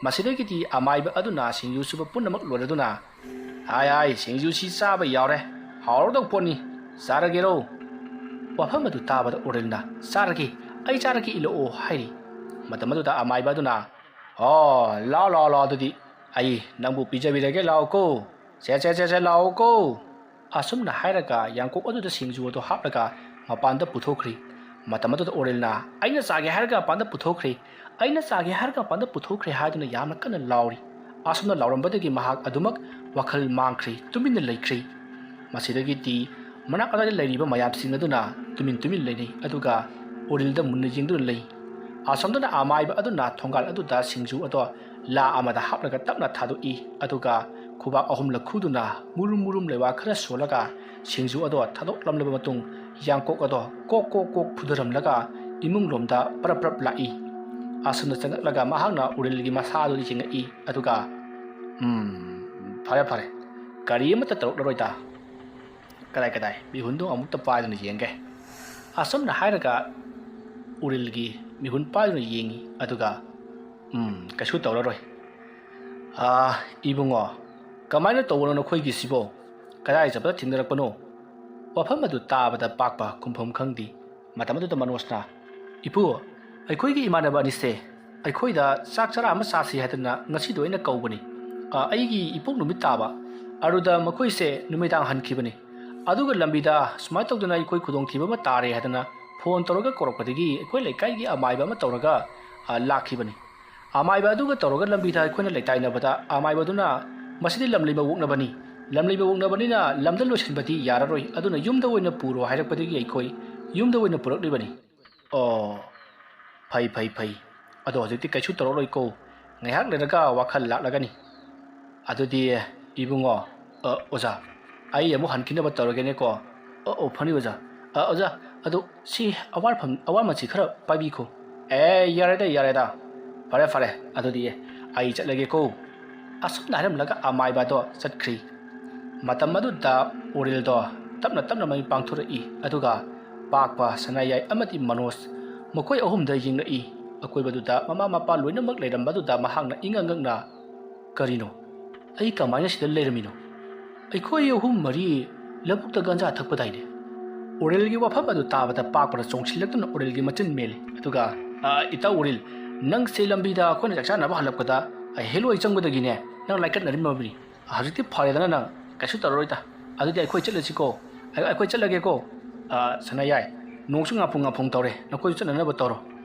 ꯃꯁꯤꯗꯒꯤꯗꯤ ꯑꯃꯥꯏꯕ ꯑꯗꯨꯅ ꯁꯤꯡꯖꯨ ꯁꯨꯕ ꯄꯨꯝꯅꯃꯛ ꯂꯣꯏꯔꯗꯨꯅ, "ꯍꯥꯏ ꯍꯥꯏ, ꯁꯤꯡꯖꯨꯁꯤ ꯆꯥꯕ ꯌꯥꯎꯔꯦ, ꯍꯥꯎꯔꯗꯧ ꯄꯣꯠꯅꯤ, ꯆꯥꯔꯒꯦꯔꯣ?" ꯋꯥꯐꯝ ꯑꯗꯨ ꯇꯥꯕꯗ ꯑꯣꯔꯦꯜꯅ, "ꯆꯥꯔꯒꯦ, ꯑꯩ ꯆꯥꯔꯒꯦ, ꯏꯜꯂꯛꯑꯣ" ꯍꯥꯏꯔꯤ꯫ ꯃꯇꯝ ꯑꯗꯨꯗ ꯑꯃꯥꯏꯕ ꯑꯗꯨꯅ, "ꯑꯣ, ꯂꯥꯎ, ꯂꯥꯎ, ꯂꯥꯎ, ꯑꯗꯨꯗꯤ ꯑꯩ ꯅꯪꯕꯨ ꯄꯤꯖꯕꯤꯔꯒꯦ, ꯂꯥꯎꯀꯣ, ꯁꯦ, ꯁꯦ, ꯁꯦ, ꯁꯦ, ꯂꯥꯎꯀꯣ"꯫ ꯑꯁꯨꯝꯅ ꯍꯥꯏꯔꯒ ꯌꯥꯡꯀꯣꯛ ꯑꯗꯨꯗ ꯁꯤꯡꯖꯨ ꯑꯗꯨ ꯍꯥꯞꯂꯒ ꯃꯄꯥꯟꯗ ꯄꯨꯊꯣꯛꯈ꯭ꯔꯤ꯫ ꯃꯇꯝ ꯑꯗꯨꯗ ꯑꯣꯔꯦꯜꯅ, "ꯑꯩꯅ ꯆꯥꯒꯦ ꯍꯥꯏꯔꯒ ꯃꯄꯥꯟꯗ ꯄꯨꯊꯣꯛꯈ꯭ꯔꯦ, ꯑꯩꯅ ꯆꯥꯒꯦ ꯍꯥꯏꯔꯒ ꯃꯄꯥꯟꯗ ꯄꯨꯊꯣꯛꯈ꯭ꯔꯦ" ꯍꯥꯏꯗꯨꯅ ꯌꯥꯝꯅ ꯀꯟꯅ ꯂꯥꯎꯔꯤ꯫ ꯑꯁꯨꯝꯅ ꯂꯥꯎꯔꯝꯕꯗꯒꯤ ꯃꯍꯥꯛ ꯑꯗꯨꯃꯛ ꯋꯥꯈꯜ ꯃꯥꯡꯈ꯭ꯔꯤ, ꯇꯨꯃꯤꯟꯅ ꯂꯩꯈ꯭ꯔꯤ꯫ ꯃꯁꯤꯗꯒꯤꯗꯤ ꯃꯅꯥꯛ ꯑꯗꯨꯋꯥꯏꯗ ꯂꯩꯔꯤꯕ ꯃꯌꯥꯝꯁꯤꯡ ꯑꯗꯨꯅ ꯇꯨꯃꯤꯟ ꯇꯨꯃꯤꯟ ꯂꯩꯅꯩ, ꯑꯗꯨꯒ ꯑꯣꯔꯤꯜꯗ ꯃꯨꯟꯅ ꯌꯦꯡꯗꯨꯅ ꯂꯩ꯫ ꯑꯁꯣꯝꯗꯅ ꯑꯃꯥꯏꯕ ꯑꯗꯨꯅ ꯊꯣꯡꯒꯥꯜ ꯑꯗꯨꯗ ꯁꯤꯡꯖꯨ ꯑꯗꯣ ꯂꯥ ꯑꯃꯗ ꯍꯥꯞꯂꯒ ꯇꯞꯅ ꯊꯥꯗꯣꯛꯏ, ꯑꯗꯨꯒ ꯈꯨꯕꯥꯛ ꯑꯍꯨꯝꯂꯛ ꯈꯨꯗꯨꯅ ꯃꯨꯔꯨꯝ ꯃꯨꯔꯨꯝ ꯂꯩꯕꯥꯛ ꯈꯔ ꯁꯣꯜꯂꯒ ꯁꯤꯡꯖꯨ ꯑꯗꯣ ꯊꯥꯗꯣꯛꯂꯝꯂꯕ ꯃꯇꯨꯡ ꯌꯥꯡꯀꯣꯛ ꯑꯗꯣ ꯀꯣꯛ ꯀꯣꯛ ꯀꯣꯛ ꯐꯨꯗꯔꯝꯂꯒ ꯏꯃꯨꯡ ꯂꯣꯝꯗ ꯄ꯭ꯔꯞ ꯄ꯭ꯔꯞ ꯂꯥꯛꯏ꯫ ꯑꯁꯨꯝꯅ ꯆꯪꯂꯛꯂꯒ ꯃꯍꯥꯛꯅ ꯑꯣꯔꯤꯜꯒꯤ ꯃꯁꯥ ꯑꯗꯨ ꯌꯦꯡꯉꯛꯏ, ꯑꯗꯨꯒ, "ꯎꯝ, ꯐꯔꯦ ꯐꯔꯦ, ꯀꯔꯤ ꯑꯃꯠꯇ ꯇꯧꯔꯛꯂꯔꯣꯏꯗ꯫ ꯀꯗꯥꯏ ꯀꯗꯥꯏ, ꯃꯤꯍꯨꯟꯗꯣ ꯑꯃꯨꯛꯇ ꯄꯥꯏꯗꯨꯅ ꯌꯦꯡꯒꯦ"꯫ ꯑꯁꯨꯝꯅ ꯍꯥꯏꯔꯒ ꯑꯣꯔꯤꯜꯒꯤ ꯃꯤꯍꯨꯟ ꯄꯥꯏꯗꯨꯅ ꯌꯦꯡꯉꯤ, ꯑꯗꯨꯒ, "ꯎꯝ, ꯀꯩꯁꯨ ꯇꯧꯔꯔꯣꯏ꯫ ꯑꯥ, ꯏꯕꯨꯡꯉꯣ, ꯀꯃꯥꯏꯅ ꯇꯧꯕꯅꯣ ꯅꯈꯣꯏꯒꯤꯁꯤꯕꯣ? ꯀꯗꯥꯏ ꯆꯠꯄꯗ ꯊꯦꯡꯅꯔꯛꯄꯅꯣ?" ꯋꯥꯐꯝ ꯑꯗꯨ ꯇꯥꯕꯗ ꯄꯥꯛꯄ ꯈꯨꯝꯐꯝ ꯈꯪꯗꯦ꯫ ꯃꯇꯝ ꯑꯗꯨꯗ ꯃꯅꯣꯖꯅ, "ꯏꯄꯨ, ꯑꯩꯈꯣꯏꯒꯤ ꯏꯃꯥꯟꯅꯕ ꯑꯅꯤꯁꯦ ꯑꯩꯈꯣꯏꯗ ꯆꯥꯛ ꯆꯔꯥ ꯑꯃ ꯆꯥꯁꯤ ꯍꯥꯏꯗꯅ ꯉꯁꯤꯗꯣ ꯑꯩꯅ ꯀꯧꯕꯅꯤ꯫ ꯑ, ꯑꯩꯒꯤ ꯏꯄꯣꯛ ꯅꯨꯃꯤꯠ ꯇꯥꯕ ꯑꯗꯨꯗ ꯃꯈꯣꯏꯁꯦ ꯅꯨꯃꯤꯗꯥꯡ ꯍꯟꯈꯤꯕꯅꯤ꯫ ꯑꯗꯨꯒ ꯂꯝꯕꯤꯗ ꯁꯨꯃꯥꯏꯅ ꯇꯧꯗꯅ ꯑꯩꯈꯣꯏ ꯈꯨꯗꯣꯡꯊꯤꯕ ꯑꯃ ꯇꯥꯔꯦ ꯍꯥꯏꯗꯅ ꯐꯣꯟ ꯇꯧꯔꯒ ꯀꯧꯔꯛꯄꯗꯒꯤ ꯑꯩꯈꯣꯏ ꯂꯩꯀꯥꯏꯒꯤ ꯑꯃꯥꯏꯕ ꯑꯃ ꯇꯧꯔꯒ, ꯑ, ꯂꯥꯛꯈꯤꯕꯅꯤ꯫ ꯑꯃꯥꯏꯕ ꯑꯗꯨꯒ ꯇꯧꯔꯒ ꯂꯝꯕꯤꯗ ꯑꯩꯈꯣꯏꯅ ꯂꯩꯇꯥꯏꯅꯕꯗ ꯑꯃꯥꯏꯕꯗꯨꯅ, 'ꯃꯁꯤꯗꯤ ꯂꯝꯂꯩ ꯃꯋꯣꯛꯅꯕꯅꯤ, ꯂꯝꯂꯩ ꯃꯋꯣꯛꯅꯕꯅꯤꯅ ꯂꯝꯗ ꯂꯣꯏꯁꯤꯟꯕꯗꯤ ꯌꯥꯔꯔꯣꯏ, ꯑꯗꯨꯅ ꯌꯨꯝꯗ ꯑꯣꯏꯅ ꯄꯨꯔꯣ' ꯍꯥꯏꯔꯛꯄꯗꯒꯤ ꯑꯩꯈꯣꯏ ꯌꯨꯝꯗ ꯑꯣꯏꯅ ꯄꯨꯔꯛꯂꯤꯕꯅꯤ"꯫ "ꯑꯣ, ꯐꯩ, ꯐꯩ, ꯐꯩ꯫ ꯑꯗꯣ ꯍꯧꯖꯤꯛꯇꯤ ꯀꯩꯁꯨ ꯇꯧꯔꯛꯂꯣꯏꯀꯣ꯫ ꯉꯥꯏꯍꯥꯛ ꯂꯩꯔꯒ ꯋꯥꯈꯜ ꯂꯥꯛꯂꯒꯅꯤ꯫ ꯑꯗꯨꯗꯤ ꯏꯕꯨꯡꯉꯣ, ꯑ, ꯑꯣꯖꯥ, ꯑꯩ ꯑꯃꯨꯛ ꯍꯟꯈꯤꯅꯕ ꯇꯧꯔꯒꯦꯅꯦꯀꯣ꯫ ꯑꯣ, ꯑꯣ, ꯐꯅꯤ ꯑꯣꯖꯥ꯫ ꯑ, ꯑꯣꯖꯥ, ꯑꯗꯨ ꯁꯤ ꯑꯋꯥꯔꯐꯝ-, ꯑꯋꯥꯔꯃꯟꯁꯤ ꯈꯔ ꯄꯥꯏꯕꯤꯈꯣ꯫ ꯑꯦ, ꯌꯥꯔꯦꯗ, ꯌꯥꯔꯦꯗ꯫ ꯐꯔꯦ, ꯐꯔꯦ꯫ ꯑꯗꯨꯗꯤ ꯑꯩ ꯆꯠꯂꯒꯦꯀꯣ꯫ ꯑꯁꯨꯝꯅ ꯍꯥꯏꯔꯝꯂꯒ ꯑꯃꯥꯏꯕꯗꯣ ꯆꯠꯈ꯭ꯔꯤ꯫ ꯃꯇꯝ ꯑꯗꯨꯗ ꯎꯔꯤꯜꯗꯣ ꯇꯞꯅ ꯇꯞꯅ ꯃꯃꯤꯠ ꯄꯥꯡꯊꯣꯔꯛꯏ, ꯑꯗꯨꯒ ꯄꯥꯛꯄ, ꯁꯅꯥꯌꯥꯏ ꯑꯃꯗꯤ ꯃꯅꯣꯖ, ꯃꯈꯣꯏ ꯑꯍꯨꯝꯗ ꯌꯦꯡꯂꯛꯏ꯫ ꯑꯀꯣꯏꯕꯗꯨꯗ ꯃꯃꯥ ꯃꯄꯥ ꯂꯣꯏꯅꯃꯛ ꯂꯩꯔꯝꯕꯗꯨꯗ ꯃꯍꯥꯛꯅ ꯏꯉꯛ ꯉꯛꯅ, "ꯀꯔꯤꯅꯣ? ꯑꯩ ꯀꯃꯥꯏꯅ ꯁꯤꯗ ꯂꯩꯔꯝꯃꯤꯅꯣ? ꯑꯩꯈꯣꯏ ꯑꯍꯨꯝ ꯃꯔꯤ ꯂꯧꯕꯨꯛꯇ ꯒꯟꯖꯥ ꯊꯛꯄꯗꯥꯏꯅꯦ?" ꯎꯔꯤꯜꯒꯤ ꯋꯥꯐꯝ ꯑꯗꯨ ꯇꯥꯕꯗ ꯄꯥꯛꯄꯅ ꯆꯣꯡꯁꯤꯜꯂꯛꯇꯨꯅ ꯎꯔꯤꯜꯒꯤ ꯃꯆꯤꯟ ꯃꯦꯜꯂꯤ꯫ ꯑꯗꯨꯒ, "ꯑ, ꯏꯇꯥꯎ ꯎꯔꯤꯜ, ꯅꯪꯁꯦ ꯂꯝꯕꯤꯗ ꯑꯩꯈꯣꯏꯅ ꯆꯥꯛ ꯆꯥꯅꯕ ꯍꯜꯂꯛꯄꯗ, ꯑ, ꯍꯦꯂꯣꯏ ꯆꯪꯕꯗꯒꯤꯅꯦ ꯅꯪ ꯂꯥꯏꯀꯠꯅꯔꯝꯃꯕꯅꯤ꯫ ꯍꯧꯖꯤꯛꯇꯤ ꯐꯔꯦꯗꯅ ꯅꯪ, ꯀꯩꯁꯨ ꯇꯧꯔꯔꯣꯏꯗ꯫ ꯑꯗꯨꯗꯤ ꯑꯩꯈꯣꯏ ꯆꯠꯂꯁꯤꯀꯣ꯫ ꯑꯩ-, ꯑꯩꯈꯣꯏ ꯆꯠꯂꯒꯦꯀꯣ꯫ ꯑ, ꯁꯅꯥꯌꯥꯏ, ꯅꯣꯡꯁꯨ ꯉꯥꯐꯣꯡ ꯉꯥꯐꯣꯡ ꯇꯧꯔꯦ, ꯅꯈꯣꯏꯁꯨ ꯆꯠꯅꯅꯕ ꯇꯧꯔꯣ꯫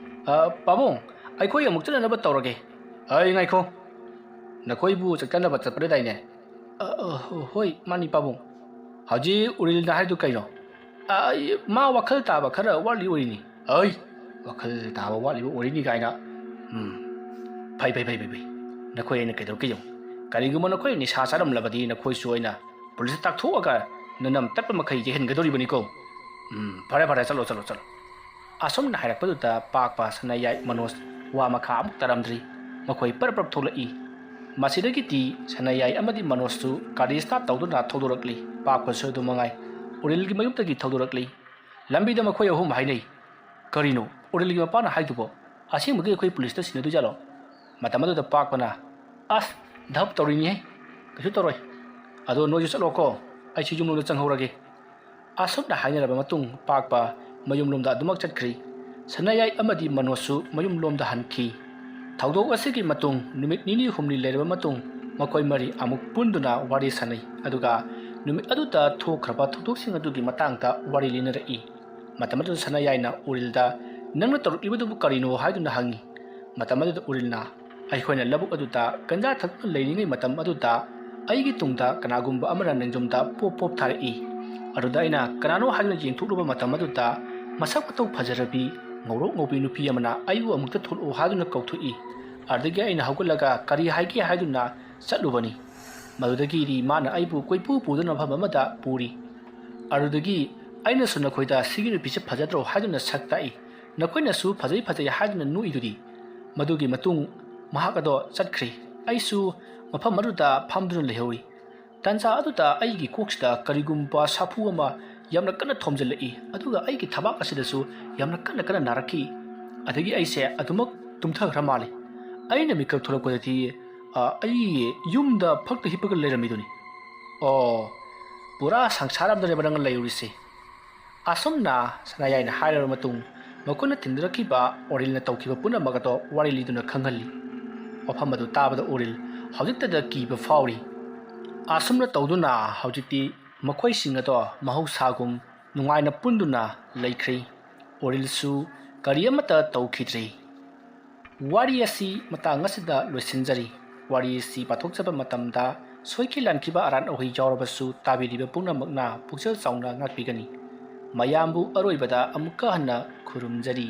ꯑ, ꯄꯥꯕꯨꯡ, ꯑꯩꯈꯣꯏ ꯑꯃꯨꯛ ꯆꯠꯅꯅꯕ ꯇꯧꯔꯒꯦ꯫ ꯑꯩ ꯉꯥꯏꯈꯣ, ꯅꯈꯣꯏꯕꯨ ꯆꯥꯛ ꯆꯥꯅꯕ ꯆꯠꯄꯗꯥꯏꯅꯦ?" "ꯑ, ꯑ, ꯍꯣ-, ꯍꯣꯏ, ꯃꯥꯅꯤ ꯄꯥꯕꯨꯡ꯫" "ꯍꯧꯖꯤꯛ ꯎꯔꯤꯜꯅ ꯍꯥꯏꯗꯨ ꯀꯩꯅꯣ?" "ꯑ, ꯃꯥ ꯋꯥꯈꯜ ꯇꯥꯕ ꯈꯔ ꯋꯥꯠꯂꯤ ꯑꯣꯏꯔꯤꯅꯤ꯫" "ꯑꯩ ꯋꯥꯈꯜ ꯇꯥꯕ ꯋꯥꯠꯂꯤꯕ ꯑꯣꯏꯔꯤꯅꯤ ꯀꯥꯏꯅ?" "ꯎꯝ, ꯐꯩ, ꯐꯩ, ꯐꯩ, ꯐꯩ, ꯐꯩ꯫ ꯅꯈꯣꯏ ꯑꯩꯅ ꯀꯩꯗꯧꯔꯛꯀꯦ ꯌꯦꯡꯉꯨ꯫ ꯀꯔꯤꯒꯨꯝꯕ ꯅꯈꯣꯏ ꯅꯤꯁꯥ ꯆꯥꯔꯝꯂꯕꯗꯤ ꯅꯈꯣꯏꯁꯨ ꯑꯩꯅ ꯄꯨꯂꯤꯁꯇ ꯇꯥꯛꯊꯣꯛꯑꯒ ꯅꯅꯝ ꯇꯠꯄ ꯃꯈꯩ ꯌꯩꯍꯟꯒꯗꯧꯔꯤꯕꯅꯤꯀꯣ꯫ ꯎꯝ, ꯐꯔꯦ, ꯐꯔꯦ, ꯆꯠꯂꯣ, ꯆꯠꯂꯣ, ꯆꯠꯂꯣ꯫" ꯑꯁꯨꯝꯅ ꯍꯥꯏꯔꯛꯄꯗꯨꯗ ꯄꯥꯛꯄ, ꯁꯅꯥꯌꯥꯏ, ꯃꯅꯣꯖ ꯋꯥ ꯃꯈꯥ ꯑꯃꯨꯛ ꯇꯥꯔꯝꯗ꯭ꯔꯤ꯫ ꯃꯈꯣꯏ ꯄꯔꯞ ꯄꯔꯞ ꯊꯣꯛꯂꯛꯏ꯫ ꯃꯁꯤꯗꯒꯤꯗꯤ ꯁꯅꯥꯌꯥꯏ ꯑꯃꯗꯤ ꯃꯅꯣꯖꯁꯨ ꯒꯥꯔꯤ ꯁ꯭ꯇꯥꯔꯠ ꯇꯧꯗꯨꯅ ꯊꯧꯗꯣꯔꯛꯂꯤ꯫ ꯄꯥꯛꯄꯁꯨ ꯑꯗꯨ ꯃꯉꯥꯏ꯫ ꯎꯔꯤꯜꯒꯤ ꯃꯌꯨꯝꯗꯒꯤ ꯊꯧꯗꯣꯔꯛꯂꯤ꯫ ꯂꯝꯕꯤꯗ ꯃꯈꯣꯏ ꯑꯍꯨꯝ ꯍꯥꯏꯅꯩ꯫ "ꯀꯔꯤꯅꯣ ꯎꯔꯤꯜꯒꯤ ꯃꯄꯥꯅ ꯍꯥꯏꯗꯨꯕꯣ? ꯑꯁꯦꯡꯕꯒꯤ ꯑꯩꯈꯣꯏ ꯄꯨꯂꯤꯁꯇ ꯁꯤꯟꯅꯗꯣꯏꯖꯥꯠꯂꯣ?" ꯃꯇꯝ ꯑꯗꯨꯗ ꯄꯥꯛꯄꯅ, "ꯑꯁ, ꯙꯞ ꯇꯧꯔꯤꯅꯤꯍꯦ, ꯀꯩꯁꯨ ꯇꯧꯔꯣꯏ꯫ ꯑꯗꯣ ꯅꯣꯏꯁꯨ ꯆꯠꯂꯣꯀꯣ, ꯑꯩꯁꯨ ꯌꯨꯝꯂꯣꯝꯗ ꯆꯪꯍꯧꯔꯒꯦ꯫" ꯑꯁꯨꯝꯅ ꯍꯥꯏꯅꯔꯕ ꯃꯇꯨꯡ ꯄꯥꯛꯄ ꯃꯌꯨꯝꯂꯣꯝꯗ ꯑꯗꯨꯃꯛ ꯆꯠꯈ꯭ꯔꯤ꯫ ꯁꯅꯥꯌꯥꯏ ꯑꯃꯗꯤ ꯃꯅꯣꯖꯁꯨ ꯃꯌꯨꯝꯂꯣꯝꯗ ꯍꯟꯈꯤ꯫ ꯊꯧꯗꯣꯛ ꯑꯁꯤꯒꯤ ꯃꯇꯨꯡ ꯅꯨꯃꯤꯠ ꯅꯤꯅꯤ ꯍꯨꯝꯅꯤ ꯂꯩꯔꯕ ꯃꯇꯨꯡ ꯃꯈꯣꯏ ꯃꯔꯤ ꯑꯃꯨꯛ ꯄꯨꯟꯗꯨꯅ ꯋꯥꯔꯤ ꯁꯥꯟꯅꯩ꯫ ꯑꯗꯨꯒ ꯅꯨꯃꯤꯠ ꯑꯗꯨꯗ ꯊꯣꯛꯈ꯭ꯔꯕ ꯊꯧꯗꯣꯛꯁꯤꯡ ꯑꯗꯨꯒꯤ ꯃꯇꯥꯡꯗ ꯋꯥꯔꯤ ꯂꯤꯅꯔꯛꯏ꯫ ꯃꯇꯝ ꯑꯗꯨꯗ ꯁꯅꯥꯌꯥꯏꯅ ꯎꯔꯤꯜꯗ, "ꯅꯪꯅ ꯇꯧꯔꯛꯂꯤꯕꯗꯨꯕꯨ ꯀꯔꯤꯅꯣ?" ꯍꯥꯏꯗꯨꯅ ꯍꯪꯉꯤ꯫ ꯃꯇꯝ ꯑꯗꯨꯗ ꯎꯔꯤꯜꯅ, "ꯑꯩꯈꯣꯏꯅ ꯂꯧꯕꯨꯛ ꯑꯗꯨꯗ ꯒꯟꯖꯥ ꯊꯛꯇꯨꯅ ꯂꯩꯔꯤꯉꯩ ꯃꯇꯝ ꯑꯗꯨꯗ ꯑꯩꯒꯤ ꯇꯨꯡꯗ ꯀꯅꯥꯒꯨꯝꯕ ꯑꯃꯅ ꯅꯤꯡꯖꯨꯝꯗ ꯄꯣꯞ ꯄꯣꯞ ꯊꯥꯔꯛꯏ꯫ ꯑꯗꯨꯗ ꯑꯩꯅ ꯀꯅꯥꯅꯣ ꯍꯥꯏꯗꯨꯅ ꯌꯦꯡꯊꯣꯛꯂꯨꯕ ꯃꯇꯝ ꯑꯗꯨꯗ ꯃꯁꯛ ꯃꯇꯧ ꯐꯖꯔꯕꯤ, ꯉꯧꯔꯣꯛ ꯉꯧꯕꯤ ꯅꯨꯄꯤ ꯑꯃꯅ ꯑꯩꯕꯨ ꯑꯃꯨꯛꯇ ꯊꯣꯛꯂꯛꯎ ꯍꯥꯏꯗꯨꯅ ꯀꯧꯊꯣꯛꯏ꯫ ꯑꯗꯨꯗꯒꯤ ꯑꯩꯅ ꯍꯧꯒꯠꯂꯒ ꯀꯔꯤ ꯍꯥꯏꯒꯦ ꯍꯥꯏꯗꯨꯅ ꯆꯠꯂꯨꯕꯅꯤ꯫ ꯃꯗꯨꯗꯒꯤꯗꯤ ꯃꯥꯅ ꯑꯩꯕꯨ ꯀꯣꯏꯄꯨ ꯄꯨꯗꯨꯅ ꯃꯐꯝ ꯑꯃꯗ ꯄꯨꯔꯤ꯫ ꯑꯗꯨꯗꯒꯤ ꯑꯩꯅꯁꯨ ꯅꯈꯣꯏꯗ "ꯁꯤꯒꯤ ꯅꯨꯄꯤꯁꯦ ꯐꯖꯗ꯭ꯔꯣ?" ꯍꯥꯏꯗꯨꯅ ꯁꯛ ꯇꯥꯛꯏ꯫ ꯅꯈꯣꯏꯅꯁꯨ "ꯐꯖꯩ, ꯐꯖꯩ" ꯍꯥꯏꯗꯨꯅ ꯅꯣꯛꯏꯗꯨꯗꯤ꯫ ꯃꯗꯨꯒꯤ ꯃꯇꯨꯡ ꯃꯍꯥꯛ ꯑꯗꯣ ꯆꯠꯈ꯭ꯔꯦ꯫ ꯑꯩꯁꯨ ꯃꯐꯝ ꯑꯗꯨꯗ ꯐꯝꯗꯨꯅ ꯂꯩꯍꯧꯏ꯫ ꯇꯥꯟꯖꯥ ꯑꯗꯨꯗ ꯑꯩꯒꯤ ꯀꯣꯛꯁꯤꯗ ꯀꯔꯤꯒꯨꯝꯕ ꯁꯥꯐꯨ ꯑꯃ ꯌꯥꯝꯅ ꯀꯟꯅ ꯊꯣꯝꯖꯤꯜꯂꯛꯏ, ꯑꯗꯨꯒ ꯑꯩꯒꯤ ꯊꯕꯥꯛ ꯑꯁꯤꯗꯁꯨ ꯌꯥꯝꯅ ꯀꯟꯅ ꯀꯟꯅ ꯅꯥꯔꯛꯈꯤ꯫ ꯑꯗꯒꯤ ꯑꯩꯁꯦ ꯑꯗꯨꯃꯛ ꯇꯨꯝꯊꯈ꯭ꯔ ꯃꯥꯜꯂꯤ꯫ ꯑꯩꯅ ꯃꯤꯀꯞ ꯊꯣꯛꯂꯛꯄꯗꯗꯤ, ꯑ, ꯑꯩ ꯌꯨꯝꯗ ꯐꯛꯇ ꯍꯤꯞꯄꯒ ꯂꯩꯔꯝꯃꯤꯗꯨꯅꯤ꯫ ꯑꯣ, ꯄꯨꯔꯥ ꯁꯪꯁꯥꯔ ꯑꯃꯗꯅꯦꯕ ꯅꯪꯅ ꯂꯩꯔꯨꯔꯤꯁꯦ꯫ ꯑꯁꯨꯝꯅ ꯁꯅꯥꯌꯥꯏꯅ ꯍꯥꯏꯔꯕ ꯃꯇꯨꯡ, ꯃꯈꯣꯏꯅ ꯊꯤꯟꯗꯔꯛꯈꯤꯕ ꯑꯣꯔꯤꯜꯅ ꯇꯧꯈꯤꯕ ꯄꯨꯝꯅꯃꯛ ꯑꯗꯣ ꯋꯥꯔꯤ ꯂꯤꯗꯨꯅ ꯈꯪꯍꯜꯂꯤ꯫ ꯋꯥꯐꯝ ꯑꯗꯨ ꯇꯥꯕꯗ ꯑꯣꯔꯤꯜ ꯍꯧꯖꯤꯛꯇꯗ ꯀꯤꯕ ꯐꯥꯎꯔꯤ꯫ ꯑꯁꯨꯝꯅ ꯇꯧꯗꯨꯅ ꯍꯧꯖꯤꯛꯇꯤ ꯃꯈꯣꯏꯁꯤꯡ ꯑꯗꯣ ꯃꯍꯧꯁꯥꯒꯨꯝ ꯅꯨꯡꯉꯥꯏꯅ ꯄꯨꯟꯗꯨꯅ ꯂꯩꯈ꯭ꯔꯦ꯫ ꯑꯣꯔꯤꯜꯁꯨ ꯀꯔꯤ ꯑꯃꯠꯇ ꯇꯧꯈꯤꯗ꯭ꯔꯦ꯫ ꯋꯥꯔꯤ ꯑꯁꯤ ꯃꯇꯥꯡ ꯑꯁꯤꯗ ꯂꯣꯏꯁꯤꯟꯖꯔꯤ꯫ ꯋꯥꯔꯤ ꯑꯁꯤ ꯄꯥꯊꯣꯛꯆꯕ ꯃꯇꯝꯗ ꯁꯣꯏꯈꯤ ꯂꯥꯟꯈꯤꯕ ꯑꯔꯥꯟ ꯑꯍꯣꯏ ꯌꯥꯎꯔꯕꯁꯨ ꯇꯥꯕꯤꯔꯤꯕ ꯄꯨꯝꯅꯃꯛꯅ ꯄꯨꯛꯆꯦꯜ ꯆꯥꯎꯅ ꯉꯥꯛꯄꯤꯒꯅꯤ꯫ ꯃꯌꯥꯝꯕꯨ ꯑꯔꯣꯏꯕꯗ ꯑꯃꯨꯛꯀ ꯍꯟꯅ ꯈꯨꯔꯨꯝꯖꯔꯤ꯫